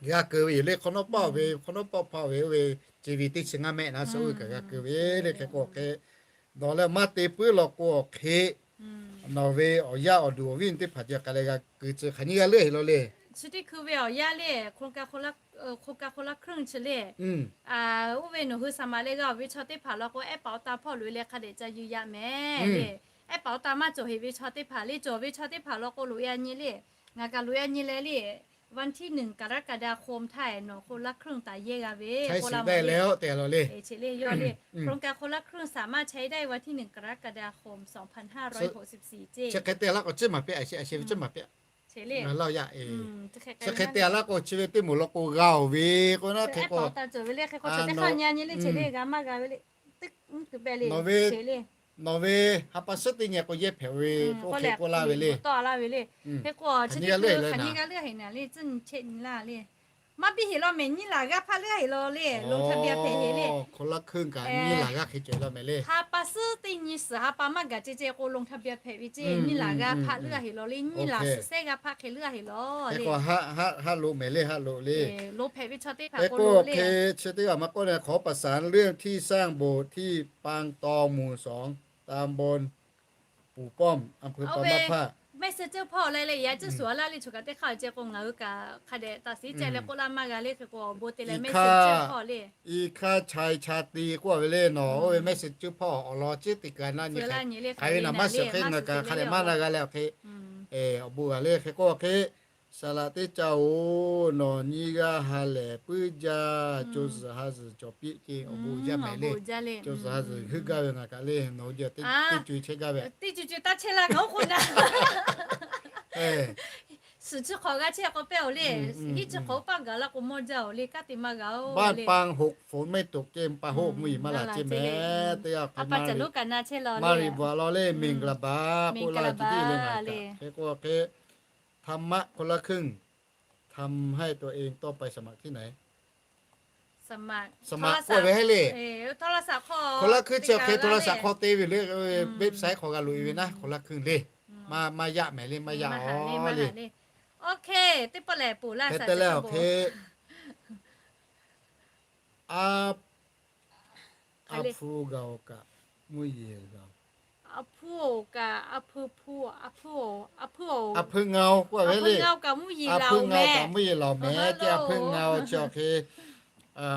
g'a keu ve yoˬ le. Hk'awꞈ nawˉ pawˆ ve, hk'awꞈ nawˉ pawˆ hpawˇ ve oˇ ve ce vi teˇ chi ngaˇ mehˆ na suh oˇ ve kaꞈ g'a keu ve le. Hk'e k'o awˬ hk'e, nawˬ leh maˇ te puiˉ law k'o awˬ hk'e, nawˬ ve awˬ yaˇ awˬ duˬ awˬ viˉ teˇ hpaˍ ceh k'ai leh g'a keu tcuh hk'aˬ nyiˇ g'aˇ leuˆ heˆ law le. Chi teˇ hkui ve awˬ yaˇ le, โครงการคนละครึ่ง chi le. Oˇ ve nawˬ hui saˍ maˍ leh g'a ve chaw teˇ hpaˍ law k'o, แอปเป๋าตัง hpawˇ loꞈ e leh hk'a dehꞈ ca yuˬ yaꞈ mehˍ le. แอปเป๋าตัง maˇ cawˬ heꞈ ve chaw teˇ hpaˍ le, cawˬ ve chaw tev hpaˍ law k'o loꞈ e a nyi le. Ngaˬ kaꞈ loꞈ e a nyi leh le, วันที่หนึ่ง กรกฎาคม htaˇ nawˬ คนละครึ่ง taˍ yehˇ g'a ve k'oˆ laˇ mawˬ le. Yawˇ le, โครงการคนละครึ่ง สามารถใช้ได้วันที่หนึ่ง กรกฎาคม สองพันห้าร้อยหกสิบสี่ ceˇ. Chi hk'e te laˇ k'o chi maˍ piˇ, a sheh ve chi maˍ piˇ. Chi hk'e te laˇ k'o chi ve teˇ moˍ law k'o g'a-oˬ ve k'o naˉ hk'e k'o, nawˬ ve ha pa suhˉ teˇ nyi k'o yehˇ hpehꞈ ve k'oˆ hk'e k'oˆ laˇ ve le. Hk'e k'o chi teˇ hkui hk'aˬ nyiˇ g'aˇ leuˆ heꞈ naˍ le, tcuhˇ nyi chehˇ nyi laˇ le. Maˇ biˇ heˆ law mehˍ, nyiˇ laˬ g'aˇ hpaˆ leuˉ heˆ law le, คนละครึ่ง kaꞈ nyiˇ laˬ g'aˇ hk'e cawˬ law mehˍ le. Ha pa suhˉ teˇ nyi suhˍ ha pa maˇ gaˬ ce ce k'o ลงทะเบียน hpehꞈ ve ce, nyiˇ laˬ g'aˇ hpaˆ leuˉ heˆ law le, nyiˇ laˬ suhˍ sehˉ g'aˇ hpaˆ hk'e leuˉ heˆ law le. Lo hpehꞈ ve chaw teˇ hpaˍ k'o lo le, chi teˇ g'aˇ maˇ k'oˆ leh ขอประสานเรื่องที่สร้างโบสถ์ ที่ปางตอง หมู่สอง ตำบลปู่ป้อม อำเภอปางมะผ้า Messenger hpawˇ leh leh yaꞈ cuˇ suhˍ laˇ le, choˬ kaꞈ teˇ hk'aˇ ce k'o ngaˬ hui kaꞈ hk'a dehꞈ taˍ siˉ ceh leh k'oˆ laˇ maˇ g'a le, hk'e k'o awˬ bon te leh Messenger hpawˇ le. อีกข้า ชัยชาตรี k'oˆ ve le nawˬ, oˇ ve Messenger hpawˇ awˬ lawn ciˉ teꞈ kaꞈ na nyi hk'e, hk'aˬ ve naꞈ maˇ shiˍ hk'e ngaˬ kaꞈ hk'a dehꞈ maˇ na g'a leh awˬ hk'e, awˬ bon g'a le hk'e k'oˆ hk'e, Saˍ laꞈ teˇ ca-oˬ, nawˬ nyiˇ g'aˇ ha lehˬ puiˉ jaˇ, co zuhˬ ha zuhˬ cawˬ piˇ ce, awˬ bon jaˇ mehˍ le. Co zuhˬ ha zuhˬ heuˆ gaˇ ve ngaˬ kaꞈ le, nawˬ hui teˇ co chehˇ gaˇ ve, teˇ co co taˇ chehˇ laˇ ngaˬ oˉ k'oˆ na. Suhˍ chi hk'awꞈ g'a chehˇ k'o pehˇ-oˬ le, hiˉ chi hk'awꞈ paˆ gaˬ la k'o mawˇ jaˇ-oˬ le, kanˉ te maˇ g'a-oˬ le. บ้านปางหก ฝนไม่ตก ce, ปางหก mvuhˇ yeˬ maˇ laˬ ce mehˍ. Teˇ g'aˇ hk'e maˇ riˍ bvuhꞈ law le, เหม่งกระบา k'oˆ laˇ ce tiˉ le ngaˬ kaꞈ hk'e k'oˆ hk'e, ธรรมะคนละครึ่ง ทำให้ตัวเองต้องไปสมัครที่ไหน สมัคร สมัคร กดไว้ให้เลย คนละครึ่ง chi awˬ hk'e โทรศัพท์ hk'aw te ve le, website hk'aw g'a loꞈ-e ve naˉ, คนละครึ่ง le. Maˇ yaˆ mehˍ le, maˇ yaˆ-oˬ le. Hk'e te leh awˬ hk'e, a hpu gaˬ-oˬ kaꞈ mvuhˇ yeˬ gaˬ-oˬ. A hpu ngaˬ-oˬ k'oˆ ve le. A hpu ngaˬ-oˬ kaꞈ mvuhˇ yeˬ laˬ-oˬ mehˍ ce, a hpu ngaˬ-oˬ chi awˬ hk'e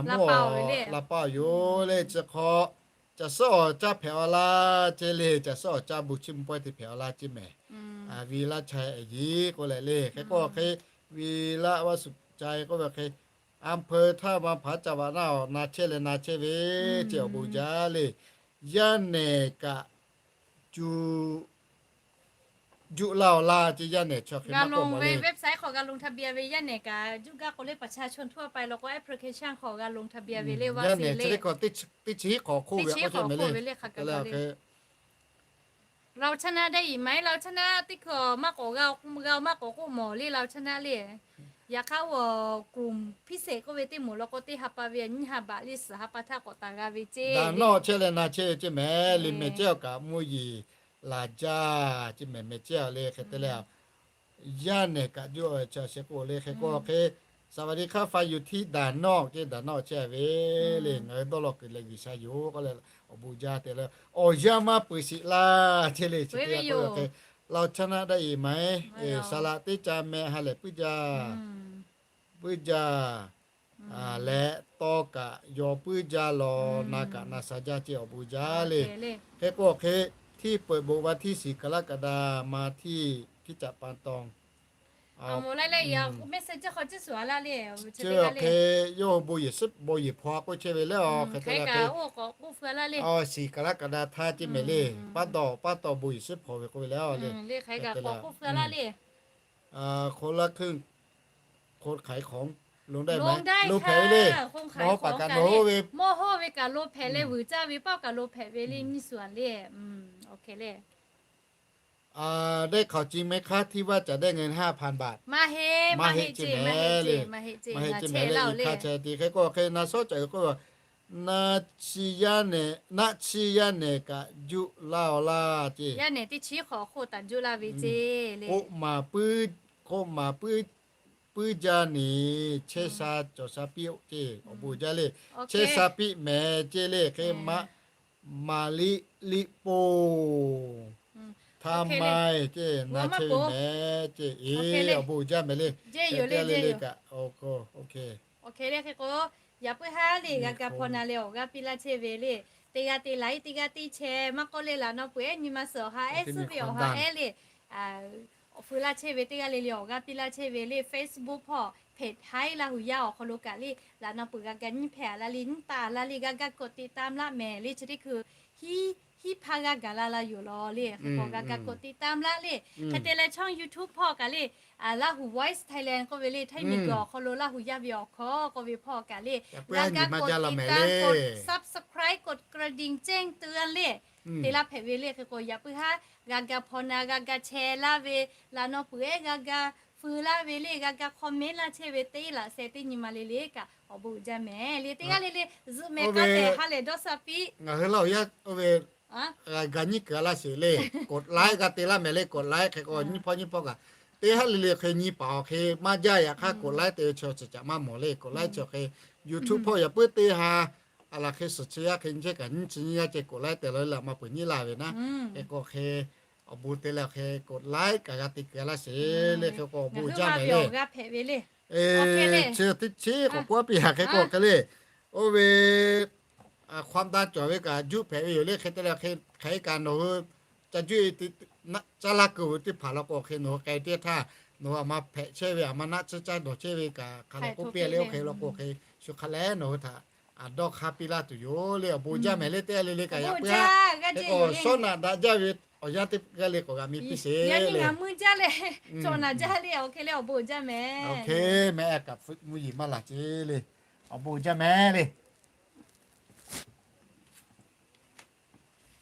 mvuhˇ-oˬ laˬ paˇ-oˬ yoˬ le. Chi hk'aw caˬ suhˉ awˬ caˇ hpehꞈ-aw laˇ ce le, caˬ suhˉ awˬ caˇ bon chiˇ mvuh pawehˇ te hpehꞈ-aw laˇ ce mehˍ. วีระชัย a yiˍ k'oˆ leh le, hk'e k'oˆ hk'e, วีระวสุขชัย k'oˆ ve hk'e, อำเภอท่าวังผา จังหวัดน่าน na chehˇ leh na chehˇ ve ce, awˬ bon jaˇ le. Yaˇ nehˬ kaꞈ juˆ laˇ-oˬ laˇ ce, yaˇ nehˬ chi hk'e maˇ k'oˆ mawˬ le. Website hk'aw g'a ลงทะเบียน ve yaˇ nehˬ kaꞈ juˆ gaˇ k'o le, ประชาชนทั่วไป law k'o application hk'aw g'a ลงทะเบียน ve le. Yaˇ nehˬ chi teˇ hk'awꞈ teˇ chi hiˉ hk'awꞈ hk'oˆ ve k'oˆ ce mehˍ le. เราชนะได้อีกไหม เราชนะ teˇ hkui maˇ k'awꞈ g'a, g'a maˇ k'awꞈ k'oˆ mawˬ le, เราชนะ le. Yaꞈ hk'aˇ กลุ่มพิเศษ k'oˆ ve teˇ moˍ law k'o teˇ ha pa ve nyiˇ ha baꞈ le, suhˍ ha pa htaˇ k'awꞈ taˍ g'a ve ce. Daꞈ nawˇ chehˇ leh na chehˇ ve ce mehˍ le, mehˍ cehˇ-oˬ kaꞈ mvuhˇ yeˬ laˬ jaˇ ce mehˍ, mehˍ cehˇ-a le hk'e te leh, yaˇ nehˬ kaꞈ juˆ-a ve chi awˬ shehˍ k'oˆ le hk'e k'oˆ hk'e, สวัสดีครับ ฟังอยู่ที่ด่านนอก ce, Daꞈ nawˇ chehˇ ve le, ngaˬ hui dawˇ law kuiˬ leh G'uiˬsha yoˬ k'oˆ leh awˬ bon jaˇ te leh, awˬ yanˇ maˇ peuˬ sheˍ laˇ ce le, chi teˇ g'aˇ k'oˆ ve hk'e, เราชนะได้อีกไหม Saˍ laꞈ teˇ ca meh ha lehˬ puiˉ jaˇ, puiˉ jaˇ leh, tawˇ kaꞈ yaw puiˉ jaˇ law, na kaꞈ na sha jaˇ ce, awˬ bon jaˇ le. Hk'e k'oˆ hk'e, ที่เปิดโบสถ์วันที่สี่ กรกฎาคมมาที่คริสตจักรปางตอง Messenger hk'aw ciˉ suhˍ laˇ le. Chi awˬ hk'e yawˇ hui bon yehˬ suhˉ bon yehˬ hpaw k'oˆ chehˇ ve le, awˬ hk'e te leh hk'e, awˬ สี่ กรกฎาคม htaˇ ce mehˍ le, paˉ taw paˉ taw bon yehˬ suhˉ hpaw ve k'oˆ ve le, awˬ le. คนละครึ่ง คนขายของ ลงได้ไหม ลงได้ค่ะ ลงแผงเลย คนขายของ มอฮอปากกา โน้ต เว้ย มอฮอปากกา lo hpehꞈ leh vuiˬ caˇ ve paˆ kaꞈ lo hpehꞈ ve le, nyiˇ suhˍ le. ได้ข่าวจริงไหมคะ ที่ว่าจะได้เงินห้าพันบาท maˇ heˆ, maˇ heˆ ce mehˍ le, maˇ heˆ ce mehˍ le. Hk'e k'oˆ hk'e, na shawˉ caꞈ k'oˆ, naˆ chi yaˇ nehˬ, naˆ chi yaˇ nehˬ kaꞈ juˆ laˇ-aw laˇ ce. Yaˇ nehˬ teˇ chi hk'awꞈ hk'oˆ taˍ juˆ laˇ ve ce le. K'oˆ maˍ puiˉ, k'oˆ maˍ puiˉ, puiˉ jaˇ ni, chehˇ sha cawˬ sha piˇ-oˆ ce, awˬ bon jaˇ le. Chehˇ sha piˇ mehˍ ce le hk'e, maˍ liˆ liˆ poˬ, htaˇ maˇ ce, na chehˇ ve mehˍ ce, awˬ bon jaˇ mehˍ le. Hk'e te le le kaꞈ, awˬ hk'e le hk'e k'o, yaꞈ puiˉ haˉ le g'a ga hpaw na leh awˬ g'aˇ piˇ laˇ chehˇ ve le. Teˇ g'aˇ te laiˉ, teˇ g'aˇ teˇ chehˇ, maˇ k'oˆ le laꞈ naw peuˬ ehˉ nyi ma suhˍ awˬ ha ehˉ suhˉ ve awˬ ha ehˉ le, fuiˍ laˇ chehˇ ve teˇ g'aˇ le le awˬ g'aˇ piˇ laˇ chehˇ ve le. Facebook hpawˇ hpehꞈ haiˉ laˇ hu yaˇ awˬ hk'aw lo kaꞈ le, laꞈ naw peuˬ g'a ga nyiˇ hpehꞈ laˇ le, nyiˇ taˍ laˇ le, g'a ga กดติดตาม laˇ mehˍ le. Chi teˇ hkui hiˉ hiˉ hpaˇ g'a gaˬ la la yoˬ law le. Hk'e k'o g'a ga กดติดตาม laˇ le. Hk'e te leh ช่อง YouTube hpawˇ kaꞈ le, Lahu Voice Thailand k'oˆ ve le, htaiˇ miˬguiˬ awˬ hk'aw lo Lahu yaˇ ve awˬ hkawˇ k'oˆ ve hpawˇ kaꞈ le, g'a ga กดติดตาม กด subscribe กดกระดิ่งแจ้งเตือน le, te laˇ hpehꞈ ve le. Hk'e k'o yaꞈ puiˉ haˉ g'a ga hpaw na, g'a ga chehˇ laˇ ve, laꞈ naw peuˬ ehˉ g'a ga pui laˇ ve le, g'a ga comment laˇ chehˇ ve teˇ laꞈ sheh teˇ nyi ma le le kaꞈ awˬ bon uiˍ jaˇ mehˍ le. Teˇ g'aˇ le le zuhꞈ mehˍ k'aˉ tehꞈ ha lehˬ dawˇ sha piˇ. Ngaˬ hui laˇ awˬ yanˇ oˇ ve g'a nyiˇ kuiˬ a laˇ sheˍ le. กดไลค์ g'a te laˇ mehˍ le, กดไลค์ hk'e k'o nyiˇ hpawˇ nyiˇ hpawˇ kaꞈ teˇ haˉ le le hk'e nyi paˍ awˬ hk'e maˇ jaˇ. Yaꞈ hk'aˇ กดไลค์ te ve chi awˬ ceuˬ caꞈ maˇ mawˬ le. กดไลค์ chi awˬ hk'e YouTube hpawˇ yaꞈ puiˉ teˇ ha a laˬ hk'e suhˍ chi yaˇ hk'e nyi chehˇ kaꞈ nyiˇ chi nyiˇ yaˇ ceh กดไลค์ te la le, a ma peuˬ nyiˉ laˇ ve naˉ. Hk'e k'o hk'e awˬ bon te leh awˬ hk'e กดไลค์ kaꞈ g'a te kuiˬ a laˇ sheˍ le. Hk'e k'o awˬ bon uiˍ jaˇ mehˍ le. Chi teˇ chi k'awꞈ k'oˆ piˇ haꞈ hk'e k'o hk'e le. Oˇ ve ความดัน cawˬ ve kaꞈ juˆ hpehꞈ ve yoˬ le. Hk'e te leh hk'e hk'e kaꞈ nawˬ hui ca juˆ e caˇ laˇ keu ve teˇ hpaˍ law k'o hk'e nawˬ hui k'ai teˇ htaˇ nawˬ hui a ma hpehꞈ chehˇ ve, a ma naˆ tsuhˇ caˇ dawˬ chehˇ ve kaꞈ hk'a leh k'oˆ piˇ le. Oˇ hk'e law k'o hk'e shu hk'a leh nawˬ hui htaꞈ dawˇ hk'aˇ piˇ laˇ tuˬ yoˬ le. Awˬ bon uiˍ jaˇ mehˍ le. Teˇ g'aˇ le le kaꞈ yaꞈ puiˉ a hk'e k'o shawˉ naꞈ daꞈ jaˇ ve awˬ yanˇ teˇ g'aˇ le k'awꞈ g'a mi piˇ sheˍ le. Ngaˬ mui jaˇ leh cawˬ naˬ jaˇ le. Oˇ hk'e le awˬ bon uiˍ jaˇ mehˍ. Oˇ hk'e mehˍ kaꞈ mvuhˇ yeˬ maˇ laˬ ce le. Awˬ bon uiˍ jaˇ mehˍ le.